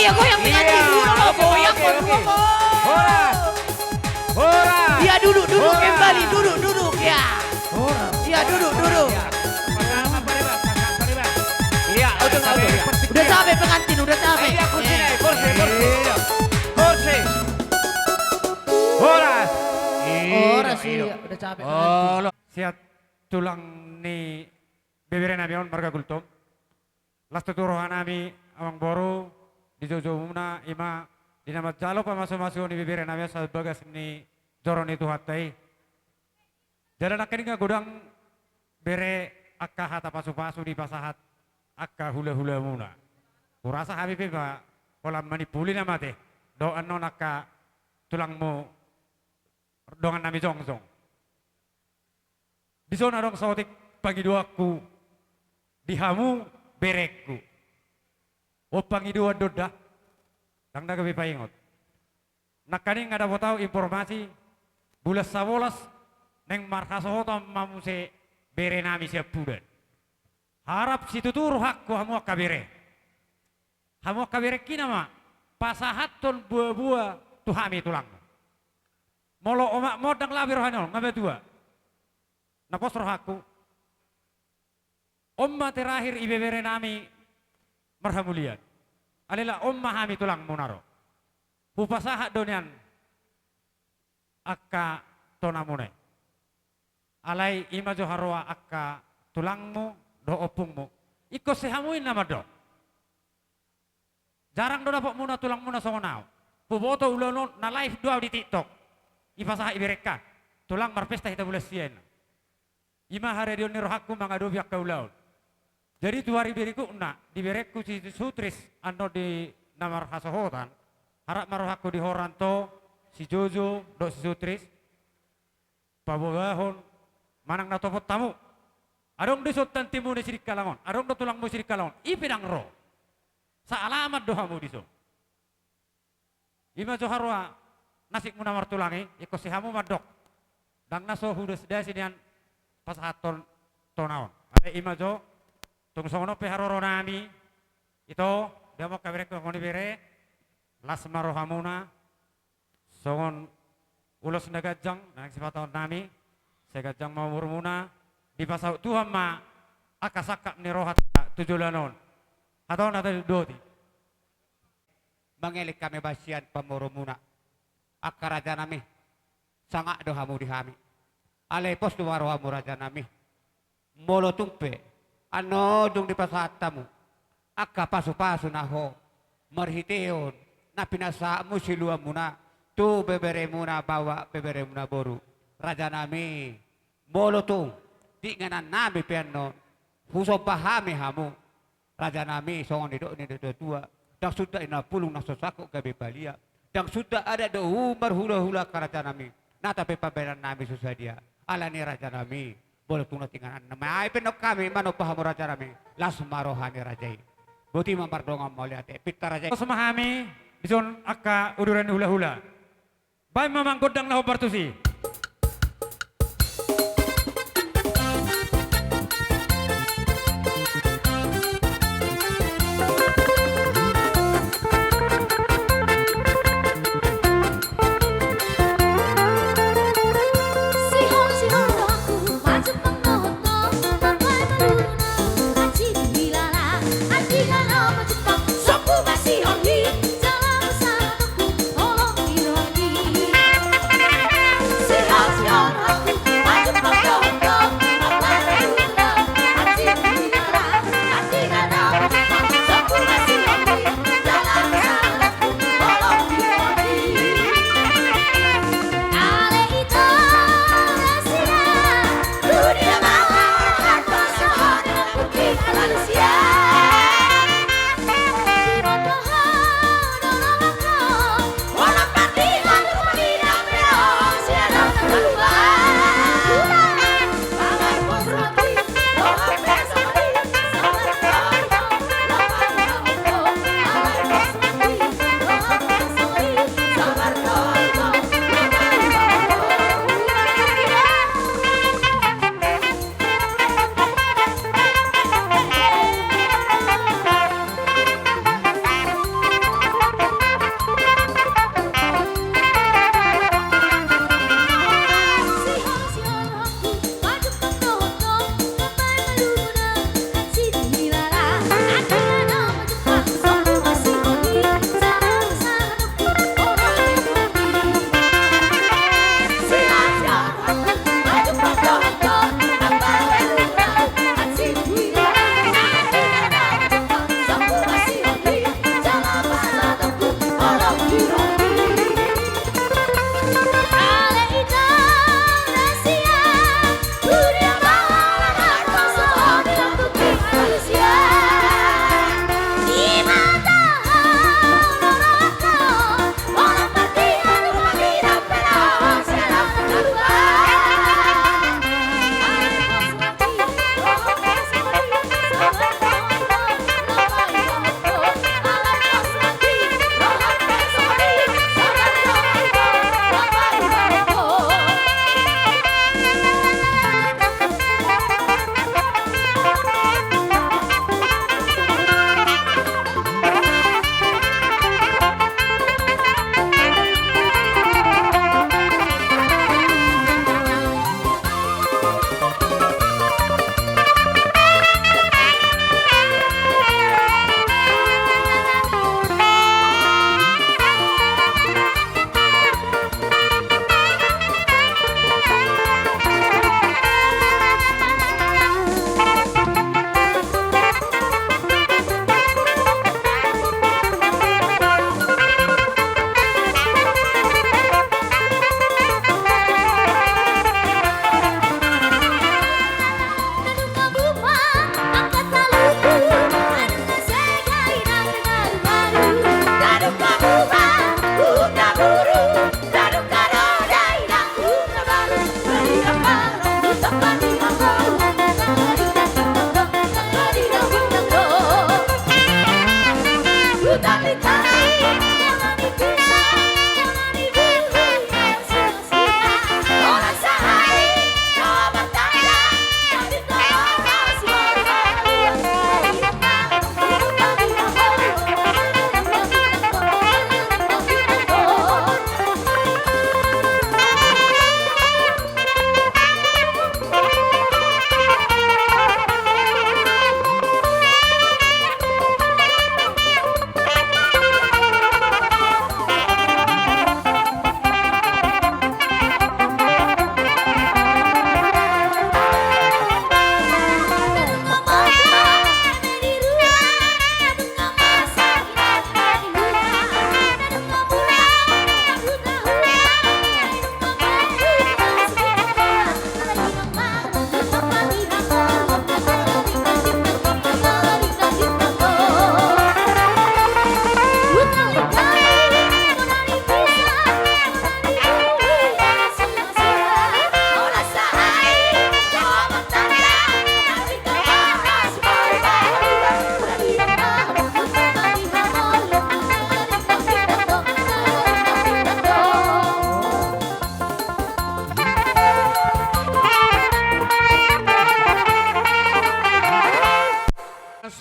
Iya, goyang, pengantin. Iya, duduk, oke, goyang, oke, goyang, oke, goyang. Horas. Horas. Iya, duduk, duduk, horas. Kembali, duduk, duduk, ya. Horas. Iya, duduk, horas, duduk. Iya. Pasang apa, Bang? Pasang apa, Bang? Iya, udah, udah, udah. Udah capek pengantin, udah capek. Iya, kursi, eh, kursi, kursi. Iya. Kursi. Horas. Horas, iya, iya, udah capek pengantin. Sian tulang ni beberenami on marga Gultom. Las tutu rohanami amangboru, di joujoumuna, i ma di na manjalo pamasumasuon ni beberenami on sabagas ni joro ni Tuhanta i. Jala nangkiningan godang bere angka hata pasupasu dipasahat angka hulahulamuna. Hurasa hami pe ma holan manimpuli nama te dohot annon angka tulangmu dongannami jongjong. Dison adong saotik pangidoanku di hamu berengku. On pangidoan do da, ndang na gabe paingot. Nangkaning nga dapot ahu informasi, bulan sabolas naeng marhasohotan ma muse berenami siampudan. Harap situtu rohangku hamu angka bere. Hamu angka berengki nama pasahathon boaboa tu hami tulangmu. Molo omakmu on ndang labe rohana on, nga matua. Na pos rohangku. On ma terakhir ibeberenami marhamulian. Alai la on ma hami tulangmuna ro. Hupasahat do nian angka tonamuna i. Alai i ma jo haroa angka tulangmu dohot ompungmu. Ingkon sai hamu i na mandok. Jarang do dapotmuna tulangmuna songon ahu. Huboto ulaon on na live do ahu di TikTok. Ipasahat iberengka. Tulang, marpesta hita bulan sia inna. I ma haradeon ni rohangku mangadopi angka ulaon. Jadi tu ari berikutna di berengku si Sutris annon di na marhasohotan. Harap ma rohangku di horan to si Jojo dohot si Sutris. Paboahon manang na topot hamu. Adong do dison tantimuna i Sidikalang on, adong do tulangmu i Sidikalang on, i pe ndang ro. Saalaman do hamu dison. I ma jo haroa nasibmuna martulang i, ingkon sai hamu mandok. Ndang na so hudasdasi nian pasahathon tona on. Alai i ma jo, tung songon on pe haroronami, ito, di hamu angka berengku, songon i bere, las ma rohamuna, songon ulos na ganjang na naeng sipatahonnami, sai ganjang ma umurmuna, dipasaut Tuhan ma angka sangkap ni rohanta tu joloan on. Hatahon hata didoti. Mangelek hami bahen sian pamoromuna. Angka rajanami, sangap do hamu di hami. Alai pos do ma rohamu rajanami. Molo tung pe annon dung dipasahat hamu angka pasupasu na ho marhiteon na pinasahatmu siluamuna tu beberemuna baoa beberemuna boru, rajanami, molo tung di inganannami pe annon husomba hami hamu, rajanami, songon nidok ni natuatua, ndang sundat inna pulung na so sangkot gabe palia, ndang sundat adat dohot marhulahula angka rajanami, nata pe pambahenannami so sadia. Alani rajanami, molo tung na tingan anna ma ai pe annon hami manomba hamu rajanami, las ma roha ni raja i. Boti ma mardongan mauliate, pinta raja i. Pos ma hami dison angka uduran ni hulahula. Baen ma amang gondang na hombar tusi.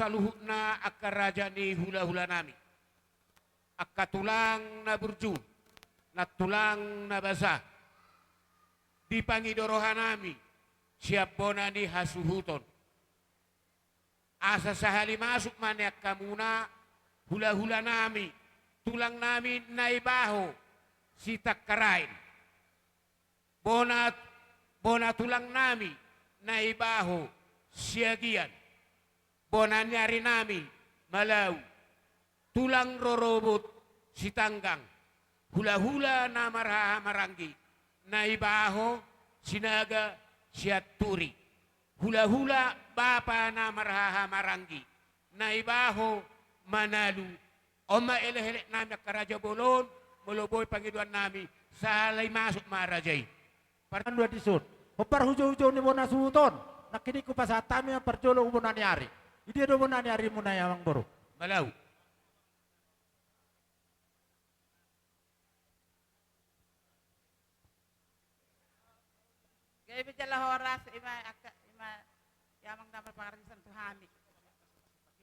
saluhutna angka raja ni hulahulanami, angka tulang na burju, nantulang na basa, dipangido rohanami sian bona ni hasuhuton. Asa sahali masuk ma ni angkamuna, hulahulanami, tulangnami Naibaho Sitangkarain, bona, bona tulangnami Naibaho Siagian, bona ni arinami Malau, tulang rorobot Sitanggang, hulahula na marhahamaranggi Naibaho Sinaga Sianturi, hulahula bapa na marhahamaranggi Naibaho Manalu. On ma elekeleknami angka raja bolon, molo boi pangidoannami, sahali masuk ma raja i. Par- Pandua dison. Hombar hujouhujou ni bona suhut on, nangkining hupasahat hami ma parjolo tu bona ni ari. Idia do bona ni arimuna i, amangboru? Malau. Gabe jala horas, ima angka, ima i amang damang pangarison tu hami.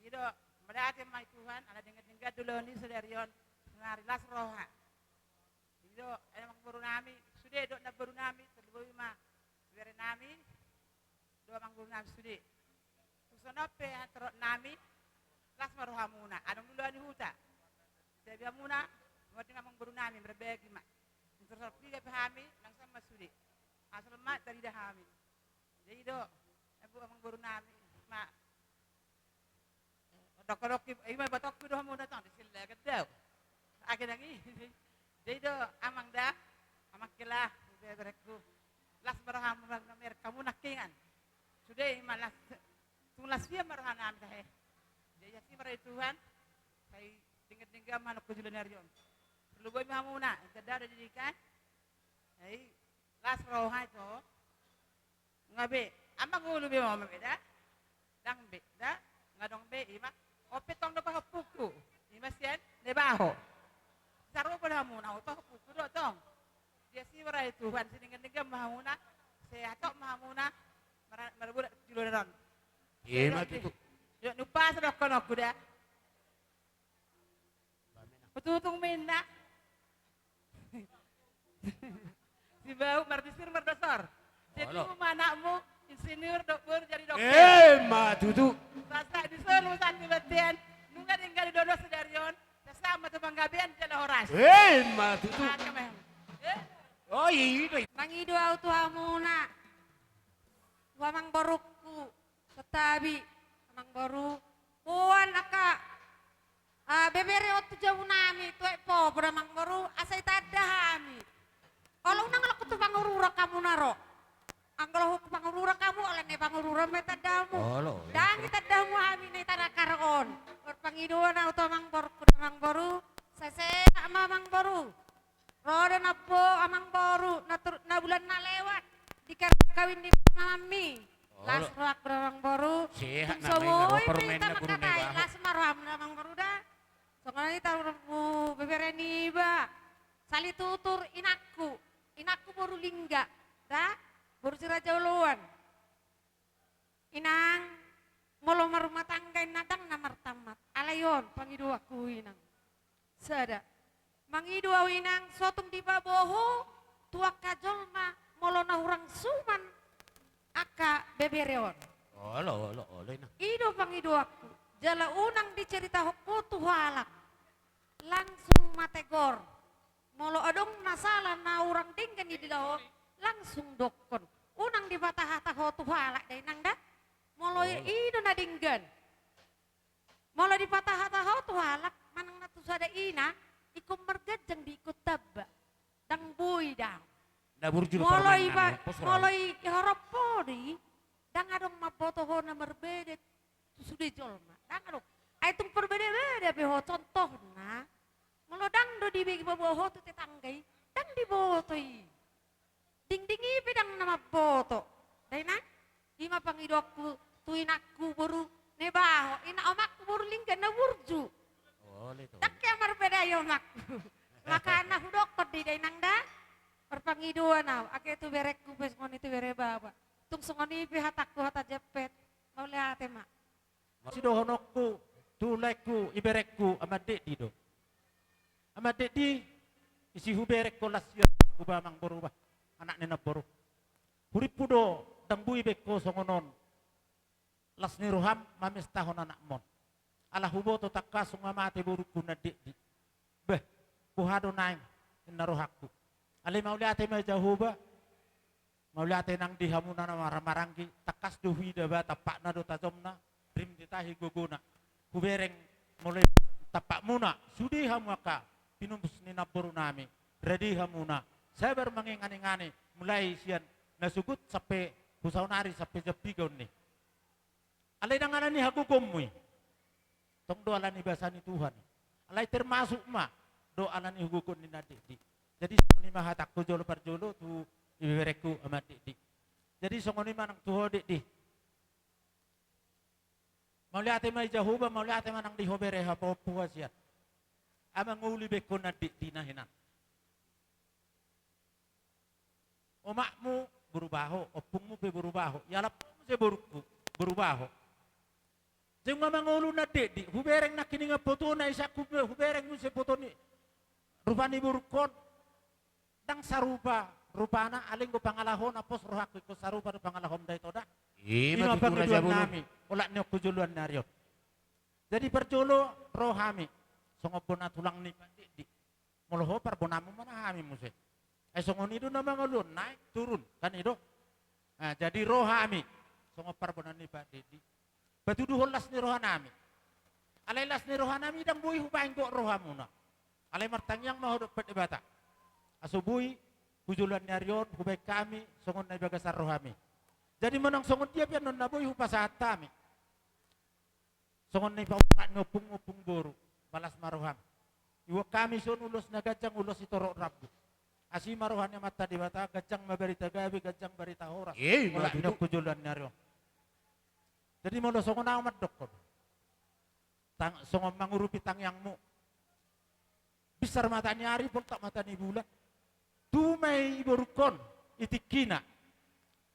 I do, mauliate ma i Tuhan, ala denggan-denggan do ulaon i sadari on, sonari las roha. I do, amangborunami, sude do namborunami, tarlumobi ma beberenami, do amangborunami sude. Tung songon on pe torotnami, las ma rohamuna, adong do ulaon i huta. Tabi hamuna, mending amangborunami, marbagi ma. Tung torop piga pe hami, nang songon ma sude. Asal ma tarida hami. Jadi do, amangborunami, ma. Dok, dok, ima batokku do hamu na tong, di sila gedau. Age nang i. Jadi do, amang da, amang kela, beberekku. Las ma rohamu, amang, na merek hamu nangkiningan. Sude, ima las, tung las ia ma rohanami tahe. Jadi asi ma roha ni Tuhan, sai denggan-denggan ma nangkin joloan ni ari on. Tarlumobi ma hamuna, janda do didirikan. Jadi, las roha i to. Nga be, amang ulu be, mama be da. Dang be da. Nga dong be, ima. On pe tong do pahompungku. Ima sian Naibaho. Sarupa do hamuna, on pahompungku do tong. Jadi asi ma roha ni Tuhan, sai denggan-denggan ma hamuna. Sehat ma hamuna. Mara-, marbulat joloan on. Ima tutu. Yo, nupa sa dohononku da. Hututung ma inna. Sibahu marbisir mardosor. Jadi olo. Tubu ma anakmu, insinyur, doktor, jadi dokter. Ima tutu. Sahat-sahat ni solu, sahat ni bontean, nunga denggan do sadari on, sahat ma tu panggabean jala horas. Ima tutu. Mantap, em. Eh? O, i do i. Mangido au tu hamuna. Tu amangborungku. Santabi, amangboru. Boan angka, ah, bebere on tu jabunami, tu aek popo da amangboru, asa itanda hami. Olo, unang olo tu pangururan hamuna ro. Anggo olo tu pangururan hamu, olo, na pangururan ma itanda hamu. Olo, olo. Ndang itanda hamu hami na i tanakar on. Marpangidoan au tu amangborungku da amangboru, sai sehat ma amangboru. Ro do namboru, amangboru, na tur-, na bulan na lewat di kawin ni pamanmi. Olo. Las rohangku da amangboru. Sehat. Tung na so boi pe hita mangkatai, las ma rohamu da amangboru da. Songon i tarlumobi bebere niba. Salitutur inangku, inangku boru Lingga da, boru Siraja Oloan. Inang, molo marrumah tangga inna ndang na martammat. Alai on pangidoanku inang. Sada. Mangido au inang, so tung dipaboho tu angka jolma molo na hurang suman angka bebere on. Olo, olo, olo inang. I do pangidoanku. Jala unang diceritahon ho tu halak. Langsung ma tegor. Molo adong na sala na hurang denggan i diida ho, langsung dokkon. Unang dipatahataho tu halak da inang da. Molo i do na denggan. Molo dipatahataho tu halak, manang na tu sada ina, ingkon marganjang do ingkon tamba. Ndang boi da. Molo i, molo i horompo do i, ndang adong mamboto ho na marbeda tu sude jolma. Ndang adong. Ai tung parbedabeda pe ho, contohna. Molo ndang do dipaboa ho tu tetangga i, ndang diboto i. Dingding i pe ndang na mamboto. Da inang, ima pangidoanku tu inangku boru Naibaho, ina omakku boru Lingga na burju. Ndang hea marbeda i omakku. Makana hudokkon do i da inang da. Marpangidoan au, ake tu berengku pe songon i tu bere baba. Tung songon i pe hatangku hata jempet. Mauliate ma. Sidohononku tu laengku, iberengku, Amang Dekdi do. Amang Dekdi, isi hubereng ho las sian rohangku ba, Amangboru ba, anak ni namboru. Hurimpu do, ndang boi baen ho songon on las ni roham mamestahon anakmon. Ala huboto tangkas nunga mate borungku na dekdi. Bah, boha do naeng, ninna rohangku. Alai mauliate ma Jahowa, mauliate nang di hamuna na marhahamaranggi, tangkas do huida ba, tampakna do tajomna, rim di tahi gogona. Hubereng molo tampakmuna, sude hamu angka pinunus ni namborunami, rade hamuna, sabar manginganingani, mulai sian na sogot sampe hu saonari sampe jam piga on ni. Alai ndang ala ni hagogoonmu i. Tong do ala ni basa ni Tuhan i. Alai termasuk ma do ala ni hagogoon ni na dekdi. Jadi songon i ma hatangku jolo parjolo tu iberengku Amang Dekdi. Jadi songon i ma nang tu ho Dekdi. Mauliate ma i Jahowa, mauliate ma nang di ho bere, hapompung hasian. Amang, uli baen ho na dekdi na hinan. Omakmu boru Baho, ompungmu pe boru Baho, ialap ho muse borungku boru Baho. Jeng ma mangolu na dekdi, hubereng nangkiningan fotona, isangku pe hubereng muse foto ni rupa ni borungkon. Ndang sarupa rupana, alai anggo pangalahona pos rohangku ingkon sarupa do pangalahom da ito da. Ima tutu, pangidoannami, olat ni on tu joloan ni ari on. Jadi parjolo ro hami songon bona tulang ni Pak Dekdi. Molo ho parbonammu ma na hami muse. Ai songon i do na mangolu on, naek turun, kan i do. Nah, jadi ro hami songon parbonaan ni Pak Dekdi. Patuduhon las ni rohanami. Alai las ni rohanami ndang boi hubaen gok rohamuna. Alai martangiang ma ho dohot Debata, asa boi tu joloan ni ari on hubaen hami songon na di bagasan rohami. Jadi manang songon dia pe annon na boi hupasahat hami. Songon na dipasahat ni ompung, ompung boru, balas ma roham. Iboan hami songon ulos na ganjang, ulos sitorop rambu. Asi ma roha ni Amanta Debata, ganjang ma barita gabe, ganjang barita horas. Ima tutu. Olat ni on tu joloan ni ari on. Jadi molo songon ahu mandokkon, tang-, songon mangurupi tangiangmu. Binsar mata ni ari, poltak mata ni bulan. Tubu ma i borungkon, i tingkina.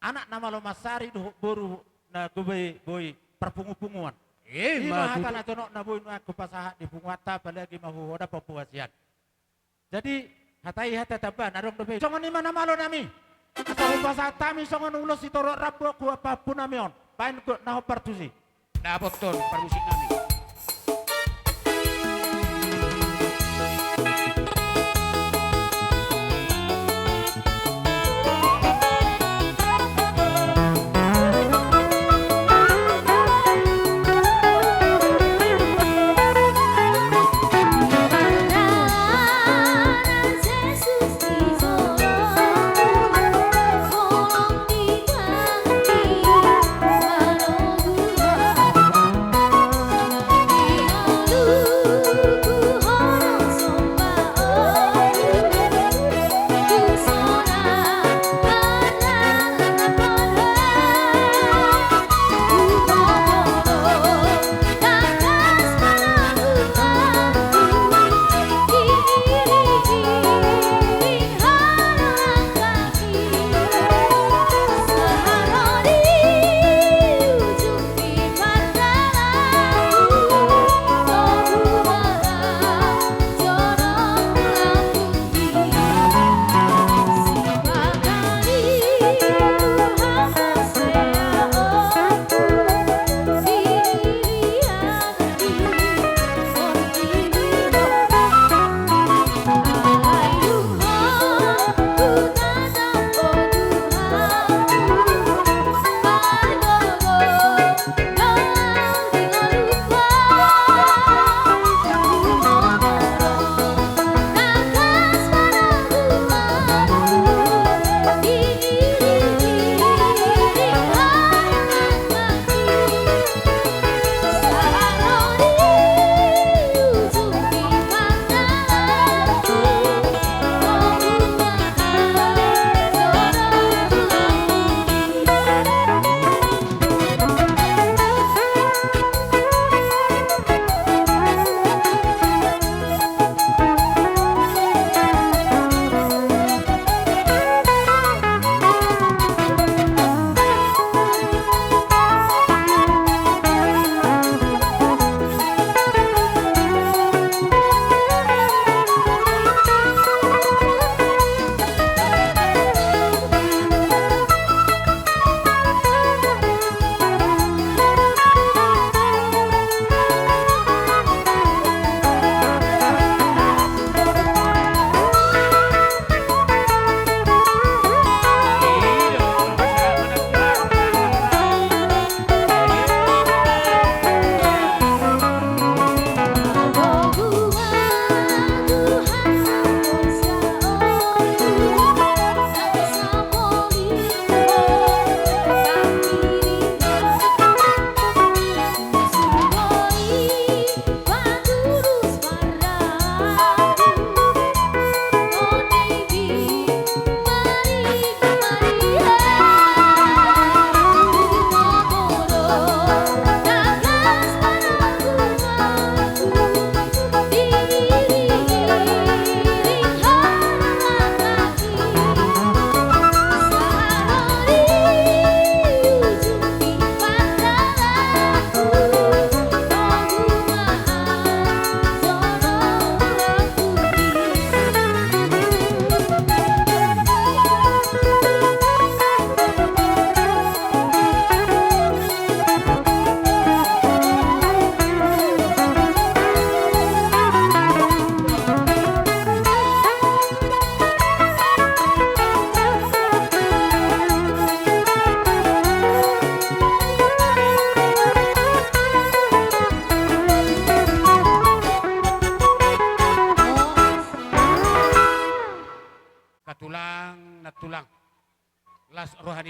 Anak na malo mansari dohot boru na gabe boi parpungupunguan. Ima tutu. Ima hata na jonok na boi nuaeng hupasahat di punguanta, apalagi ma tu ho da, hapompung hasian. Jadi hata i hata tamba, na adong dope. Songon i ma na malonami. Asa hupasahat hami songon ulos sitorop rambu tu hamuna on. Baen gok na hombar tusi. Dapothon parmusiknami.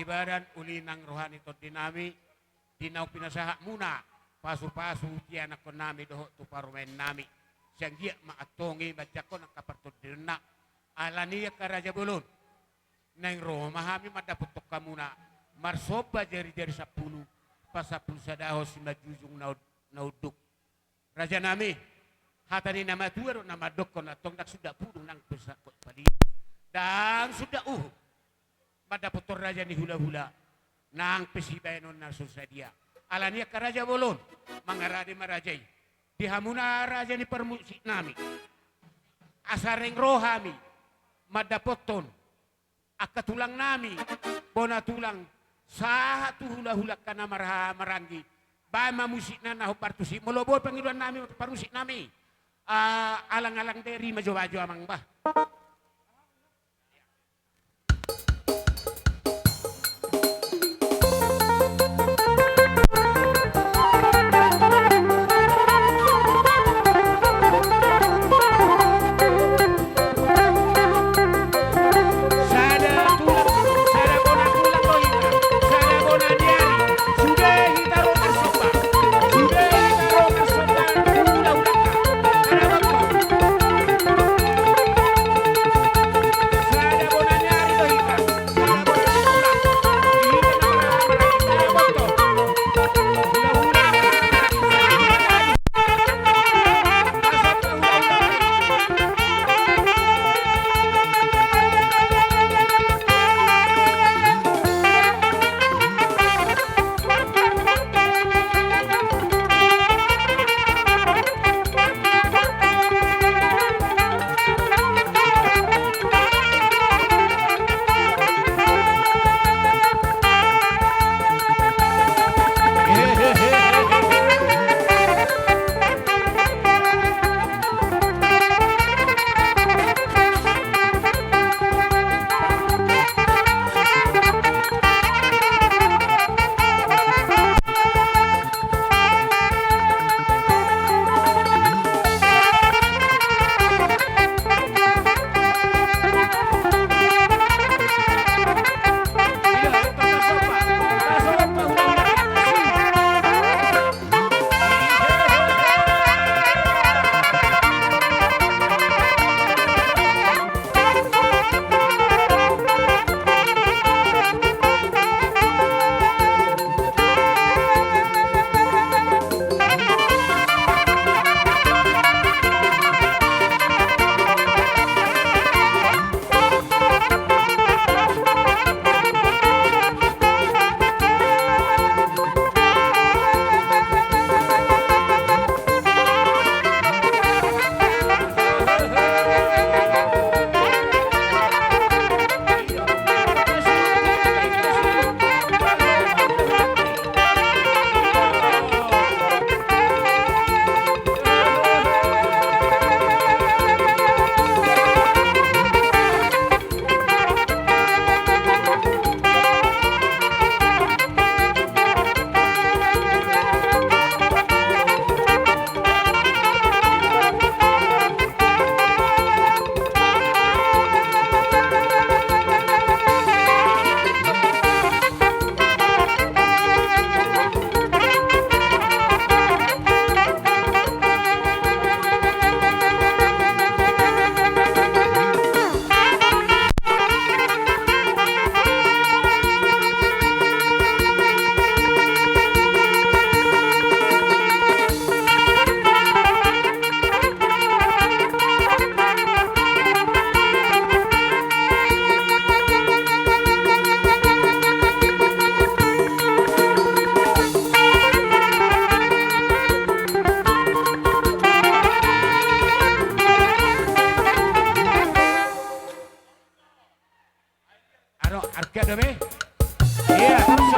Badan uli nang roha ni tondi nami, di naung pinasahat muna pasu-pasu tu ianakhon nami dohot tu parumaen nami. Sai anggiat ma antong i manjangkon angka partondionna. Alani i angka raja bolon, naeng ro ma hami mandapothon hamuna marsomba jari-jari sampulu, pasampulu sadahon simanjujung na, na unduk. Raja nami, hata ni na matua do na mandokkon, antong ndang sundat pudung nang pe sangkot palia, ndang sundat uhum mandapothon raja ni hula-hula nang pe sibahenon na so sadia. Alani i angka raja bolon, mangarade ma raja i di hamuna raja ni parmusik nami. Asa reng ro hami mandapothon angka tulang nami, bona tulang, sahat tu hula-hula angka na marhaha maranggi. Baen ma musikna na hombar tusi. Molo boi pangidoan nami, parmusik nami, ah, alang-alang deri ma jo bajo amang bah. Aro, arke dome. Iya, terus.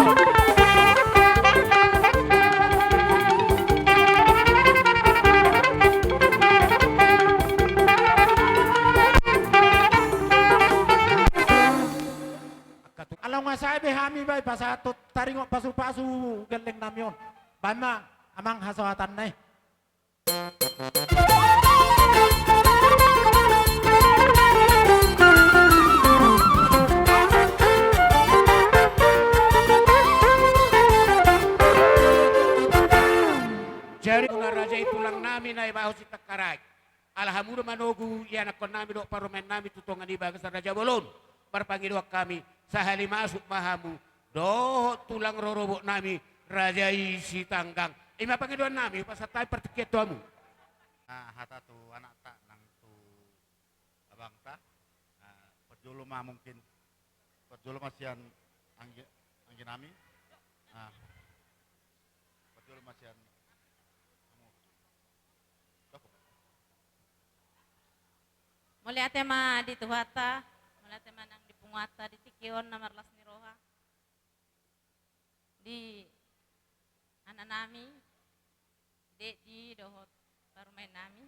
Alai nga sae be hami ba i pasahat taringot pasu-pasu gelleng nami on. Baen ma amang hasohatanna i. Jadi muna raja i tulang nami na i baho Sitangkarai. Ala hamu do manogu ianakkon nami dohot parumaen nami tu tonga ni bagasan raja bolon. Marpangidoan hami, sahali masuk ma hamu dohot tulang rorobot nami raja i Sitanggang. I ma pangidoan nami, hupasahat hami partingkian tu hamu. Nah, hata tu anakta nang tu abangta. Nah, parjolo ma mungkin, parjolo ma sian anggi, anggi nami. Nah, parjolo ma sian hamu. Mauliate ma di Tuhanta, mauliate ma nang di punguanta di tingki on na marlas ni roha. Di anaknami, Dedi dohot parumaennami.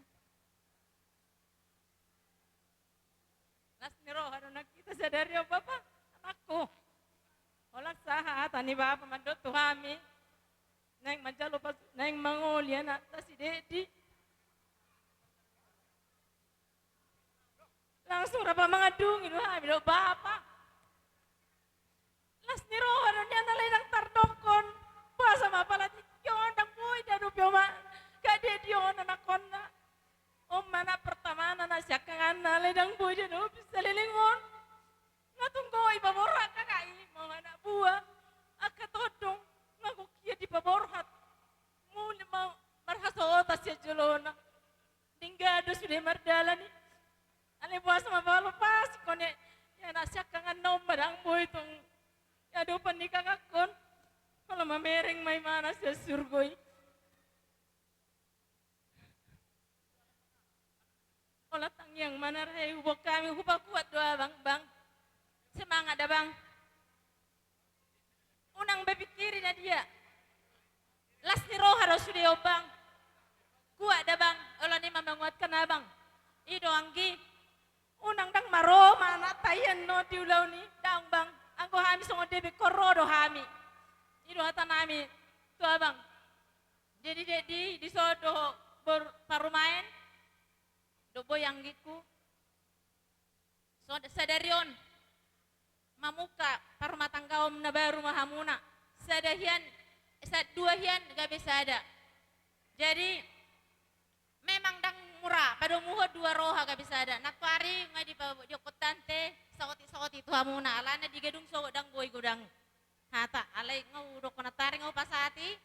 Las ni roha do nang hita sadari on, Bapa, anakku. Holan sahat hata ni Bapa mandok tu hami. Naeng manjalo pas, naeng mangoli anakta si Dedi. Langsung rap mangandungi do hami do, Bapa. Las ni roha do nian, alai ndang tardokkon. Boasa ma pala tingki on ndang boi diadopi omakna, Kak Dedi on anakkonna. On ma anak pertamana na siangkanganna, alai ndang boi diadopi saleleng on. Nga tung gok i paborhat kakak i, mau anak buah. Angka tondong, nga gok ia dipaborhat. Muli ma marhasohotan sian jolona. Denggan do sude mardalan i. Alai boasa ma pala palupaskon i, ia na siangkanganna on ma ndang boi tong diadopan ni kakakkon. Holan mamereng ma imana sian surgo i. Holan tangiang ma na rahe huboan hami, hupakuat do abang, Bang. Semangat da, Bang. Unang be pingkiri na dia. Las ni roha do sude on, Bang. Kuat da, Bang. Holan i ma manguatkan abang. I do, anggi. Unang ndang ma ro ma anakta i annon di ulaon i. Daong, Bang. Anggo hami songon dia be, ingkon ro do hami. I do hatanami tu abang. Jadi, Dedi, dison dohot bor-, parumaen. Dohot boi anggingku. So, sadari on mamungka parrumatanggaon na baru ma hamuna. Sada hian, sa-, dua hian gabe sada. Jadi memang ndang mura padomuhon dua roha gabe sada. Nantoari nga dipa-, didok tante saotik-saotik tu hamuna, alana di gedung sogot ndang boi godang. Hata, alai nga hudokkon nantoari, nga hupasahat i,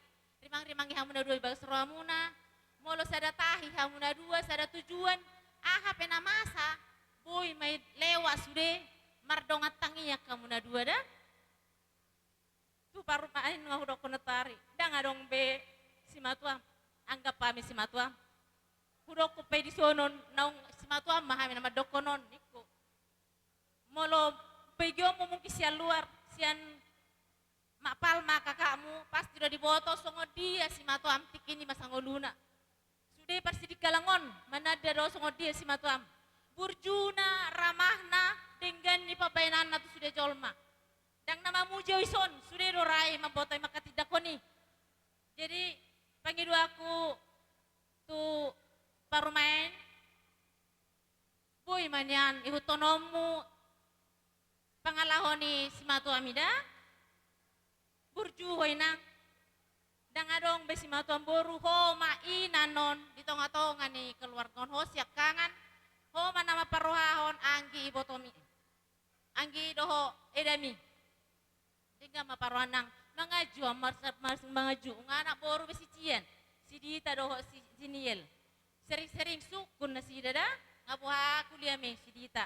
rimang-rimangi hamu na dua di bagas rohamuna. Molo sada tahi hamu na dua, sada tujuan, aha pe na masa, boi ma i lewat sude, mardongan tangiang hamu na dua da. Tu parumaen nga hudokkon nantoari, ndang adong be simatuam, anggap hami simatuam. Hudokkon pe disonon, naung simatuam ma hami na mandokkon on, ningku. Molo begeonmu mungkin sian luar, sian Mak Palma kakakmu, pasti do diboto songon dia simatuam tingki i masa ngoluna. Sude parsidingkalang on mananda do songon dia simatuam. Burjuna, ramahna, denggan ni pambahenanna tu sude jolma. Ndang na mamuji au ison, sude do ra i mamboto i manghatindanghon i. Jadi, pangidoanku tu parumaen, boi ma nian ihuthononmu pangalaho ni simatuam i da. Burju ho, Inang. Ndang adong be simatuam boru, ho ma ina annon di tonga-tonga ni keluarga on, ho siangkangan. Ho ma na mamparrohahon anggi ibotomi, anggi dohot edami. Denggan ma parrohana, Nang. Mangaju, mars-, mars-, mangaju. Nga anak boru be si Cian, si Dita dohot si, si Niel. Sering-sering sungkun nasida da, nga boha kuliah ma i si Dita.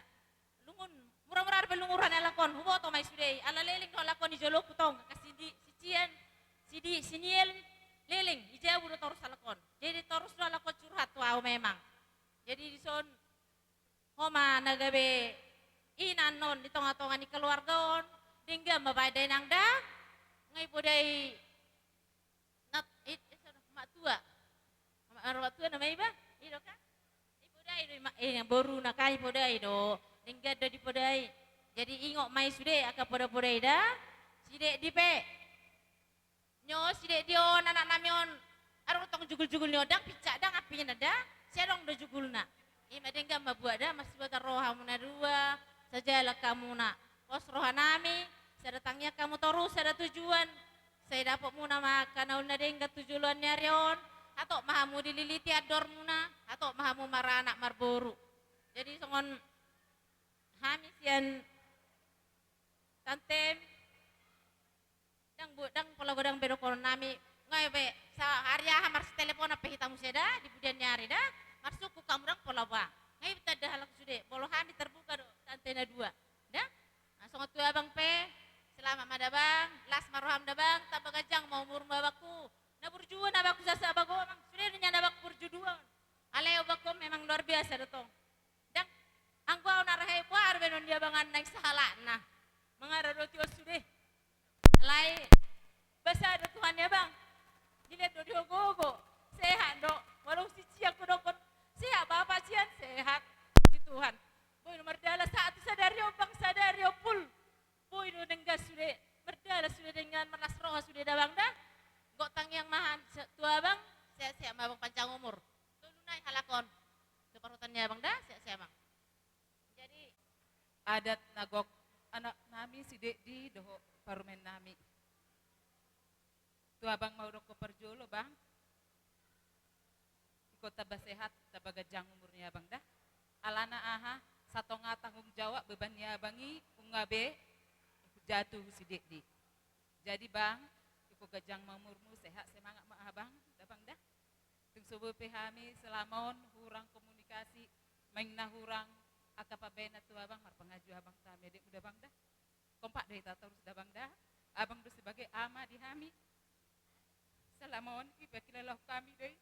Lungun, mura-mura dope lungun roha ni halak on, huboto ma i sude i. Ala leleng do halak on di jolongku tong, angka si Di-, si Cian, si Di-, si Niel, leleng, di jabu do torus halak on. Jadi torus do halak on curhat tu ahu memang. Jadi dison, ho ma na gabe ina annon di tonga-tonga ni keluarga on. Denggan ma baen da, Inang, da. Nga ipodai nat-, it-, it-, matua. Ma-, matua nama iba? I do kan? Ipodai do i ma-, eh, boruna kan ipodai do. Denggan do dipodai. Jadi ingot ma i sude angka poda-poda i da. Si Dedi pe. Nyo si Dedi on, anaknami on, adong tong jugul-jugul ni on, ndang pincak, ndang ampingan da, sai adong do jugulna. I ma, denggan ma buat da, marsibotoan roha hamu na dua, sajalan hamuna. Pos rohanami, sada tangiang hamu torus, sada tujuan. Sai dapotmuna ma angka na uli na denggan tu joloan ni ari on. hatop ma hamu dililiti andormuna, hatop ma hamu maranak marboru. Jadi songon hami sian tantem, ndang bu-, ndang pola godang be dohonon nami, nga be, sa-, ari aha marsiteleponan pe hita muse da, di pudian ni ari da, marsungkun hamu ndang pola ba. Nga i tanda halak sude, molo hami terbuka do tante na dua. Da? Nah, songon tu abang pe, selamat ma da bang, las ma roham da bang, tamba ganjang ma umurmu abangku. Na burju on abangku, sasa abang on, sude nian abangku burju dua on. Alai abangku memang luar biasa do tong. Ndang, anggo au na rahe boar benon di abangan naeng sahalakna. Mangaradoti on sude. Alai, basa do Tuhan i abang. Dilehon do di ho gogo. Sehat do. Walau siciak hudokkon. Sehat bapa sian, sehat. Di Tuhan. Boi do mardalan sahat tu sadari on bang, sadari on pul. Boi do denggan sude. Mardalan sude denggan, marlas roha sude da bang da. Gok tangiang ma hami tu abang. Sehat-sehat ma abang, panjang umur. Tolu nai halak on. Tu parhuta ni abang da, sehat-sehat ma. Jadi, adat na gok anak nami si Dedi dohot parumaen nami. Tu abang ma hudokkon parjolo bang. Ingkon tamba sehat, tamba ganjang umur ni abang da. Alana aha, satonga tanggung jawab beban ni abang i, nunga be jatuh si Dedi. Jadi bang, ingkon ganjang ma umurmu, sehat semangat ma abang da bang da. Tung so boi pe hami selama on hurang komunikasi, main na hurang angka pambahenan tu abang, marpangaji abang tu hami adekmu da bang da. Kompak do hita torus da bang da. Abang do sebagai ama di hami. Selama on i pe kilala hami do i.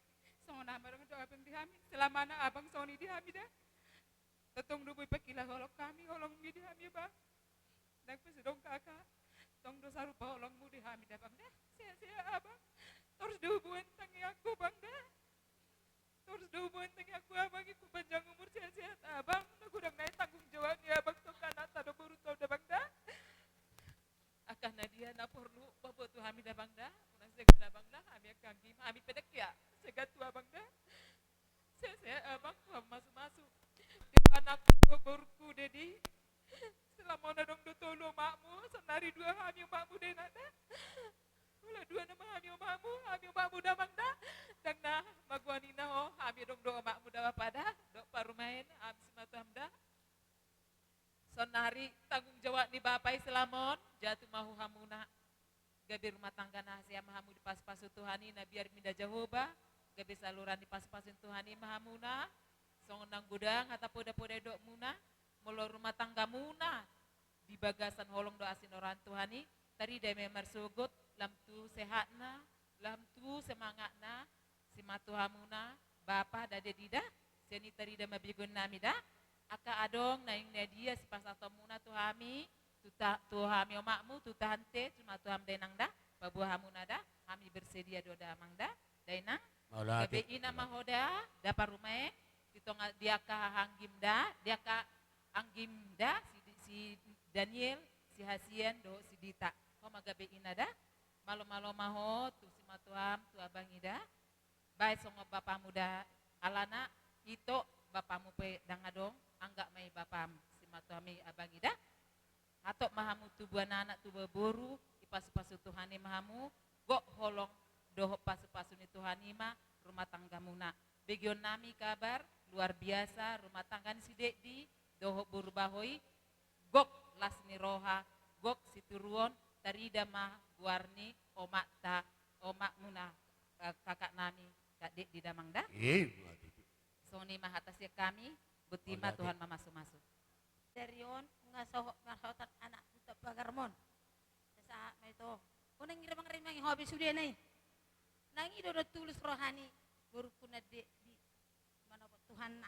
Songon ama do abang di hami. Selamana abang songon i di hami da. Tong do boi pe kilala hami, holongmi di hami bang. Ndang pe so adong kaka. Tong do sarupa holongmu di hami da bang da. Sehat-sehat abang. Torus do hubungan tangiangku bang da. Torus do hubungan tangiangku abang, ingkon panjang umur, sehat-sehat abang. Na godang nai tanggung jawab ni abang tu angka anakta dohot boruta da bang da. Angka na dia na porlu paboa tu hami da bang da. Unang segan abang da, hami angka anggim, hami pe dengke, segan tu abang da. Sehat-sehat abang, Tuhan masu-masu. Di anakku, borungku Dedi. Selama on adong do tolu omakmu, sonari dua hami omakmu da inang da. Molo dua nama hami omakmu, hami omakmu da amang da. Ndang na magoan ina ho, hami adong do omakmu da bapa da. Dohot parumaen, hami simatuam da. Sonari tanggung jawab ni bapa i selama on jatuh ma hu hamuna. Gabe rumah tangga na hasea ma hamu dipasu-pasu Tuhan i, na biar mida Jahowa, gabe saluran dipasu-pasu Tuhan i ma hamuna. Songon nang godang hata poda-poda didokmuna, molo rumah tanggamuna di bagasan holong dohot asi ni roha ni Tuhan i, tarida ma i marsogot, lam tu sehatna, lam tu semangatna, simatuamuna, bapa da Dedi da, sian i tarida ma begeonnami da, angka adong naeng na dia sipasahatonmuna tu hami, tu ta-, tu hami omakmu, tu tante, simatuam da inang da, paboa hamuna da, hami bersedia do da amang da, da inang. Mauliate. Gabe ina ma ho da, da parumaen, di tonga, di angka anggim da, di angka anggim da, si, si Daniel, si Hasian, dohot si Dita. Ho ma gabe ina da, malo-malo ma ho, tu simatuam, tu abang i da. Baen songon bapamu da, alana ito bapamu pe ndang adong, anggap ma i bapam, simatuam i abang i da. Hatop ma hamu tubuan anak, tubuan boru, dipasu-pasu Tuhan i ma hamu, gok holong dohot pasu-pasu ni Tuhan i ma rumah tanggamuna. Begeonnami kabar luar biasa, rumah tangga ni si Dedi dohot boru Baho i, gok las ni roha, gok situruon, tarida ma goar ni omakta, omakmuna, eh, kakaknami, Kak Dedi da amang da. Eh, mauliate. Songon i ma hata sian hami, botima. Mauliate. Tuhan mamasu-masu. Dari on, nga sohot marhotan anak buta pagarmon. Sahat ma ito. Unang irimang-rimangi ho be sudena i. Nang i do na tulus roha ni borungku na Dedi. Manopot Tuhanna.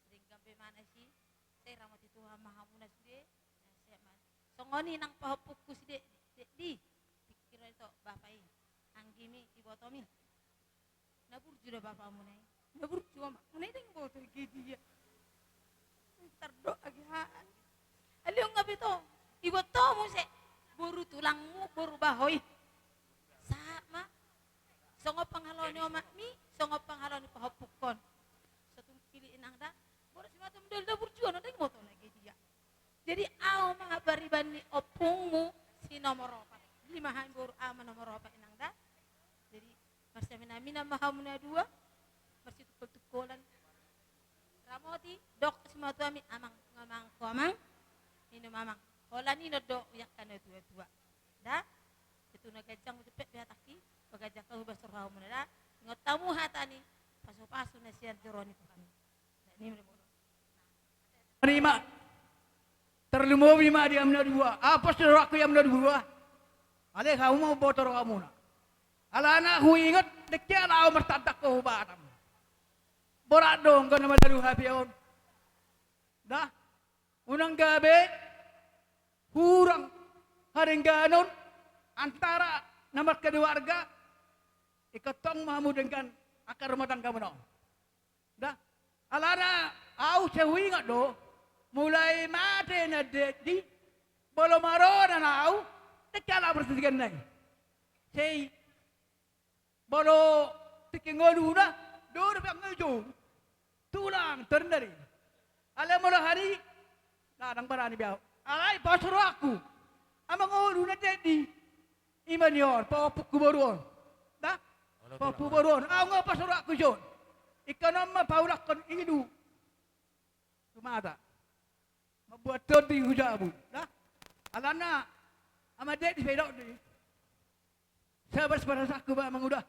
Denggan be manasi. Sai ramoti Tuhan ma hamuna sude. Na sehat ma. Songon i nang pahompungku si Dedi. Dedi. Pingkir ito bapa i. Anggimi, ibotomi. Na burju do bapamuna i. Na burju omakmuna i, ndang boto age dia. Tardok age haan. Alai on nga be to. Iboto muse. Boru tulangmu, boru Baho i. Sahat ma. Songon pangalo ni omakmi, songon pangalo ni pahompungkon. Sotung pilih inang da. Boru simatuam da, na burju on, ndang boto na age dia. Jadi au ma pariban ni ompungmu si nomor opat. Lima hami boru, au ma nomor opat inang da. Jadi Marsiaminaminan ma hamu na dua, marsitungkoltungkolan. Ramoti, dok simatuami, amang, amang, ho amang, minum amang. Holan i do i angka na tuatua. Da? Itu na ganjang utup pe hatangki, paganjang hamu bahen rohamuna da. Ingot hamu hata ni pasupasu na sian joro ni Tuhan. Ima. Tarlumobi ma di hamu na dua. Apo sidorakku di hamu na dua? Alai hamu ma boto rohamuna. Alana huingot dengke ala ahu martandang ho hu Batam. Borat do anggo na madalu hape on. Da. Unang gabe hurang hadengganon antara na markeluarga. Ingkon tong ma hamu denggan angka rumah tanggamuna on. Da. Alana ahu sai huingot do, mulai mate na dendi, molo marona na ahu, dengke ala ahu marsiganjang i. Sai molo tingki ngoluna, do do pe anggo i jou. Tulang, ternari. Alai molo hari, na ndang barani be ahu. Alai pos rohangku. Amang ngoluna dendi. Ima ni on, pahompungku boru on. Da? Pahompungku boru on. Ahu nga pos rohangku jon. Ingkon on ma paulakkon ilu. Sumata. Mambuat tondi hu jabu. Da? Alana, amang dendi pe dok di. Sabar, sabar, sabar, amang uda.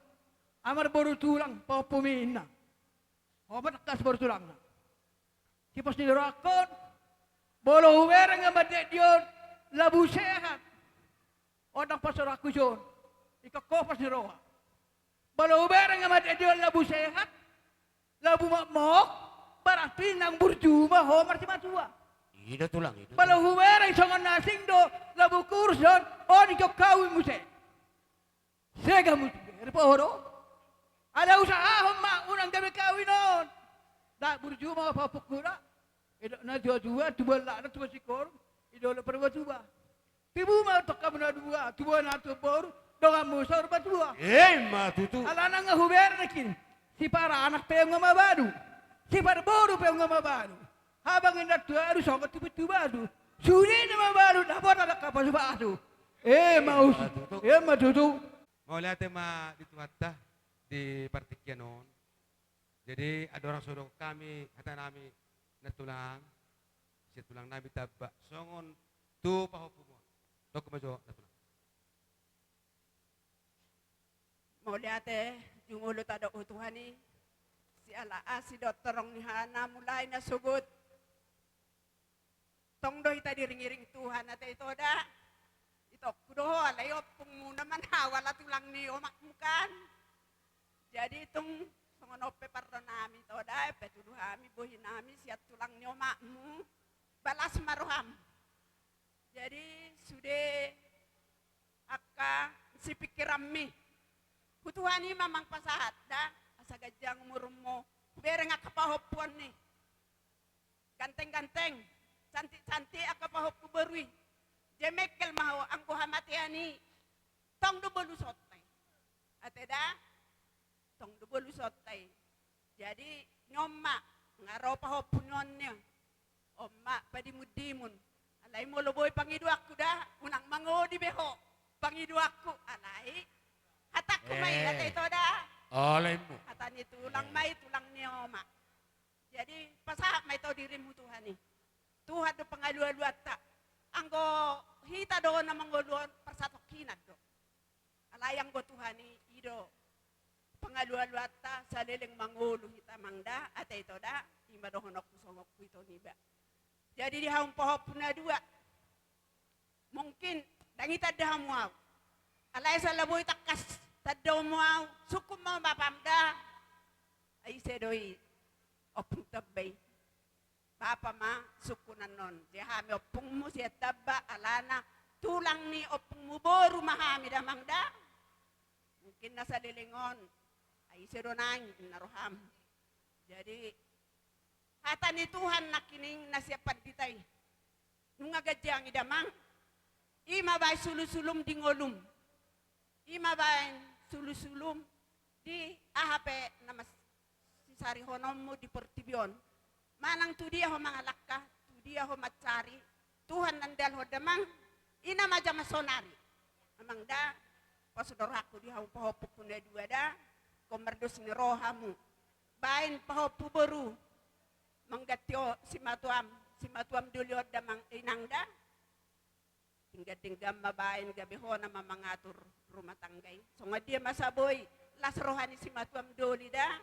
Amar boru tulang, pahompumi inna. Ho ma tangkas boru tulangna. Sipos ni rohangkon, molo hubereng amang dendi on, labu sehat. On ndang pos rohangku jon. Ingkon ho pos ni roha. Molo hubereng amang dendi on labu sehat, labu mokmok, berarti nang burju ma ho marsimatua. Ida tulang, ida tulang. Molo hubereng songon na asing do, labu kurus on, on ingkon kawin muse. Sega muse, ripoho do. Alai usahahon ma, unang gabe kawin on. Da burju ma pahompungku da. Idok na tuatua, tubuan lakna, tubuan singkoru. Idok na parumatua. Tibu ma tong hamu na dua, tubuan anak, tubuan boru, donganmu saur matua. Ima tutu. Alana nga hubereng nangkin. Siparanak pe nga mabalu. Siparboru pe nga mabalu. Habang inna tuadu songon tubitubalu. Sude na mabalu dapotan angka pasupasu. Ima tutu. Ima tutu. Mauliate ma di Tuhanta di partingkian on. Jadi andorang so didok hami hatanami na tulang, sian tulang nami Tamba songon tu pahompumon. Dok ma jo na tulang. Mauliate, jumolo tadok hu Tuhan i, siala asi dohot torong ni hata na mulai na sogot. Tong do hita diiringiring Tuhan, ate ito da. Itongku do ho, alai ompungmuna ma na ahu ala tulang ni omakmu kan. Jadi tung songon on pe parro nami ito da, pe tudu hami bohi nami sian tulang ni omakmu. Balas ma roham. Jadi sude angka sipingkiranmi. Hu Tuhan i ma amang pasahat da, asa ganjang umurmu. Hubereng angka pahompuon ni. Ganteng-ganteng, cantik-cantik angka pahompu boru i. Jemengkel ma ho anggo hamatean i. Tong do bolusonta i. Ate da? Tong do bolusonta i. Jadi, ni on ma, nga ro pahompu ni on ni. On ma, padimun-dimun. Alai molo boi pangidoanku da, unang mangodi be ho. Pangidoanku, alai. Hatangku ma i, ate ito da. Alai mu. Hata ni tulang ma i, tulang ni omak. Jadi, pasahat ma ito dirim hu Tuhan i. Tuhan do pangalualuanta. Anggo hita do na mangolu on parsatongkinan do. Alai anggo Tuhan i, i do pangalualuanta saleleng mangolu hita amang da, ate ito da, i ma dohononku songon hu ito niba. Jadi di hamu pahompu na dua. Mungkin ndang itanda hamu ahu. Alai sala boi tangkas tandaonmu ahu, sungkun ma ho bapam da. Ai ise do i ompung Tamba i. Bapa ma sungkunan on. Jadi hami ompungmu sian Tamba alana tulang ni ompungmu boru ma hami da amang da. Mungkin na saleleng on. Ai ise do nai inna roham. Jadi hata ni Tuhan nangkining na sian pandita i. Nunga ganjang i da amang. I ma baen sulusulum di ngolum. I ma baen sulusulum di aha pe na mas-, sisarihononmu di portibi on. Manang tu dia ho mangalangka, tu dia ho mansari, Tuhan na nidalanhon da amang. I na ma jama sonari. Amang da, pos do rohangku di hamu pahompungku na dua da. Ingkon mardos ni roha hamu. Baen pahompu boru. Mangganti ho simatuam, simatuam doli on da mang inang da. Denggan-denggan ma baen gabe ho nama mangatur rumah tangga i. Songon dia ma asa boi las roha ni simatuam doli da.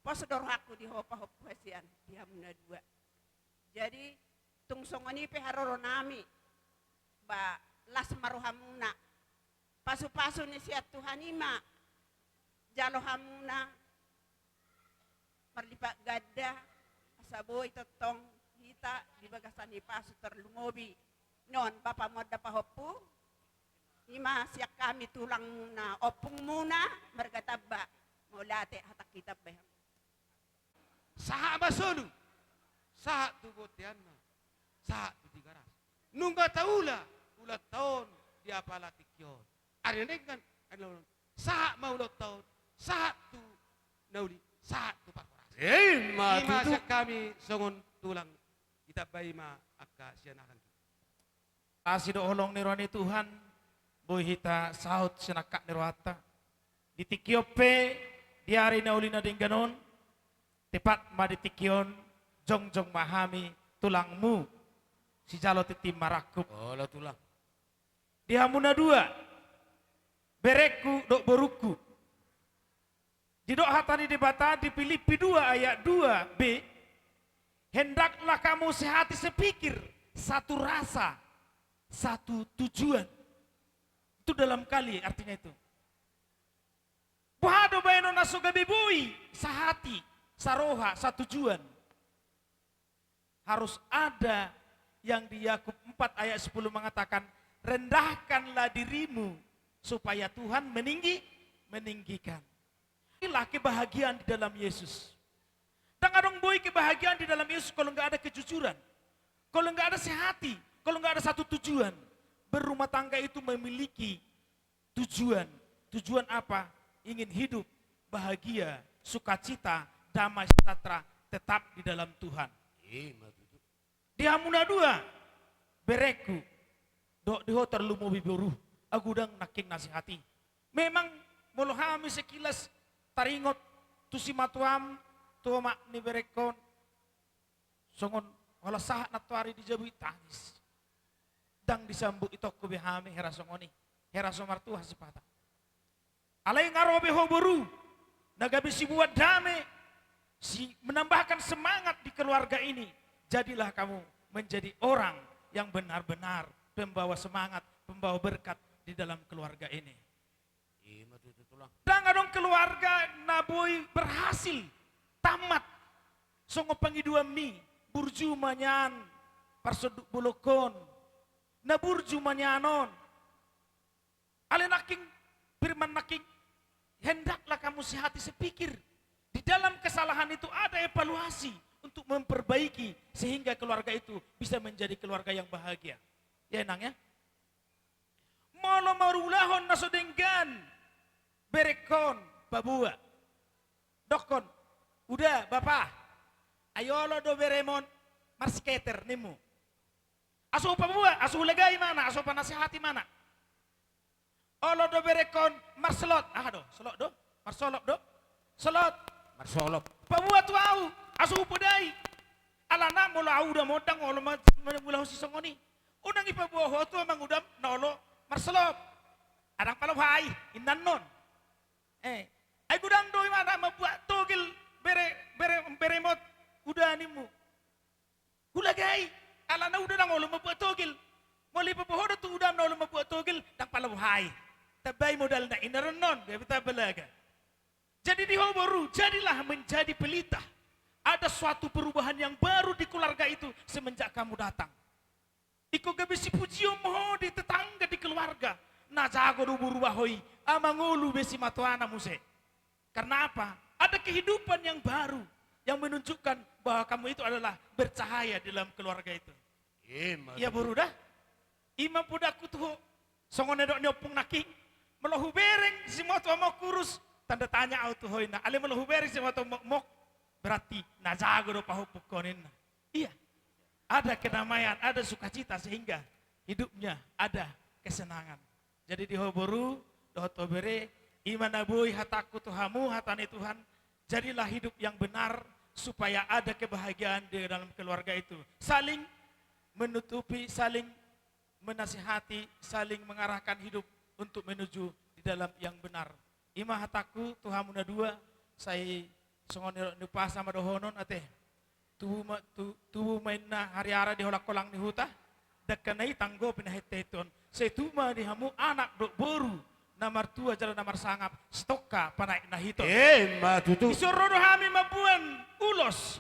Pos do rohangku di ho pahompu hasian, di hamuna dua. Jadi, tung songon i pe haroro nami, ba las ma rohamuna. Pasu-pasu ni sian Tuhan i ma, jalo hamuna, marlipat ganda, asa boi tongtong hita di bagasan ni pasu tarlumobi. Non, bapa monda pahompu, i ma sian hami tulangmuna, ompungmuna, marga Tamba, mauliate hata hita bahen. Sahat ma solu, sahat tu bonteanna, sahat tu Tigaras. Nunga taula, ulaonta on di apala tingki on. Ari na denggan, ari na ulaon. Sahat ma ulaonta on, sahat tu na uli, sahat tu parhorasan. Ima tutu. Sian hami songon tulang, ditambai ma angka sianakan. Asi dohot holong ni roha ni Tuhan, boi hita saut sinangkap ni rohanta. Di tingki on pe, di ari na uli na denggan on, tepat ma di tingki on, jongjong ma hami tulangmu, sijalo tintin marangkup. Olo tulang. Di hamu na dua, berengku dohot borungku. Didok hata ni Debata di Pilippi dua ayat dua b, hendaklah kamu sehati sepikir, satu rasa, satu tujuan. Itu dalam kali artinya itu. Boha do baenon na so gabe boi sahati, saroha, satujuan? Harus ada yang di Yakub empat ayat sepuluh mengatakan, "Rendahkanlah dirimu supaya Tuhan meninggi, meninggikan." Inilah kebahagiaan di dalam Yesus. Ndang adong boi kebahagiaan di dalam Yesus kalau nggak ada kejujuran, kalau nggak ada sehati, kalau nggak ada satu tujuan. Berumah tangga itu memiliki tujuan. Tujuan apa? Ingin hidup bahagia, sukacita, damai sejahtera, tetap di dalam Tuhan. Ima tutu. Di hamu na dua, berengku, dohot di ho tarlumobi boru, ahu ndang nangkin nasihati. Memang molo hami sekilas taringot tu simatuam, tu omak ni berengkon, songon holan sahat nantoari di jabu i tangis. Ndang disambut itongku be hami hera songon i, hera so martua sipata. Alai nga ro be ho boru, na gabe sibuat dame, si menambahkan semangat di keluarga ini. Jadilah kamu menjadi orang yang benar-benar pembawa semangat, pembawa berkat di dalam keluarga ini. Ima tutu tulang. Ndang adong keluarga na boi berhasil, tamat, songon pangidoanmi, burju ma nian parsonduk bolongkon, na burju ma nian on. Alai nangkin, firman nangkin, hendaklah kamu sehati sepikir. Di dalam kesalahan itu ada evaluasi untuk memperbaiki sehingga keluarga itu bisa menjadi keluarga yang bahagia. Ya, Nang, ya? Molo marulahon na so denggan, berengkon, paboa. Dokkon, uda, bapa, ai olo do beremon marsiketer, nimmu. Aso hupaboa, aso hulagai ma na, aso hupanasihati ma na. Olo do berengkon marsolot, aha do? Solot do? Marsolop do? Solot. Marsolop. Paboa tu ahu, aso hupodai. Alana molo ahu uda mondang olo ma, ma, mangulahon sisongon i. Unang ipaboa ho tu amangudam na olo marsolop. Ndang pala boha i, inna annon. Eh, ai godang do imana mambuat togel bere, bere, beremot uda nimmu. Hulagai, alana uda ndang olo mambuat togel. Molo ipaboa ho do tu udam na olo mambuat togel, ndang pala boha i. Tambai modalna, inna annon, gabe tamba laga. Jadi di ho boru, jadilah menjadi pelita. Ada suatu perubahan yang baru di keluarga itu semenjak kamu datang. Ingkon gabe sipujion ma ho di tetangga, di keluarga. Na jago do boru ba ho i, amang ulu be simatuana muse. Karena apa? Ada kehidupan yang baru yang menunjukkan bahwa kamu itu adalah bercahaya di dalam keluarga itu. Ima tutu. Boru da? Ima podangku tu ho. Songon na nidok ni ompung nangkin. Molo hubereng simatuam on kurus, tanda tanya ahu tu ho inna. Alai molo hubereng simatuam on mok, berarti na jago do pahompungkon inna. Iya. Ada kedamaian, ada sukacita, sehingga hidupnya ada kesenangan. Jadi di ho boru, dohot ho bere, I ma na boi hatangku tu hamu, hata ni Tuhan, jadilah hidup yang benar, supaya ada kebahagiaan di dalam keluarga itu. Saling menutupi, saling menasihati, saling mengarahkan hidup untuk menuju di dalam yang benar. I ma hatangku tu hamu na dua, sai songon ni umpasa ma dohonon ate. Tubu ma, tu-, tubu ma inna hariara di holang-holang ni huta, dangka na i tanggo pinahetteton. Sai tubu ma di hamu anak dohot boru, na martua jala na marsangap, sitongka panaek na hiton. Emma tutu. Dison ro do hami mamboan ulos.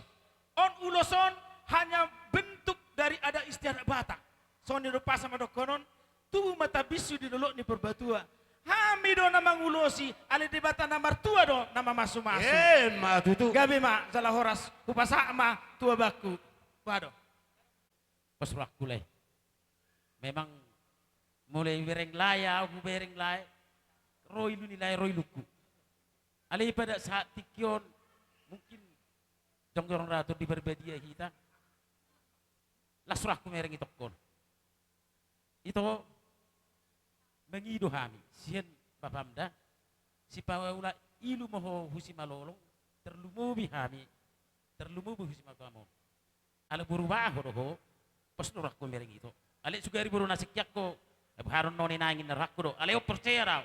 On ulos on hanya bentuk dari adat istiadat Batak. Songon ni umpasa ma dohonon, tubu ma tambinsu di dolok ni Purbatua. Hami do na mangulosi, alai Debata na martua do na mamasu-masu. Emma tutu. Gabe ma jala horas, hupasahat ma tu abangku. Boha do? Pos rohangku lae. Memang molo ibereng lae, au hubereng lae, ro ilu ni lae, ro ilungku. Alai pada saat tingki on, mungkin jongjong ra Tondi Parbadia hita. Las rohangku mereng itongkon. Ito, mangido hami sian bapam da, sipaula ilu ma ho hu Simalolong, tarlumobi hami, tarlumobi hu Simatupang on. Ala boru Baho do ho, pos do rohangku mereng ito. Alai sugari boru Nasingkiang ho, eh, boha do on, none nangin na rohangku do. Alai on porsea do au.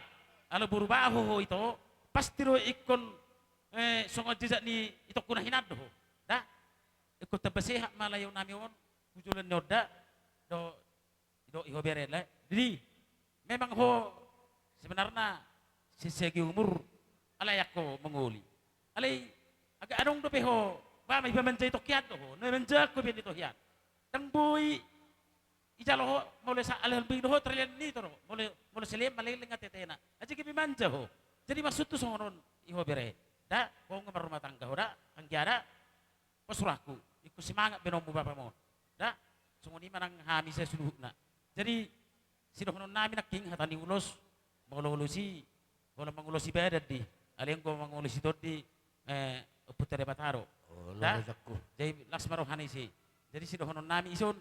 Ala boru Baho ho ito, pasti do ingkon, eh, songon jejak ni itongku na hinan do ho. Da? Ingkon tamba sehat ma lae nami on, hu joloan ni on da, do, do i ho bere lae. Jadi, memang ho sebenarna sesegi umur, alai angka mangoli. Alai, agak adong dope ho, ba ma iba manja itongki an do ho, na manja ho be ni itongki an. Ndang boi, ijalo ho, molo sa alai halbing do ho, terlian ni to do, molo, molo selean maleleng atetena. Aja gabe manja ho. Jadi maksudhu songon on, i ho bere. Da, ho nga marrumah tangga ho da, anggia da. Pos rohangku, ingkon semangat be nonmu bapam on. Da, songon i ma nang hami saluhutna. Jadi, sidohonon nami nangkin hata ni ulos, molo ulos i, holan mangulosi badan di, alai anggo mangulosi tondi, eh, Ompunta Debata do. Oh, da? Jadi, las ma rohana ise. Jadi, sidohonon nami ison,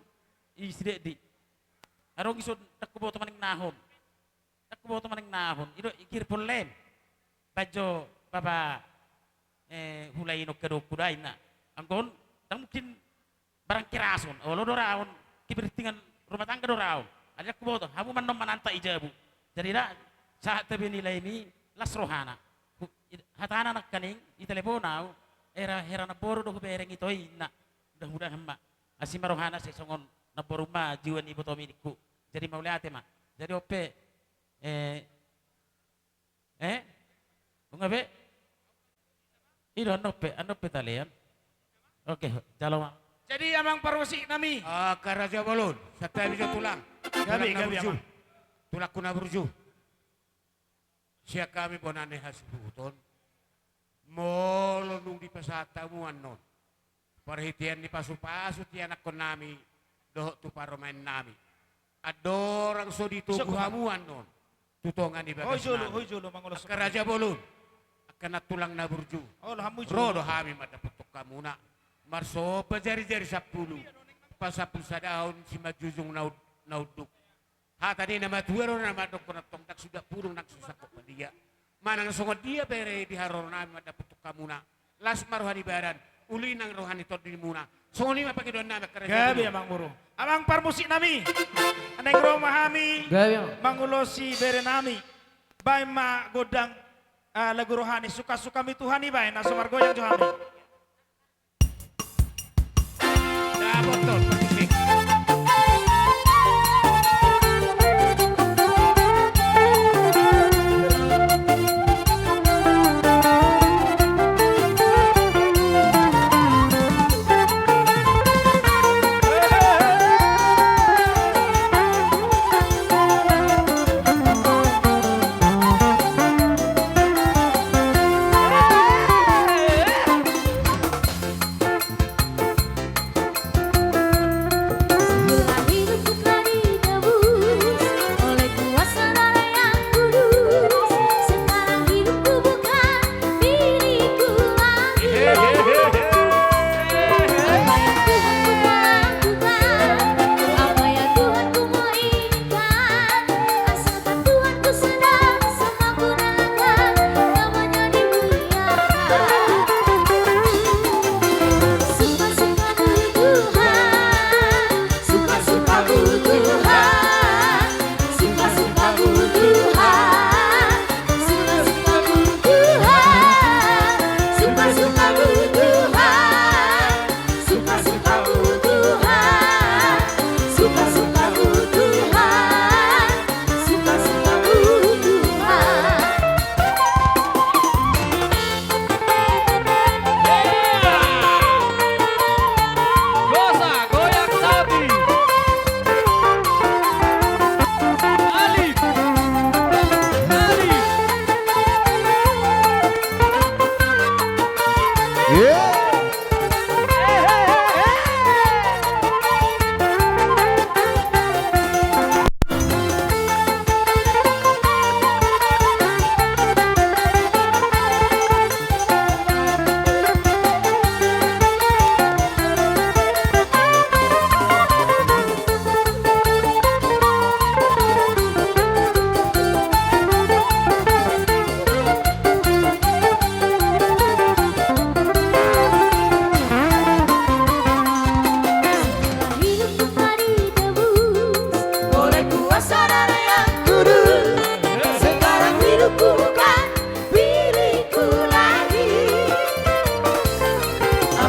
i sidek di. Adong ison, ndang huboto maningnahon. Ndang huboto maningnahon, i do i girpon lem. Baen jo bapa, eh, hulahinon hadoku da inna. Anggo on, ndang mungkin barang kerason, olo do ra on, kepentingan rumah tangga do ra on. Alai ndang huboto, hamu ma annon mananta i jabu. Jadi da, sahat tabe ni laemi, las rohana. Hu-, i-, hatana nangkaning, i telepon au, hera, hera namboru do hubereng ito i inna. Mudah-mudahan ma. Asi ma rohana sai songon namboru ma jiwa ni ibotomi ningku. Jadi mauliate ma. Jadi on pe, eh, Eh? Nunga be? I do, annon pe, annon pe talean. Oke, jalo ma. Jadi amang parmusik nami. Ah, angka raja bolon, santabi jo tulang. Gabe, tulang na gabe, burju. Amang. Tulangku na burju. Sian hami bona ni hasuhuton. Molo nunga dipasahat hamu annon. Parhitean ni pasu-pasu tu ianakhon nami, dohot tu parumaen nami. Andorang so ditogu hamu annon, tu tonga ni bagas nami. Hoi jolo, hoi jolo, mangolosok. Angka raja bolon, angka nantulang na burju. Olo, hamu jolo. Ro do hami mandapothon hamuna. Marsomba jari-jari sampulu. Pasampulu sadahon simanjujung na ud-, na unduk. Hata ni na matua do na mandokhon antong ndang suda pudung nang so sangkot badia. Manang songon dia pe re di haroro nami mandapothon hamuna. Las ma roha ni badan, uli nang roha ni tondimuna. Songon i ma pangidoan nami angka raja. Gabe amang boru. Amang parmusik nami. Naeng ro ma hami. Gabe amang. Mangulosi bere nami. Baen ma gondang, ah, lagu rohani, suka-suka mi Tuhan i baen, na so margoyang jo hami.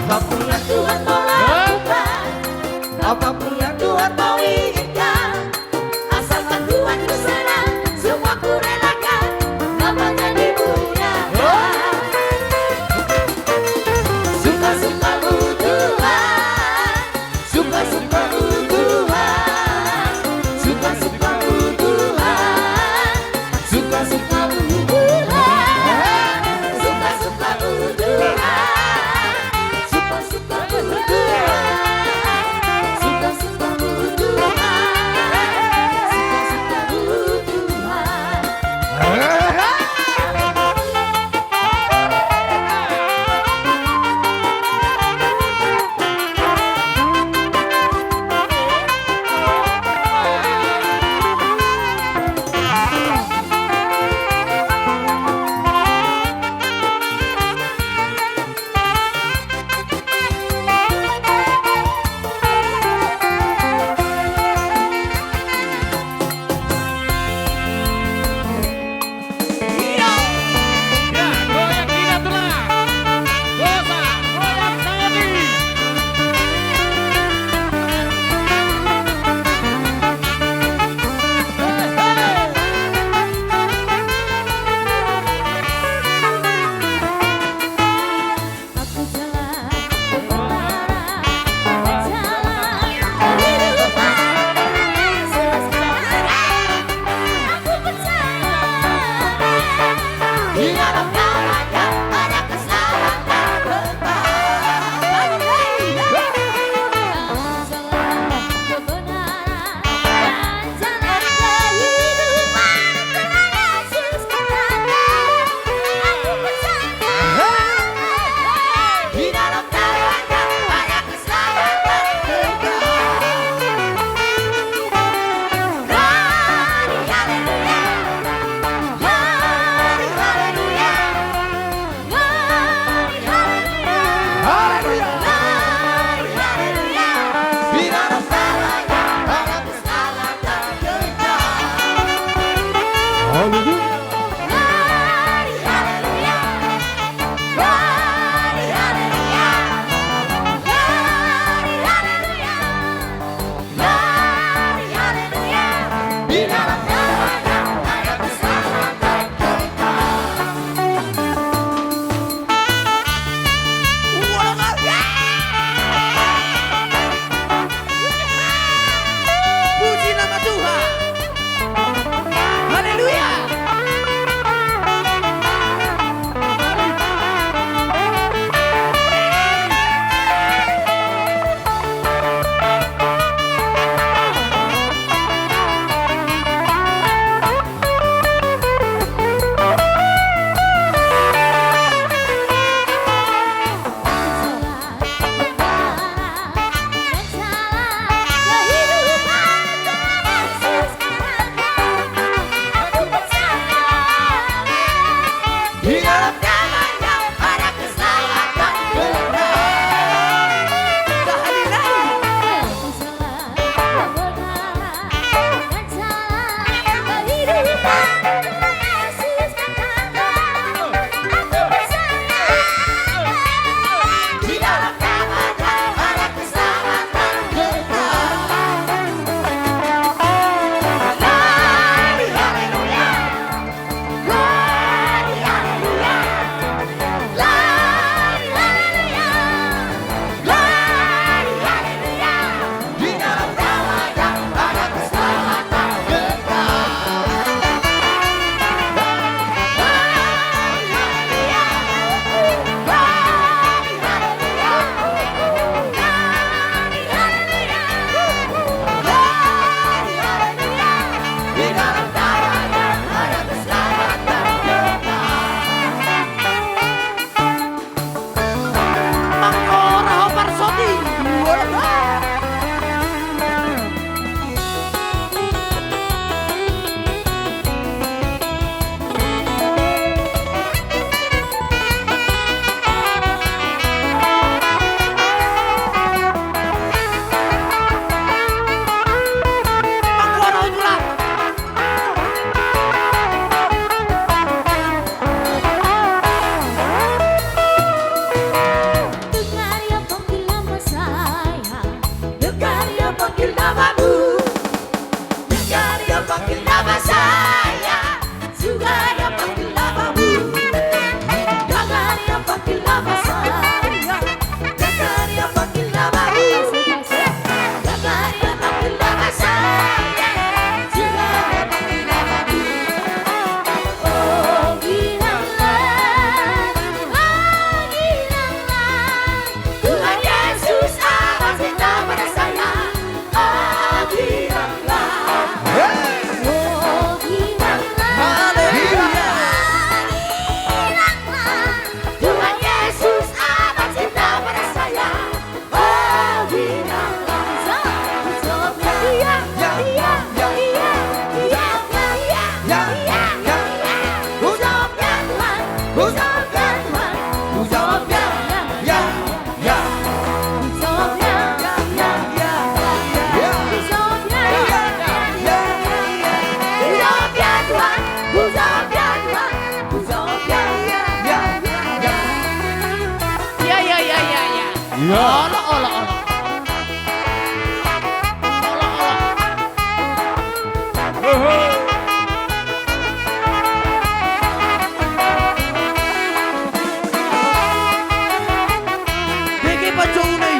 Apapun yang Tuhan mau lakukan, apapun yang Tuhan mau izinkan, asalkan Tuhan ku senang, semua ku relakan, nama-Nya dimuliakan. Suka-sukamu Tuhan, suka-sukamu Tuhan, suka-sukamu Tuhan, suka-sukamu Tuhan, suka-sukamu Tuhan, suka-sukamu Tuhan. Iya. Ala, ala, ala. Ala, ala. Bege panjouon i.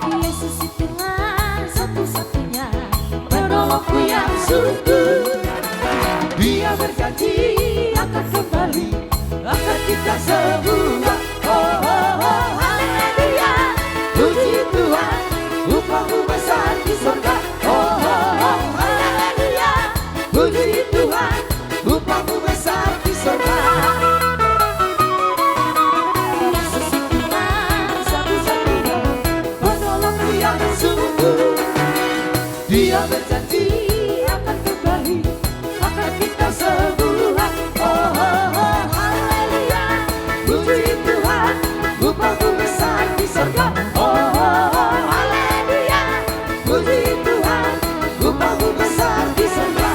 Yesus itu Tuhan satu-satunya, penolongku yang sungguh. Dia berjanji akan kembali, akan kita semua. Oh, oh, oh, haleluya. Puji Tuhan, upahmu besar di sorga. Oh, oh, oh, haleluya. Puji Tuhan, upahmu besar di sorga. Yesus itu Tuhan satu-satunya, penolongku yang sungguh. Dia berjanji akan kembali, akan kita semua. Oh, oh, oh, haleluya. Puji Tuhan, upahmu besar di sorga. Oh, oh, oh, haleluya. Puji Tuhan, upahmu besar di sorga.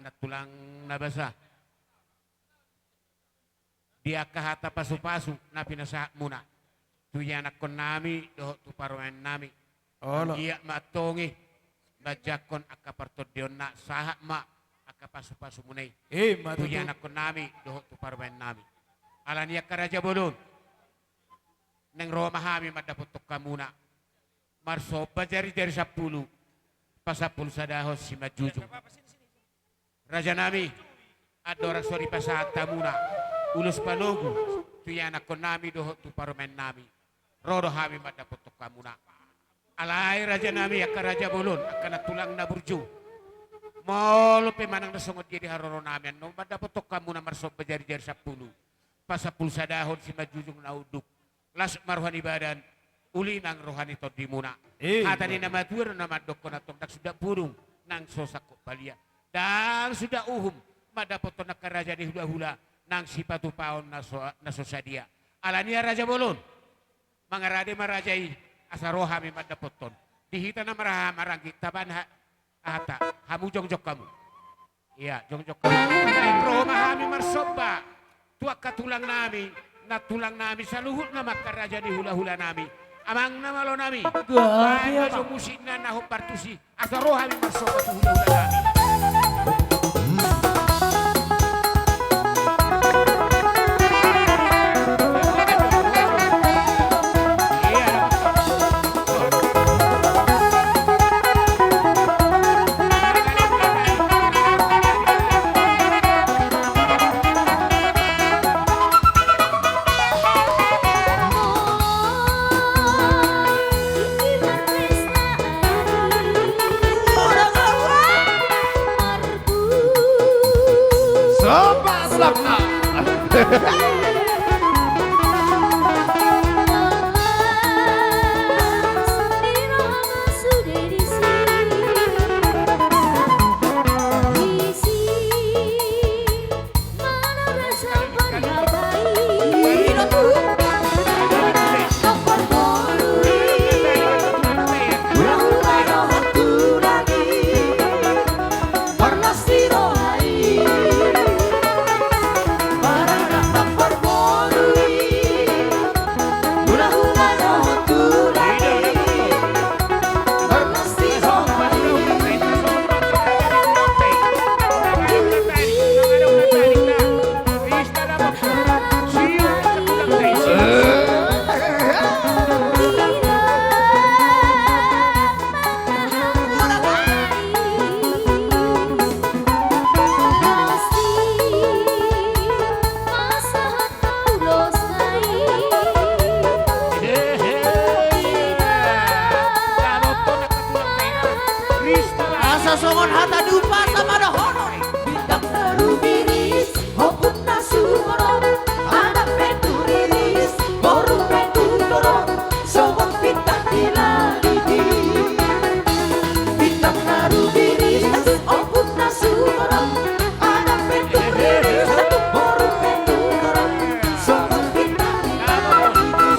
nantulang na basa. Di angka hata pasupasu na pinasahatmuna tu ianakkonnami dohot tu parumaennami. Olo. Anggiat ma antong i manjangkon angka partondionna, sahat ma angka pasupasumuna i. Ima tutu. Tu ianakkonnami dohot tu parumaennami. Alani i angka raja bolon, naeng ro ma hami mandapothon hamuna marsomba jarijari sampulu, pasampulu sadahon simanjujung. Rajanami, andorang so dipasahat hamuna ulos panogu tu ianakkonnami dohot tu parumaennami, ro do hami mandapothon hamuna. Alai rajanami, angka raja bolon, angka nantulang na burju, molo pe manang na songon dia di haroronami annon mandapothon hamuna marsomba jarijari sampulu, pasampulu sadahon simanjujung na unduk, las ma roha ni badan, uli nang roha ni tondimuna. Ima tutu. Hata ni na matua do na mandokkon, antong ndang suda pudung nang so sangkop balian, ndang suda uhum mandapothon angka raja ni hulahula nang sipatupaon na so, na so sadia. Alani i raja bolon, mangarade ma raja i asa ro hami mandapothon. Di hita na marhaha maranggi tabaen ha-, hata, hamu jongjong hamu. Ia, jongjong hamu. Naeng ro ma hami marsomba tu angka tulangnami, nantulangnami, saluhutna ma angka raja ni hulahulanami, amang na malonami. Baen ma jo musikna na hombar tusi, asa ro hami marsomba tu hulahulanami. Asa songon hata ni umpasa ma dohonon. Bintang na rumiris, ombun na sumorop, anak pe tu riris, boru pe tu torop, songon bintang di langit i. Bintang na rumiris, ombun na sumorop, anak pe tu riris, boru pe tu torop, songon bintang di langit i.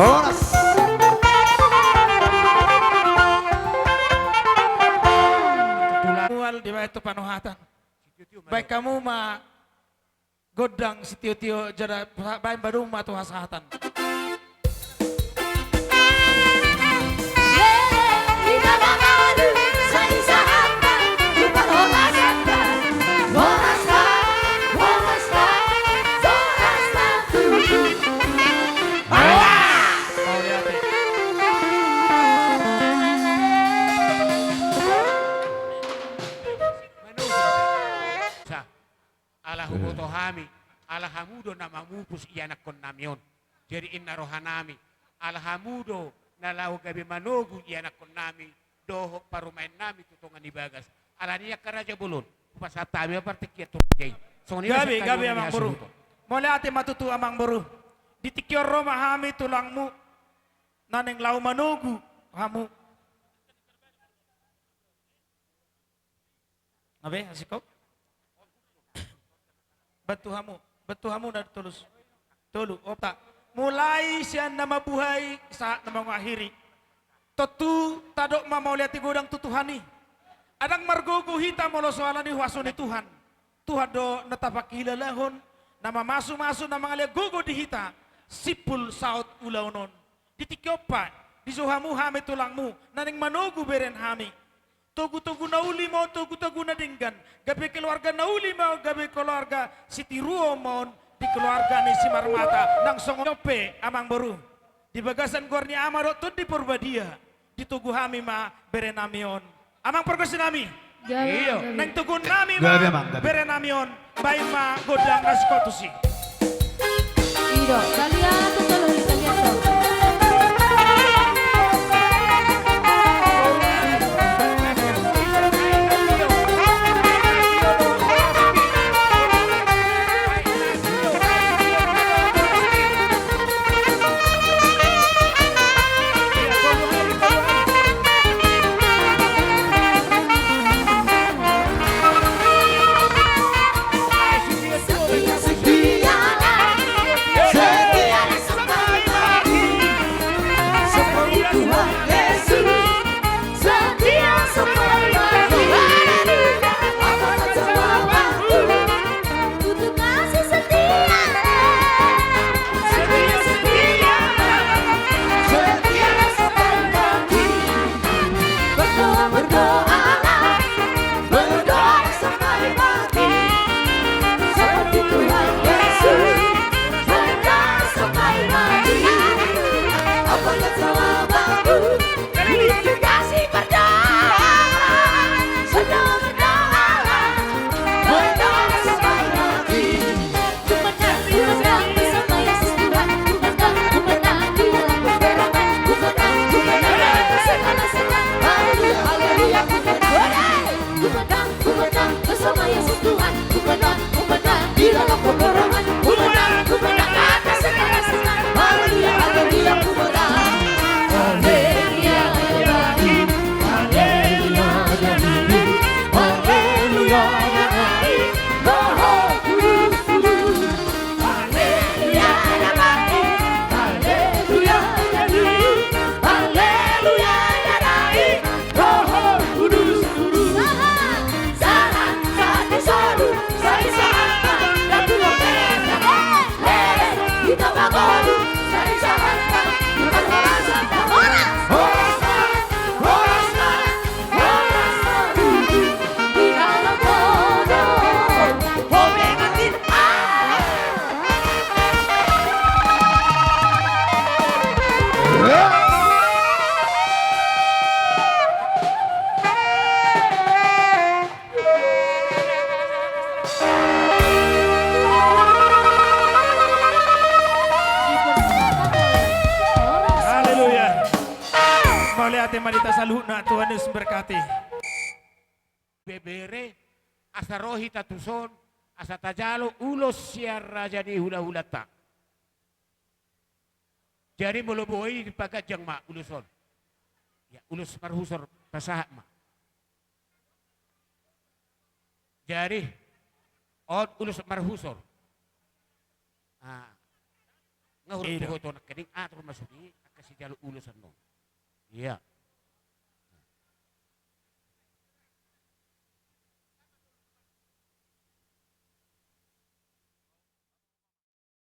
Horas. Mual dibaen tu panuhatan. Baen hamu ma gondang sitio-tio jala baen ma hamu ma tu hasahatan. Ala huboto hami, ala hamu do na mamupus ianakkonnami on. Jadi inna rohanami, ala hamu do na laho gabe manogu ianakkonnami dohot parumaennami tu tonga ni bagas. Alani i angka raja bolon, hupasahat hami ma partingkian tu raja i. Songon i ma. Gabe, gabe, amangboru. Mauliate ma tutu, amangboru. Di tingki on ro ma hami tulangmu na naeng laho manogu hamu. Gabe, asiko. Bantu hamu, bantu hamu na tolu. Tolu, opat. Mulai sian na mambuhai sahat na mangakhiri. Tontu tadok ma mauliate godang tu Tuhan i. Ndang margogo hita molo so alani huaso ni Tuhan. Tuhan do na tapangkilalahon, na mamasu-masu, na mangalean gogo di hita simpul saut ulaon on. Di tingki on pe dijou hamu hami tulangmu na naeng manogu berenami. Togu-togu na uli ma on, togu-togu na denggan. Gabe keluarga na uli ma on, gabe keluarga sitiruon ma on di keluarga ni Simarmata. Nang songon i pe, amangboru, di bagasan goar ni Ama dohot Tondi Porbadia, ditogu hami ma berenami on. Amang pargonsinami. Gabe, amang, gabe. Naeng toguonnami ma berenami on. Baen ma gondang na sikotusi. I do, salian tu solu, salian tu solu. Haleluya. Mauliate ma di hita saluhutna, Tuhan Yesus memberkati. Bebere, asa ro hita tuson, asa tajalo ulos sian raja ni hulahulanta. Jadi molo boi paganjang ma ulos on. Ya, ulos marhusor, pasahat ma. Jadi, on ulos marhusor. Ah. Nga hurang tu ho tu nangkining, atur ma sude angka sijalo ulos annon. Ia.